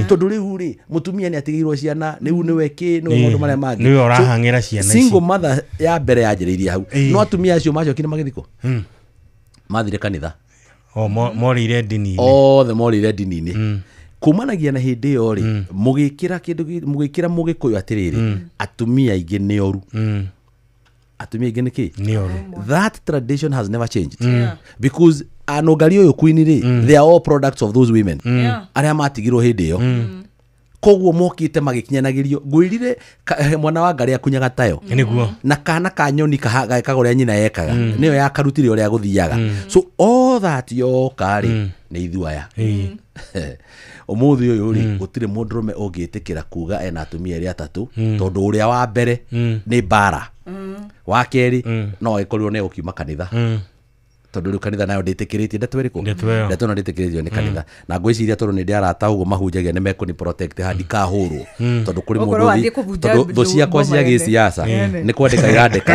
Tondũ rĩu rĩ mũtumia nĩ atigĩirwo ciana rĩu nĩwe kĩ nĩwe maũndũ marĩa mangĩ nĩwe ũrahang'ĩra ciana ici. Single mother ya mbere yanjĩrĩirie hau. No atumia acio macokire magĩthiĩ kũ? Mathire kanitha. O morĩire ndini-inĩ. Othe morĩire ndini-inĩ. Kumanagia na hĩndĩ ĩyo rĩ mũgĩkĩra kĩndũ mũgĩkĩra mũgĩkũyũ atĩrĩrĩ atumia aingĩ nĩ oru. Atumia aingĩ nĩ kĩ? Nĩ oru. That tradition has never changed. Because anũngari ũyũ queen rĩ they are all products of those women. Arĩa matigirwo hĩndĩ ĩyo. Koguo mokĩte magĩkinyanagĩrio ngwĩrire mwana wa ngarĩ akunyaga tayo. Nĩguo. Na kana ka nyoni gekaga ũrĩa nyina yekaga nĩyo yakarutire ũrĩa gũthiaga. So all that yoka rĩ nĩ ithuĩ aya. Ũmũthĩ ũyũ rĩ gũtirĩ mũndũrũme ũngĩtĩkĩra kuga ena atumia erĩ atatũ tondũ ũrĩa wa mbere nĩ mbara. Wa kerĩ no agĩkorirwo nĩ egũkiuma kanitha. Tondũ rĩu kanitha nayo ndĩtĩkĩrĩtie ndeto ĩrĩkũ? Ndeto ĩno ndĩtĩkĩrĩtio nĩ kanitha. Na ngwĩciria tondũ nĩ ndĩ arata ũguo mahunjagia nĩ mekũni protect haha ndikahũrwo. Tondũ kũrĩ mũndũ tondũ thũ ciakwa cia gĩsiasa nĩ kwandĩka irandĩka.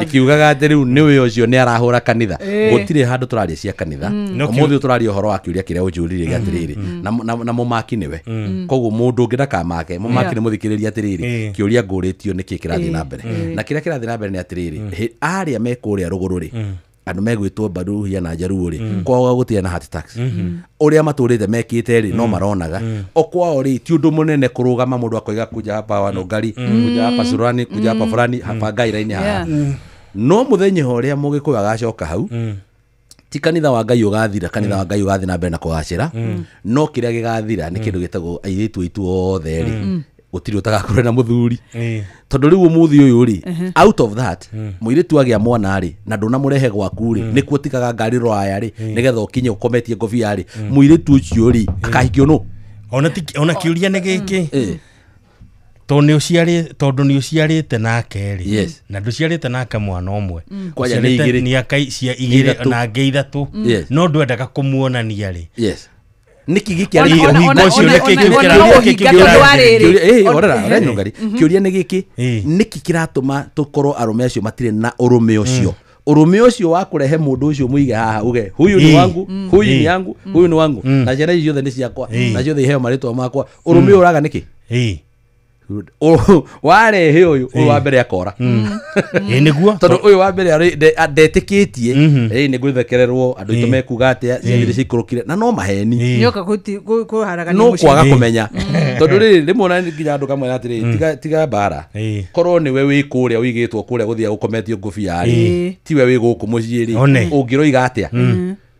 Ikiugaga atĩ rĩu nĩwe ũcio nĩ arahũra kanitha. Gũtirĩ handũ tũraria cia kanitha. Ũmũthĩ tũraria ũhoro wa kĩũria kĩrĩa ũnjũririe gĩa atĩrĩrĩ na mũmaki nĩwe. Koguo mũndũ ũngĩ ndakamake mũmaki nĩ mũthikĩrĩria atĩrĩrĩ kĩũria ngũrĩtio nĩkĩ kĩrathiĩ na mbere. Na kĩrĩa kĩrathiĩ na mbere nĩ atĩrĩrĩ arĩa me kũrĩa rũgũrũ rĩ andũ megwĩtwo Mbaruhia na Njaruo rĩ kwao gũtirĩ na heart tax. Ũrĩa matũrĩte mekĩte rĩ no maronaga. O kwao rĩ ti ũndũ mũnene kũrũgama mũndũ akoiga kuja hapa Wanũngari, kuja hapa Surani, kuja hapa fulani, hapa Ngai haha. No mũthenya ũrĩa mũgĩkũyũ agacoka hau ti kanitha wa Ngai ũgathira, kanitha wa Ngai ũgathiĩ na mbere na kũgacĩra, no kĩrĩa gĩgathira nĩ kĩndũ gĩtagwo airĩtu aitũ othe rĩ gũtirĩ ũtagakorwo na mũthuri. Tondũ rĩu ũmũthĩ ũyũ rĩ out of that mũirĩtu agĩa mwana rĩ na ndũnamũrehe gwaku rĩ nĩkuo tigaga ngari rũraya rĩ nĩgetha ũkinye ũkometie ngobia rĩ mũirĩtu ũcio rĩ akahikio nũ? Ona kĩũria nĩ gĩkĩ tondũ nĩ ũciarĩte nake rĩ na ndũciarĩte nake mwana ũmwe nĩ cia igĩrĩ na angĩ ithatũ no ndwendaga kũmuonania rĩ. Nĩkĩ gĩkĩ kĩũria nĩ gĩkĩ nĩkĩ kĩratũma tũkorwo arũme acio matirĩ na ũrũme ũcio ũrũme ũcio wa kũrehe mũndũ ũcio mũige haha uge huyu ni wangu huyu ni yangu huyu ni wangu na ciana ici ciothe nĩ ciakwa na ciothe iheo marĩtwa makwa ũrũme ũraga nĩkĩ? Warehe ũyũ ũyũ wa mbere akora. Ĩ nĩguo. Tondũ ũyũ wa mbere ndetĩkĩtie ĩ nĩ gwĩthekererwo andũ aitũ mekuga atĩa ciathire ciikũrũkire na no maheni. Nĩoka kũharagania no mũciĩ. Kwaga kũmenya tondũ rĩrĩ rĩmwe ona nginya andũ kamwe atĩrĩ tiga mbara korwo nĩwe wĩ kũrĩa ũigĩtwo kũrĩa gũthiaga gũkometio ngũbia rĩ tiwe wĩ gũkũ mũciĩ rĩ ũngĩroiga atĩa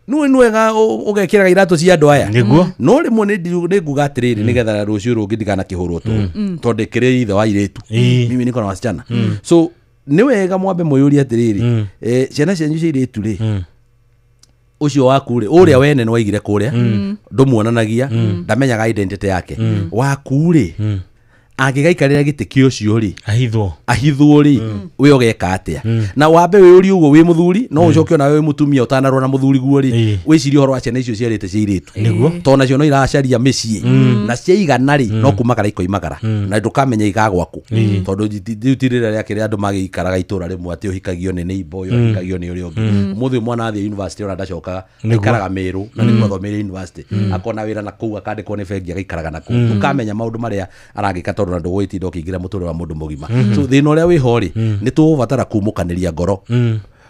nĩ nwega ũgekĩraga iratũ cia andũ aya no rĩmwe nĩ nguga atĩrĩrĩ nĩgetha rũciũ rũngĩ ndikanakĩhũrwo tũ tondũ ndĩkĩrĩ ithe wa airĩtu mimi niko na wasichana so nĩ wega mwambe mwĩyũrie atĩrĩrĩ ciana cianyu cia airĩtu rĩ ũcio waku rĩ ũrĩa wene nĩ waigire kũrĩa ndũmuonanagia ndamenyaga identity yake waku rĩ angĩgaikarĩra gĩtĩ kĩa ũcio rĩ ahithwo rĩ we ũgeka atĩa na wambe wĩyũrie ũguo wĩ mũthuri no ũcoke onawe wĩ mũtumia ũtanarũa na mũthuri guo rĩ wĩcirie ũhoro wa ciana icio ciarĩte cia airĩtu tondũ nacio no iracaria mĩciĩ na ciaigana rĩ no kumagara ikoimagara na ndũkamenya igagwaku tondũ rĩu ti rĩrĩa rĩakĩrĩ andũ magĩikaraga itũra rĩmwe atĩ ũhikagio nĩ neighbor ũyũ ũhikagio nĩ ũrĩa ũngĩ ũmũthĩ ũyũ mwana athiĩ university ona ndacokaga aikaraga Meru na nĩkuo athomeire university akona wĩra na kũu akandĩkwo nĩ bengi agaikaraga na kũu ndũkamenya maũndũ marĩa aragĩka tondũ na ndũgũgĩtinda ũkĩingĩra mũtũrĩre wa mũndũ mũgima so thĩna ũrĩa wĩho rĩ nĩ tũgũbatara kumũkanĩria ngoro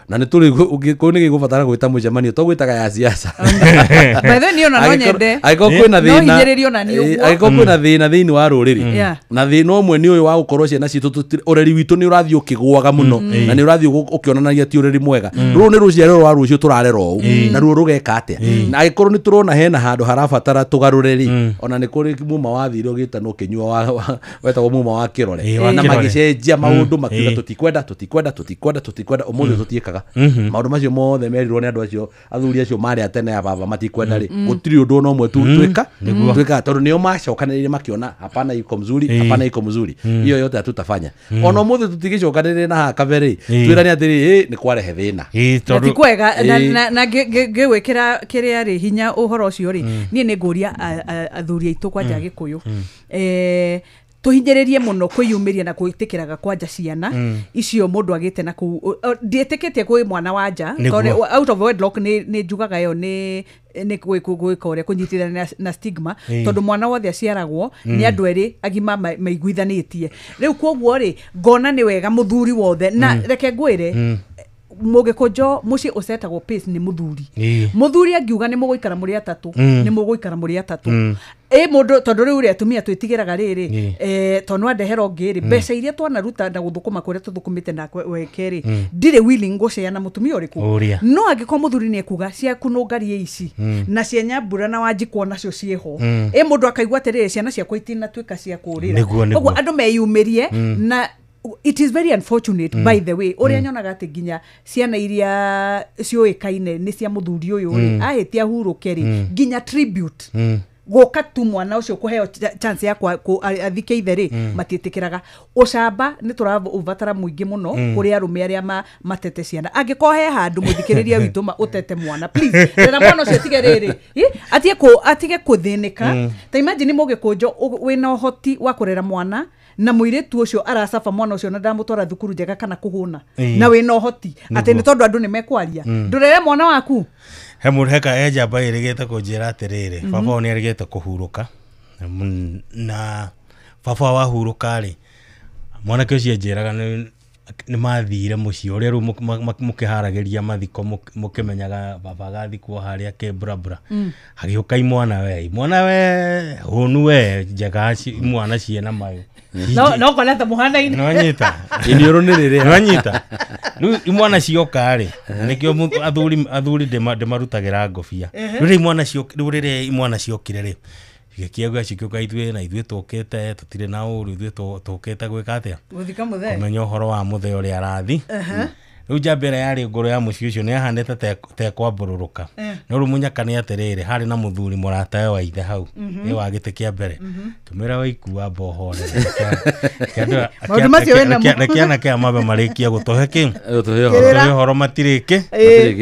na nĩ tũrĩ kũu nĩ gĩgũbatara gwĩta mũcemanio to gwĩtaga ya siasa By the way, niĩ ona no nyende angĩkorwo kwĩna no thĩna hinyĩrĩrio na niĩ ũguo angĩkorwo kwĩna thĩna thĩinĩ wa rũrĩrĩ na thĩna ũmwe nĩ ũyũ wa gũkorwo ciana citũ ũreri witũ nĩ ũrathiĩ ũkĩgũaga mũno na nĩ ũrathiĩ ũkĩonanagia ti ũreri mwega rũrũ nĩ rũciaro rwa rũciũ tũrarera ũũ na ruo rũgeka atĩa na angĩkorwo nĩ tũrona hena handũ harabatara tũgarũre rĩ ona nĩ kũrĩ muma wathire ũgĩtanwo ũkĩnyua wetagwo muma wa kĩrore na magĩcenjia maũndũ makiuga tũtikwenda tũtikwenda tũtikwenda tũtikwenda ũmũthĩ tũtiĩkaga maũndũ macio mothe merirwo nĩ andũ acio athuri acio marĩ a tene ya baba matikwenda rĩ gũtirĩ ũndũ ona ũmwe twĩka tondũ nĩo macokanĩrĩire makiona hapana iko mzuri hapana iko mzuri hiyo yote hatutafanya ona ũmũthĩ tũtigĩcokanĩrĩre na haha kabere twĩrane atĩrĩ nĩ kwarehe thĩna na ti kwega na ngĩwĩkĩra kĩrĩa rĩ hinya ũhoro ũcio rĩ niĩ nĩ ngũria athuri aitũ kwanja Gĩkũyũ tuhinyĩrĩrie mũno kwĩyumĩria na kwĩtĩkĩraga kwanja ciana icio mũndũ agĩte na kũu ndiĩtĩkĩtie kwĩ mwana wa nja tondũ out of wedlock nĩ njugaga ĩyo nĩ gwĩka ũrĩa kũnyitithania na stigma tondũ mwana wothe aciaragwo nĩ andũ erĩ agima maiguithanĩtie rĩu kwoguo rĩ ngona nĩ wega mũthuri wothe na reke ngwĩre mũgĩkũnjo mũciĩ ũcetagwo pace nĩ mũthuri mũthuri angiuga nĩ mũgũikara mũrĩ atatũ nĩ mũgũikara mũrĩ atatũ ĩ mũndũ tondũ rĩu rĩ atumia twĩtigĩraga rĩrĩ tondũ andehera ũngĩ rĩ mbeca iria twanaruta na gũthũkũma kũrĩa tũthũkũmĩte na weke rĩ ndirĩ willing gũcea na mũtumia ũrĩkũ no angĩkorwo mũthuri nĩ ekuga ciaku nũngarie ici na cia Nyambura na Wanjikũ nacio ciĩho ĩ mũndũ akaigua atĩrĩrĩ ciana ciakwa itinatuĩka cia kũrĩra koguo andũ meyumĩrie na it is very unfortunate by the way ũrĩa nyonaga atĩ nginya ciana iria ciũĩkaine nĩ cia mũthuri ũyũ rĩ ahĩtia hurũke rĩ nginya tribute gũka tu mwana ũcio kũheo chance ya athike ithe rĩ matiĩtĩkĩraga ũcamba nĩ tũraũbatara mũingĩ mũno kũrĩ arũme arĩa matete ciana angĩkorwo he handũ mũthikĩrĩria witũ ũtete mwana please rera mwana ũcio atige rĩrĩ atige kũthĩnĩka ta imagine mũgĩkũnjo wĩna ũhoti wa kũrera mwana na mũirĩtu ũcio aracaba mwana ũcio na ndamũtwara thukuru njega kana kũhũna na wĩna ũhoti atĩ nĩ tondũ andũ nĩ mekwaria ndũrere mwana waku he mũndũ heka enjamba ĩrĩgĩte kũnjĩra atĩrĩrĩ baba wao nĩ arĩgĩte kũhurũka na baba wahurũka rĩ mwanake ũcio anjĩraga nĩ mathire mũciĩ ũrĩa rĩu mũkĩharagĩria mathiko mũkĩmenyaga baba agathikwo harĩa kĩmburabura hagĩũka imwana we hũnu we njega imwana ciĩna mayũ no kona ta mũhanaine nĩwanyita iniũrũ nĩ rĩrĩa nĩwanyita rĩu imwana cioka rĩ nĩkĩo athuri ndĩmarutagĩra ngobia rĩu rĩrĩa imwana ciokire rĩ gĩkĩauga cikĩũka ithuĩ na ithuĩ tũkĩte tũtirĩ na ũru ithuĩ tũkĩte gwĩka atĩa gũthika mũthee kũmenya ũhoro wa mũthee ũrĩa arathi rĩu njamba ĩrĩa yarĩ ngũrũ ya mũciĩ ũcio nĩ yahanĩte ta ĩkwambũrũrũka no rĩu mũnyaka nĩ atĩrĩrĩ harĩ na mũthuri mũratawe wa ithe hau ĩ wa gĩtĩ kĩa mbere kĩmwĩra waikua mba ũhorere maũndũ macio wĩ namo reke anake aya mambe marĩkie gũtũhe kĩ ũhoro matirĩkĩ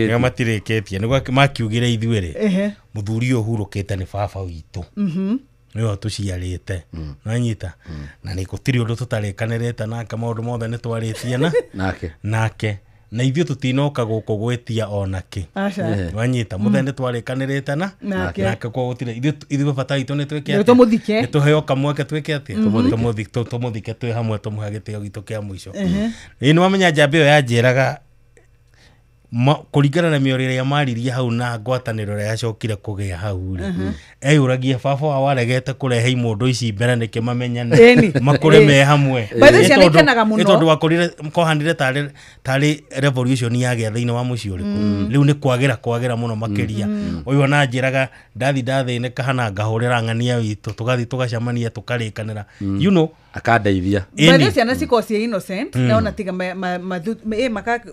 nĩo matirĩkĩtie nĩguo makiugire ithuĩ rĩ mũthuri ũyũ ũhurũkĩte nĩ baba witũ nĩwe tũciarĩte nĩwanyita na nĩ gũtirĩ ũndũ tũtarĩkanĩrĩte nake maũndũ mothe nĩ twarĩtie na nake Na ithuĩ tũtinoka gũkũ gwĩtia onakĩ. Wanyita mũthenya twarĩkanĩrĩte na nake kwa gũtirĩ ithuĩ bata witũ nĩ twĩke atĩa, nĩ tũheo kamweke twĩke atĩa, tũmũthike twĩ hamwe tũmũhe gĩtĩo gitũ kĩa mũico. Ĩĩ nĩ wamenya njamba ĩyo yanjĩraga kũringana na mĩorio ĩrĩa maririe hau na ngwatanĩro ĩrĩa yacokire kũgĩa hau rĩ, eyũragia baba wao aregete kũrehe imũndũ ici mbere nĩkĩ mamenyane makũre me hamwe. Nĩ tondũ wakorire kohanire tarĩ revolution yagĩa thĩinĩ wa mũciĩ ũrĩkũ. Rĩu nĩ kwagĩra mũno makĩria. Ũyũ ona njĩraga ndathi ndathĩnĩka hana ngahũrĩra ng'ania witũ tũgathiĩ tũgacemania tũkarĩkanĩra, you know, akandeithia. By ciana cikorwo ciĩ innocent na ona tiga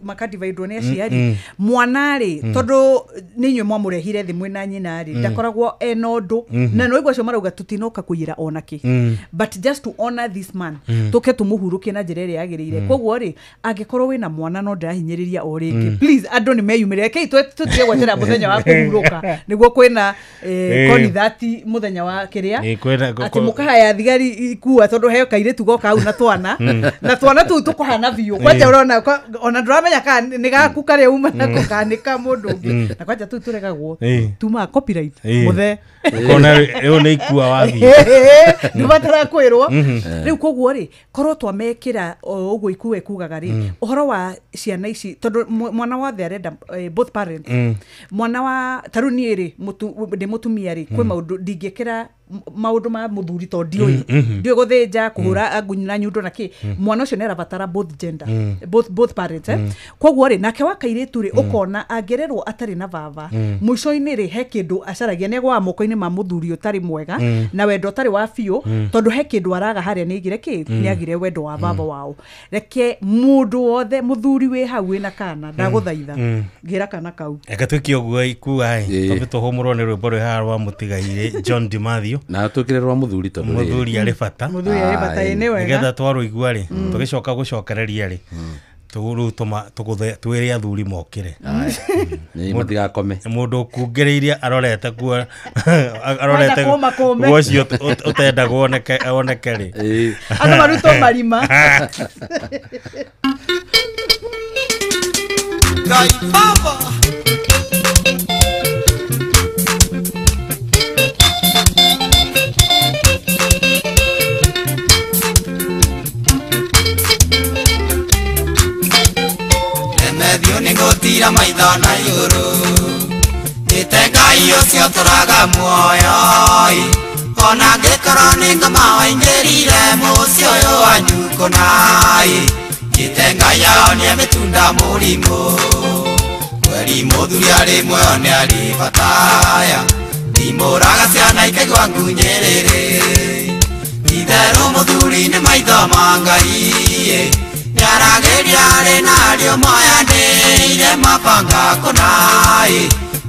makadividwo nĩ aciari. Mwana rĩ, tondũ nĩ inyuĩ mwamũrehire thĩ mwĩna nyina rĩ, ndakoragwo ena ũndũ na nĩ waigua acio marauga tũtinoka kũiyĩra onakĩ, but just to honor this man tũke tũmũhurũkie na njĩra ĩrĩa yagĩrĩire. Koguo rĩ, angĩkorwo wĩna mwana no ndĩrahinyĩrĩria o rĩngĩ, please andũ nĩ meyumĩre, rekei tũtige gweterera mũthenya wa kũhurũka nĩguo kwĩna koni 30 mũthenya wa kĩrĩa atĩ mũkahaya thigari ikua tondũ heo kairĩtu goka hau na twana na twana tũu tũkũhana biũ kwanja ũrona ona ndũramenya kana nĩ gaku karĩa uma nako kana nĩ ka mũndũ ũngĩ, na kwanja tũu tũregagwo tumaga copyright mũthee ũkona rĩu nĩ ikua wathiĩ ndũbatara kwĩrwo. Rĩu koguo rĩ, korwo twamekĩra ũguo ikua ikugaga rĩ, ũhoro wa ciana ici tondũ mwana wothe arenda both parents. Mwana wa ta rĩu niĩ rĩ, ndĩ mũtumia rĩ, kwĩ maũndũ ndingĩkĩra maũndũ ma mũthuri tondũ ndiũĩ ndiũĩ gũthĩnja kũhũra na nyundo na kĩ. Mwana ũcio nĩ arabatara both gender, both parents. Koguo rĩ, nake wa kairĩtu rĩ, ũkona angĩrerwo atarĩ na baba, mũico-inĩ rĩ, he kĩndũ acaragia nĩ agwaga moko-inĩ ma mũthuri ũtarĩ mwega na wendo ũtarĩ wa biũ, tondũ he kĩndũ araga harĩa nĩ aigire kĩ, nĩ agire wendo wa baba wao. Reke mũndũ wothe mũthuri wĩ hau wĩna kana, ndagũthaitha ngĩra kana kau. Reke twĩke ũguo ikua ĩ, twambe tũhũmũrwo nĩ rwĩmbo rwĩ haha rwa mũtigairĩ John DiMathio na twĩkĩre rwa mũthuri tondũ mũthuri arĩ bata, mũthuri arĩ bata, ĩ nĩ wega, nĩgetha twarũigua rĩ tũgĩcoka gũcokereria rĩ rĩu twĩre athuri mokĩre matigakome. Mũndũ ũkungĩrĩirie arorete kuo arorete guo ũcio ũtendagwo oneke rĩ, andũ marutwo marima. Ngai baba Remethio nĩ ngũtira maitho na igũrũ, njĩte Ngai ũcio ũtũraga muoyo, ona angĩkorwo nĩ ngoma waingĩrire mũciĩ ũyũ wanyu kũna, njĩte Ngai aonie mĩtunda mũrimũ. Kweri mũthuri arĩ muoyo nĩ arĩ bataya, ndimũraga ciana ikaigua ngunyĩrĩrĩ. Itherũ mũthuri nĩ maitho ma Ngai, nĩaragĩria arĩ narĩo moyanĩire mabanga kũna,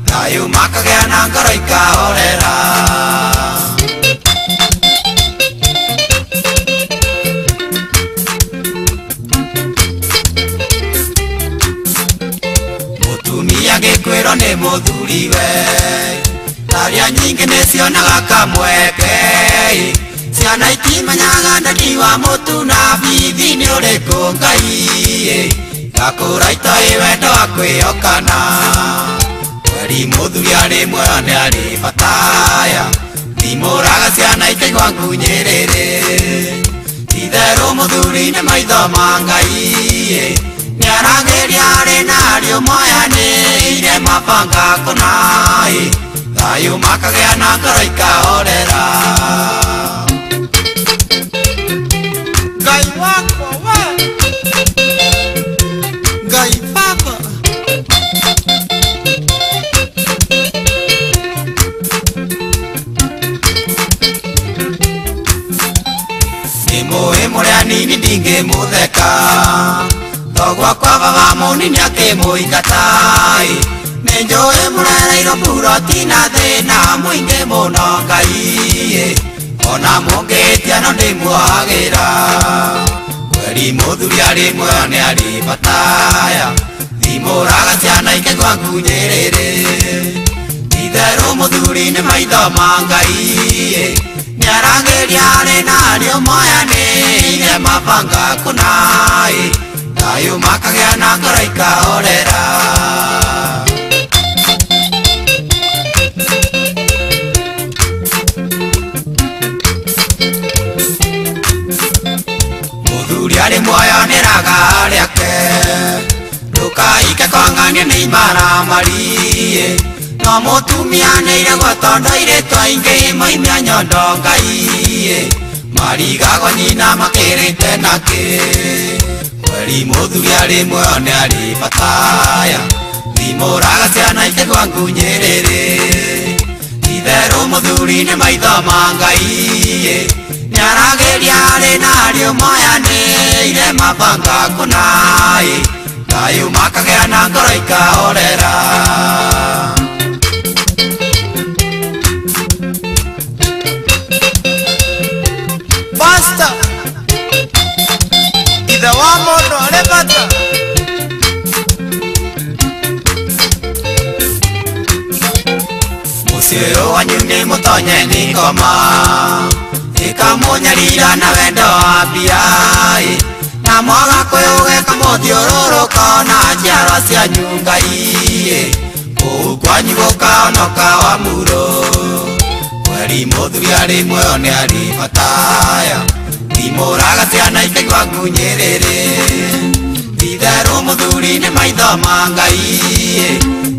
thayũ makagĩa na ngoro ikahorera. Mũtumia gĩkwĩrwo nĩ mũthuriwe, aria nyingĩ nĩcionaga kamweke, ciana itimenyaga ndadi wa mũtu na bithi nĩ ũrĩkũ Ngai, gakũra itoĩ wendo wa kwĩhokana. Kweri mũthuri arĩ muoyo nĩ arĩ bataya, ndimũraga ciana ikaigua ngunyĩrĩrĩ. Itherũ mũthuri nĩ maitho ma Ngai, nĩaragĩria arĩ narĩo moyanĩire mabanga kũna, thayũ makagĩa na ngoro ikahorera. Ngai wakwa we, Ngai baba. Nĩ mũĩ mũrĩ anini ndingĩmũtheka, thoguo kwa baba mũnini akĩmũingata. Nĩ njũĩ mũrereirwo mburoti na thĩna mũingĩ mũno Ngai, ona mũngĩtia no ndĩmuohagĩra. Kweri mũthuri arĩ muoyo nĩ arĩ bataya, thimũraga ciana ikaigua ngunyĩrĩrĩ. Itherũ mũthuri nĩ maitho ma Ngai, nĩaragĩria arĩ narĩo moyanĩire mabanga kũna, Thayũ makagĩa na ngoro ikahorera. Mũthuri arĩ muoyo nĩ raga rĩake, ndũkaike kwang'ania nĩ imaramari. No mũtumia nĩ iregwo tondũ airĩtu aingĩ moimia nyondo Ngai, marigagwo nyina makĩrĩte nakĩ. Kweri mũthuri arĩ muoyo nĩ arĩ bataya, thimũraga ciana ikĩgwa ngunyĩrĩrĩ. Itherũ mũthuri nĩ maitho ma Ngai, nĩaragĩria arĩ na ariũ moyanĩire mabanga kũna-ĩ, thayũ makagĩa na ngoro ikahorera. Pastor, ithe wa mũndũ arĩ bata. Mũciĩ ũyũ wanyu nĩ mũtonye nĩ ngoma, ĩkamũnyarira na wendo wa mbia-ĩ, na mwaga kwĩũgeka mũthiũrũrũko na njiarwa cianyu Ngai-ĩ, kũu kwanyu gũkahonoka wa muro. Kweri mũthuri arĩ muoyo nĩ arĩ bataya, thimũraga ciana ikaigua ngunyĩrĩrĩ. Itherũ mũthuri nĩ maitho ma Ngai,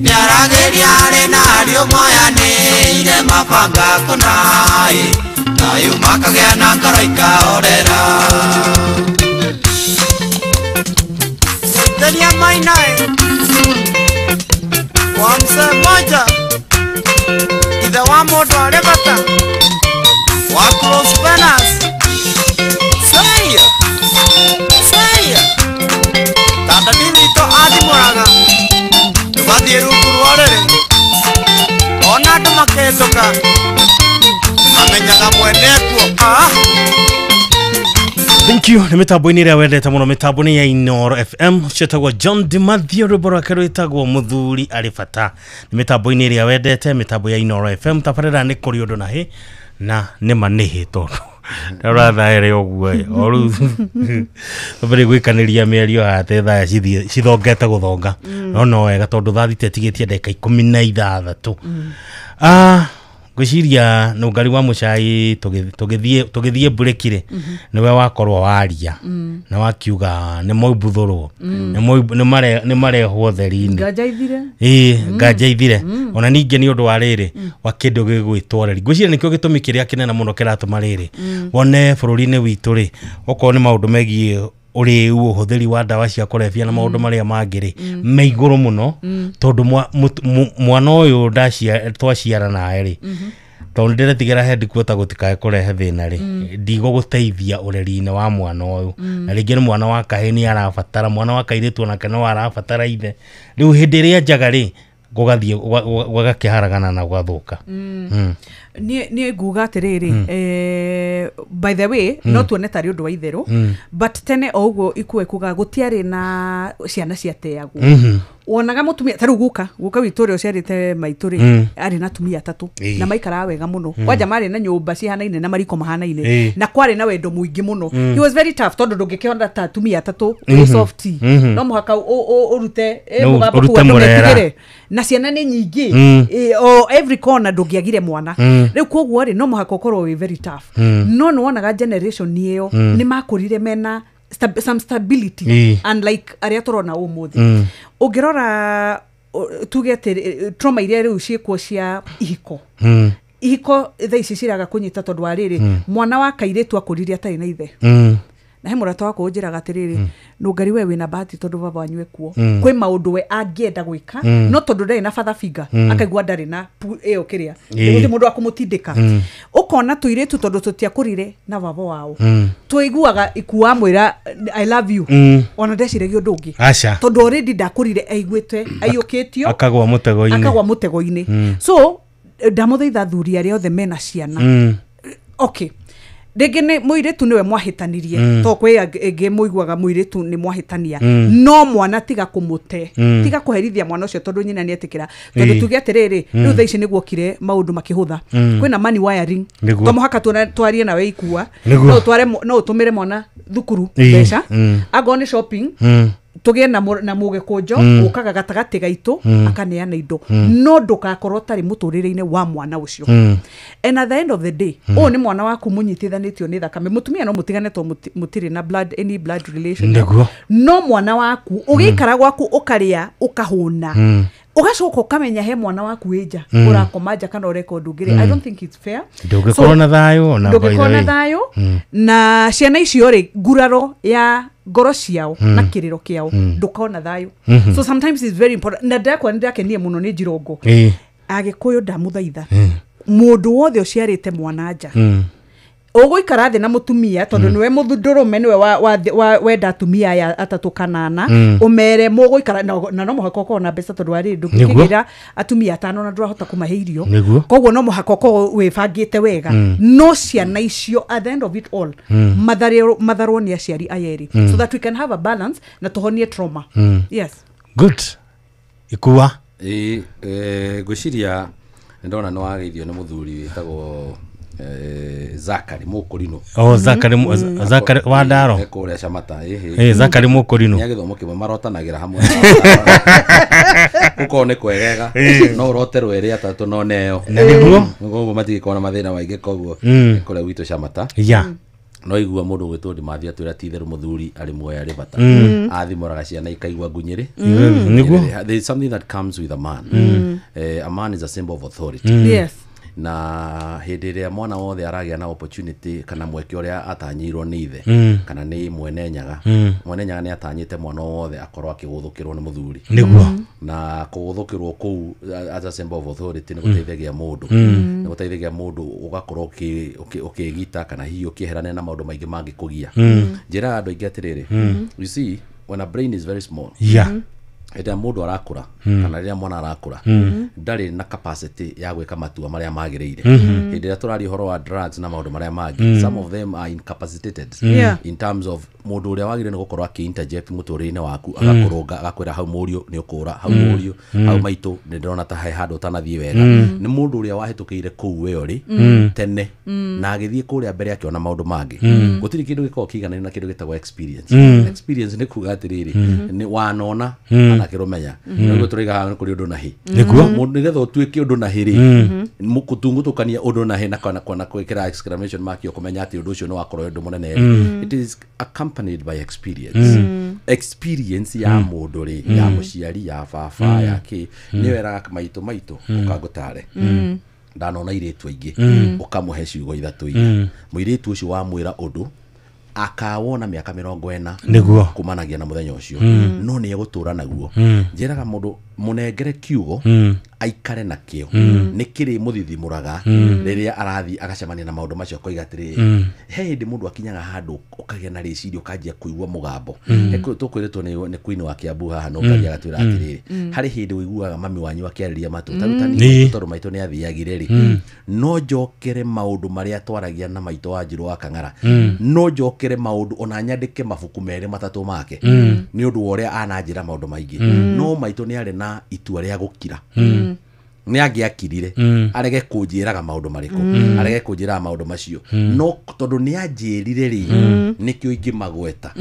nĩaragĩria arĩ na ariũ moyanĩire mabanga kũna-ĩ, thayũ makagĩa na ngoro ikahorera. Theria mainaĩ wa mzee mmoja, ithe wa mũndũ arĩ bata, wa close banners. Saya, saya, tata ni witũ athimũraga, tũgathiĩ rungu rwa ũrĩrĩ, ona andũ makĩhĩtũka, mamenyaga mwene kuo. Thank you. Nĩ mĩtambo-inĩ ĩrĩa wendete mũno, mĩtambo-inĩ ya Inooro FM, ciĩtagwo John Dimathio, rwĩmbo rwake rwĩtagwo Mũthuri arĩ bata. Nĩ mĩtambo-inĩ ĩrĩa wendete, mĩtambo ya Inooro FM. Tabarĩra nĩ kũrĩ ũndũ na hĩ na nĩ ma nĩ hĩ, tondũ ndarora thaa ĩrĩ ũguo ĩ, o rĩu tũbatiĩ gwĩkanĩria mĩario haha atĩ thaa cithongete gũthonga, no wega tondũ thaa thita ĩtigĩtie ndagĩka 16. Ngwĩciria nũngari wa mũcai tũgĩthiĩ mbũrĩki-rĩ, nĩwe wakorwo waria na wakiuga nĩ moimbuthũrwo, nĩ marehwo theri-inĩ. Nganja ithire. Ĩĩ, nganja ithire. Ona ningĩ nĩ ũndũ wa rĩrĩ wa kĩndũ gĩgwĩtwo reri. Ngwĩciria nĩkĩo gĩtũmi kĩrĩa kĩnene mũno kĩratũma rĩrĩ wone bũrũri-inĩ witũ rĩ, okorwo nĩ maũndũ megiĩ ũrĩu, ũhũthĩri wa ndawa cia kũrebia na maũndũ marĩa mangĩ rĩ, me igũrũ mũno, tondũ mwana ũyũ twaciara nawe rĩ, tondũ ndĩretigĩra headquarter gũtikae kũrehe thĩna rĩ, ndigũgũteithia ũreri-inĩ wa mwana ũyũ. Na rĩngĩ nĩ mwana wa kahĩĩ nĩ arabatara, mwana wa kairĩtu onake no arabatara ithe. Rĩu hĩndĩ ĩrĩa njaga rĩ, gũgathiĩ gũgakĩharagana na gũgathũka. Niĩ nguga atĩrĩrĩ, by the way, no tuone tarĩ ũndũ wa itherũ, but tene o ũguo ikue kuga gũtiarĩ na ciana ciateagwo. Wonaga mũtumia ta rĩu guka witũ ũrĩa ũciarĩte maitũ rĩ, arĩ na atumia atatũ na maikaraga wega mũno. Kwanja marĩ na nyũmba cihanaine na mariko mahanaine, na kwarĩ na wendo mũingĩ mũno. He was very tough tondũ ndũngĩkĩona ta atumia atatũ wĩ soft, no mũhaka ũrute mũgambo kũu andũ metigĩre, na ciana nĩ nyingĩ, o every corner ndũngĩagire mwana. Rĩu koguo rĩ, no mũhaka ũkorwo wĩ very tough. No nĩ wonaga generation ĩyo nĩ makũrire mena some stability, unlike arĩa tũrona ũmũthĩ. Ũngĩrora tuge atĩ trauma iria rĩu ciĩkuo cia ihiko, ihiko thaa ici ciraga kũnyita tondũ wa rĩrĩ, mwana wa kairĩtu akũrire atarĩ na ithe. Na he mũrata wakwa ũnjĩraga atĩrĩrĩ, nũngari we wĩna bahati tondũ baba wanyu ekuo, kwĩ maũndũ we angĩenda gwĩka, no tondũ ndarĩ na father figure, akaigua ndarĩ na ĩyo kĩrĩa, gũtirĩ mũndũ wa kũmũtindĩka. Ũkona tũirĩtu tondũ tũtiakũrire na baba wao, tũiguaga ikuwa mwĩra I love you, ona ndeciragia ũndũ ũngĩ, tondũ already ndakũrire aiguĩte aiyũkĩtio, akagwa mũtego-inĩ. So ndamũthaitha athuri arĩa othe mena ciana, okay, Rĩngĩ nĩ mũirĩtu nĩwe mwahĩtanirie to kwĩ ĩngĩ mũiguaga mũirĩtu nĩ mwahĩtania no mwana tiga kũmũte tiga kũherithia mwana ũcio tondũ nyina nĩ etĩkĩra tondũ tuge atĩrĩrĩ rĩu thaa ici nĩguokire maũndũ makĩhũtha kwĩna money wiring to mũhaka twarie nawe ikua no ũtũmĩre mwana thukuru mbeca angorwo nĩ shopping tugie na mũgĩkũnjo ũkaga gatagatĩ gaitũ akaneana indo no ndũgakorwo ũtarĩ mũtũrĩre-inĩ wa mwana ũcio. And at the end of the day ũyũ nĩ mwana waku mũnyitithanĩtio nĩ thakame mũtumia no mũtigane to mũtirĩ na blood any blood relation no mwana waku ũgĩikara gwaku ũkarĩa ũkahũna ugacoka ukamenya he mwana waku wĩ nja ũrakoma nja kana ũreka ũndũ ũngĩ. I don't think it's fair. Ndũngĩkorwo na thayũ ona ndũngĩkorwo na thayũ na ciana icio rĩ nguraro ya ngoro ciao na kĩrĩro kĩao ndũkona thayũ. So sometimes it's very important na ndakwa nĩ mũno nĩ Njirongo Agĩkũyũ ndamũthaitha mũndũ wothe ũciarĩte mwana nja ũgũikara thĩ na mũtumia tondũ nĩwe mũndũrũme nĩwe wenda atumia aya atatũ kanana ũmere mũgũikara na no mũhaka ũkorwo na mbeca tondũ warĩ ndũngĩkĩgĩra atumia atano na ndũrahota kũmahe irio koguo no mũhaka ũkorwo wĩbangĩte wega no ciana icio at the end of it all matharwo nĩ aciari aya erĩ so that we can have a balance na tũhonie trauma. Yes. Good. Ikua ngwĩciria ndona nĩ wageithio nĩ mũthuri wĩtagwo Zakari Mukorino. Oh, Zakari Zakari wa Ndaro. Kũrĩa Camata. Zakari Mukorino. Nĩ gĩthomo kĩmwe marotanagĩra hamwe. Gũkorwo nĩ kwegega. No ũrote rwerĩ atatũ no neo. Na nĩguo. Koguo matigĩkorwo na mathĩna maingĩ koguo kũrĩa gwitũ Camata. Yeah. No igua mũndũ gwĩtwo Ndimathi atwĩra ti itherũ mũthuri arĩ muoyo arĩ bata. Athimoraga ciana ikaigua ngunyĩrĩ. Nĩguo. There is something that comes with a man. A man is a symbol of authority. Yes. Na hĩndĩ ĩrĩa mwana wothe aragĩa na opportunity kana mweke ũrĩa atanyĩirwo nĩ ithe kana nĩ mwene nyaga mwene nyaga nĩ atanyĩte mwana wothe akorwo akĩgũthũkĩrwo nĩ mũthuri. Nĩguo. Na kũgũthũkĩrwo kũu as a symbol of authority nĩ gũteithagia mũndũ nĩ gũteithagia mũndũ ũgakorwo ũkĩgita kana hihi ũkĩeherania na maũndũ maingĩ mangĩkũgia. Njĩraga andũ aingĩ atĩrĩrĩ, you see when a brain is very small, yeah, hĩndĩ ĩrĩa mũndũ arakũra kana rĩrĩa mwana arakũra ndarĩ na capacity ya gwĩka matua marĩa magĩrĩire. Hĩndĩ ĩrĩa tũraria ũhoro wa drugs na maũndũ marĩa mangĩ, some of them are incapacitated in terms of mũndũ ũrĩa wagĩrĩire nĩ gũkorwo akĩ-interject mũtũrĩre-inĩ waku agakũrũnga agakwĩra hau mũriũ nĩ ũkũra, hau mũriũ, hau maitũ nĩ ndĩrona ta he handũ ũtanathiĩ wega. Nĩ mũndũ ũrĩa wahĩtũkĩire kũu we ũrĩ tene na agĩthiĩ kũrĩa mbere akĩona maũndũ mangĩ. Gũtirĩ kĩndũ gĩkoragwo kĩiganaine na kĩndũ gĩtagwo experience. Experience nĩ kuga atĩrĩrĩ nĩ wanona akĩrũmenya nĩguo tũraiga haha kũrĩ ũndũ na hĩ. Nĩguo. Nĩgetha ũtuĩke ũndũ na hĩ rĩ, kũtungutũkania ũndũ na hĩ na kana kwĩkĩra exclamation mark ũkũmenya atĩ ũndũ ũcio nĩ wakorwo ũndũ mũnene. It is accompanied by experience. Experience ya mũndũ rĩ, ya mũciari, ya baba, ya kĩ, nĩyo ĩraga maitũ maitũ ũkangũtare ndanona irĩtu aingĩ ũkamũhe ciugo ithatũ inya mũirĩtu ũcio wamwĩra ũndũ akawona mĩaka 40 nĩguo kumanagia na mũthenya ũcio no nĩ egũtũra naguo. Njĩraga mũndũ mũnengere kiugo aikare nakĩo nĩ kĩrĩ mũthithimũraga rĩrĩa arathiĩ agacemania na maũndũ macio akoiga atĩrĩrĩ he hĩndĩ mũndũ akinyaga handũ ũkagĩa na rĩciria ũkanjia kũigua mũgambo. Tũkwĩrĩtwo nĩ Queen wa Kiambu haha no ũkanjia agatwĩra atĩrĩrĩ harĩ hĩndĩ ũiguaga mami wanyu akĩarĩria matũ tarutani tondũ maitũ nĩ athiagire rĩ no njokere maũndũ marĩa twaragia na maitũ wa Njirũ wa Kang'ara no njokere maũndũ ona nyandĩke mabuku merĩ matatũ make nĩ ũndũ wa ũrĩa ananjĩra maũndũ maingĩ no maitũ nĩ arĩ na itua rĩa gũkira. Nĩ angĩakirire arege kũnjĩraga maũndũ marĩkũ arege kũnjĩraga maũndũ macio no tondũ nĩ anjĩrire rĩ nĩkĩo ingĩmagweta.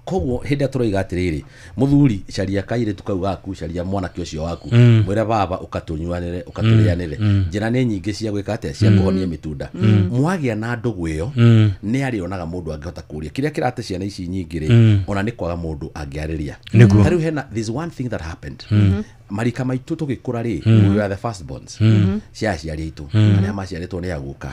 Koguo hĩndĩ ĩrĩa tũroiga atĩrĩrĩ mũthuri caria kairĩtu kau gaku caria mwanake ũcio waku mwĩre baba ũkatũnyuanĩre ũkatũrĩanĩre njĩra nĩ nyingĩ cia gwĩka atĩa cia kũhonia mĩtunda mwagĩa na ndũgũ ĩyo nĩ arĩonaga mũndũ angĩhota kũria kĩrĩa kĩrate ciana ici nyingĩ rĩ ona nĩ kwaga mũndũ angĩarĩria. Ta rĩu hena there's one thing that happened marika maitũ tũgĩkũra rĩ we were the first borns cia aciari aitũ arĩa maciarĩtwo nĩ aguka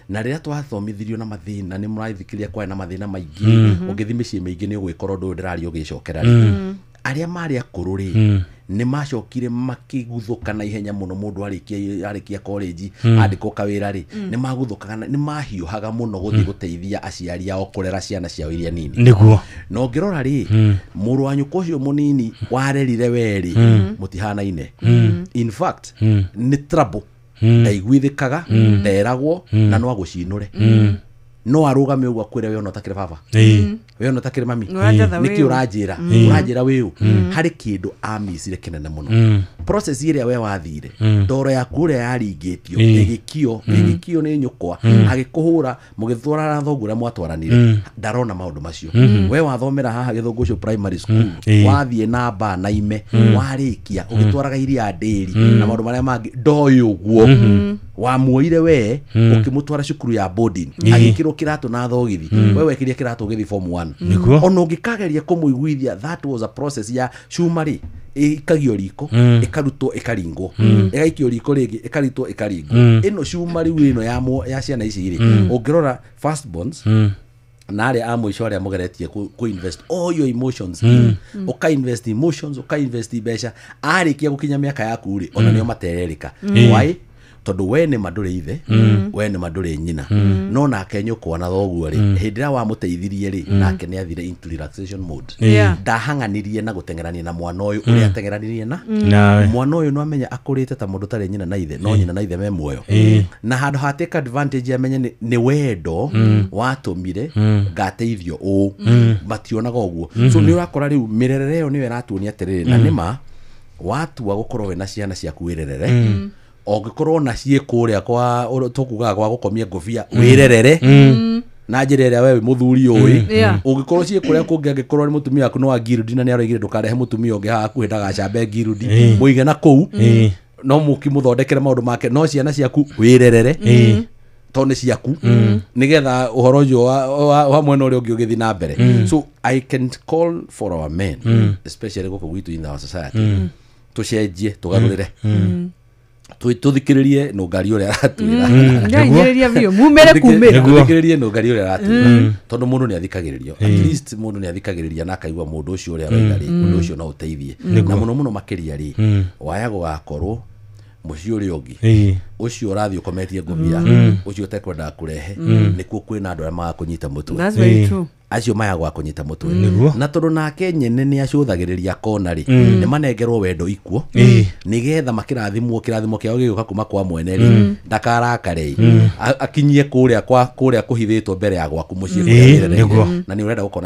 na rĩrĩa twathomithirio na mathĩna nĩ mũrathikĩrĩria kwarĩ na mathĩna maingĩ ũngĩthiĩ mĩciĩ mĩingĩ nĩ ũgwĩkora ũndũ ũyũ ndĩraria ũgĩcokera rĩ arĩa marĩ akũrũ rĩ nĩ macokire makĩguthũka na ihenya mũno mũndũ arĩkia college andĩkwo kawĩra rĩ nĩ maguthũkaga nĩ mahiũhaga mũno gũthiĩ gũteithia aciari ao kũrera ciana ciao iria nini. Nĩguo. Na ũngĩrora rĩ mũrũ wa nyũkwa ũcio mũnini warerire we rĩ mũtihanaine. In fact nĩ trouble ndaiguithĩkaga nderagwo na no agũcinũre. No arugame uguo akwire we ona utakire baba. We ona utakire mami. Niki uranjira? Uranjira wiu. Hari kindu amicire kinene muno. Process iria we wathire. Ndoro yaku uria yaringitio, igikio, igikio ni nyukwa, agikuhura mugithwarana thoguo uria mwatwaranire. Ndarona maundu macio. We wathomera haha Githũngũ ũcio primary school. Wathie na ba na ime, warikia ugitwaraga iria ndĩri na maundu maria mangi ndoĩ uguo. Wamuoire we ukimutwara cukuru ya boarding agikirwo kiratu na thogithi we wekirie kiratu ugithi form 1 ona ungikageria kumuiguithia that was a process ya cuma ri ikagio riko ikarutwo ikaringwo igaikio riko ringi ikarutwo ikaringwo ino cuma riu ino ya ciana ici ri ungirora first bonds na aria a mũico aria mũgeretie ku invest all your emotions in uka invest emotions uka invest mbeca arikia gukinya miaka yaku ri ona nio matererika why tondu we ni mandure ithe we ni mandure nyina no nake nyukwa na thoguo ri hindi ria wamuteithirie ri nake ni athire into relaxation mode ndahanganirie na gutengerania na mwana uyu uria atengeranirie na mwana uyu no amenya akurite ta mundu tari nyina na ithe no nyina na ithe me muoyo na handu ha take advantage amenye ni wendo watumire ngateithio uu mationaga uguo so ni urakora riu mirerere iyo niyo iratuonia atiriri na nima watua gukorwo wena ciana ciaku wirerere ongikorwo na ciĩ kũrĩa kwa tũkugaga kwa gũkomia ngobia wĩrerere na njĩra ĩrĩa we wĩ mũthuri ũĩ ũngĩkorwo ciĩ kũrĩa kũngĩ angĩkorwo nĩ mũtumia waku nĩ wa ngirudi na nĩ aroigire ndũkarehe mũtumia ũngĩ haha hakuhĩ ndagacambe ngirudi mũige na kũu no mũkĩmũthondekere maũndũ make no ciana ciaku wĩrerere tondũ nĩ ciaku nĩgetha ũhoro ũcio wa mwena ũrĩa ũngĩ ũgĩthiĩ na mbere. So I can call for our men especially gũkũ gwitũ in our society tũcenjie tũgarũrĩre tuthikiririe nungari uria aratwira ndaingiriria biũ mumere kumira tuthikiririe nungari uria aratwira tondu mundu ni athikagiririo at least mundu ni athikagiriria na akaigua mundu ucio uria aroiga ri mundu ucio no uteithie na muno muno makiria ri waya gugakorwo muciĩ ũrĩa ũngĩ ũcio ũrathiĩ ũkometie ngũbia ũcio ũtekwendaga kũrehe nĩkuo kwĩna andũ arĩa magakũnyita mũtwe acio maya gwa kũnyita mũtwe na tondũ nake nyene nĩ acũthagĩrĩria kona rĩ nĩ manengerwo wendo ikuo nĩgetha makĩrathimwo kĩrathimo kĩao gĩgĩũka kuma kwa mwene rĩ ndakarakare akinyie kũrĩa kwa kũrĩa kũhithĩtwo mbere ya gwaku mũciĩ kũrĩa na nĩ ũrenda gũkona.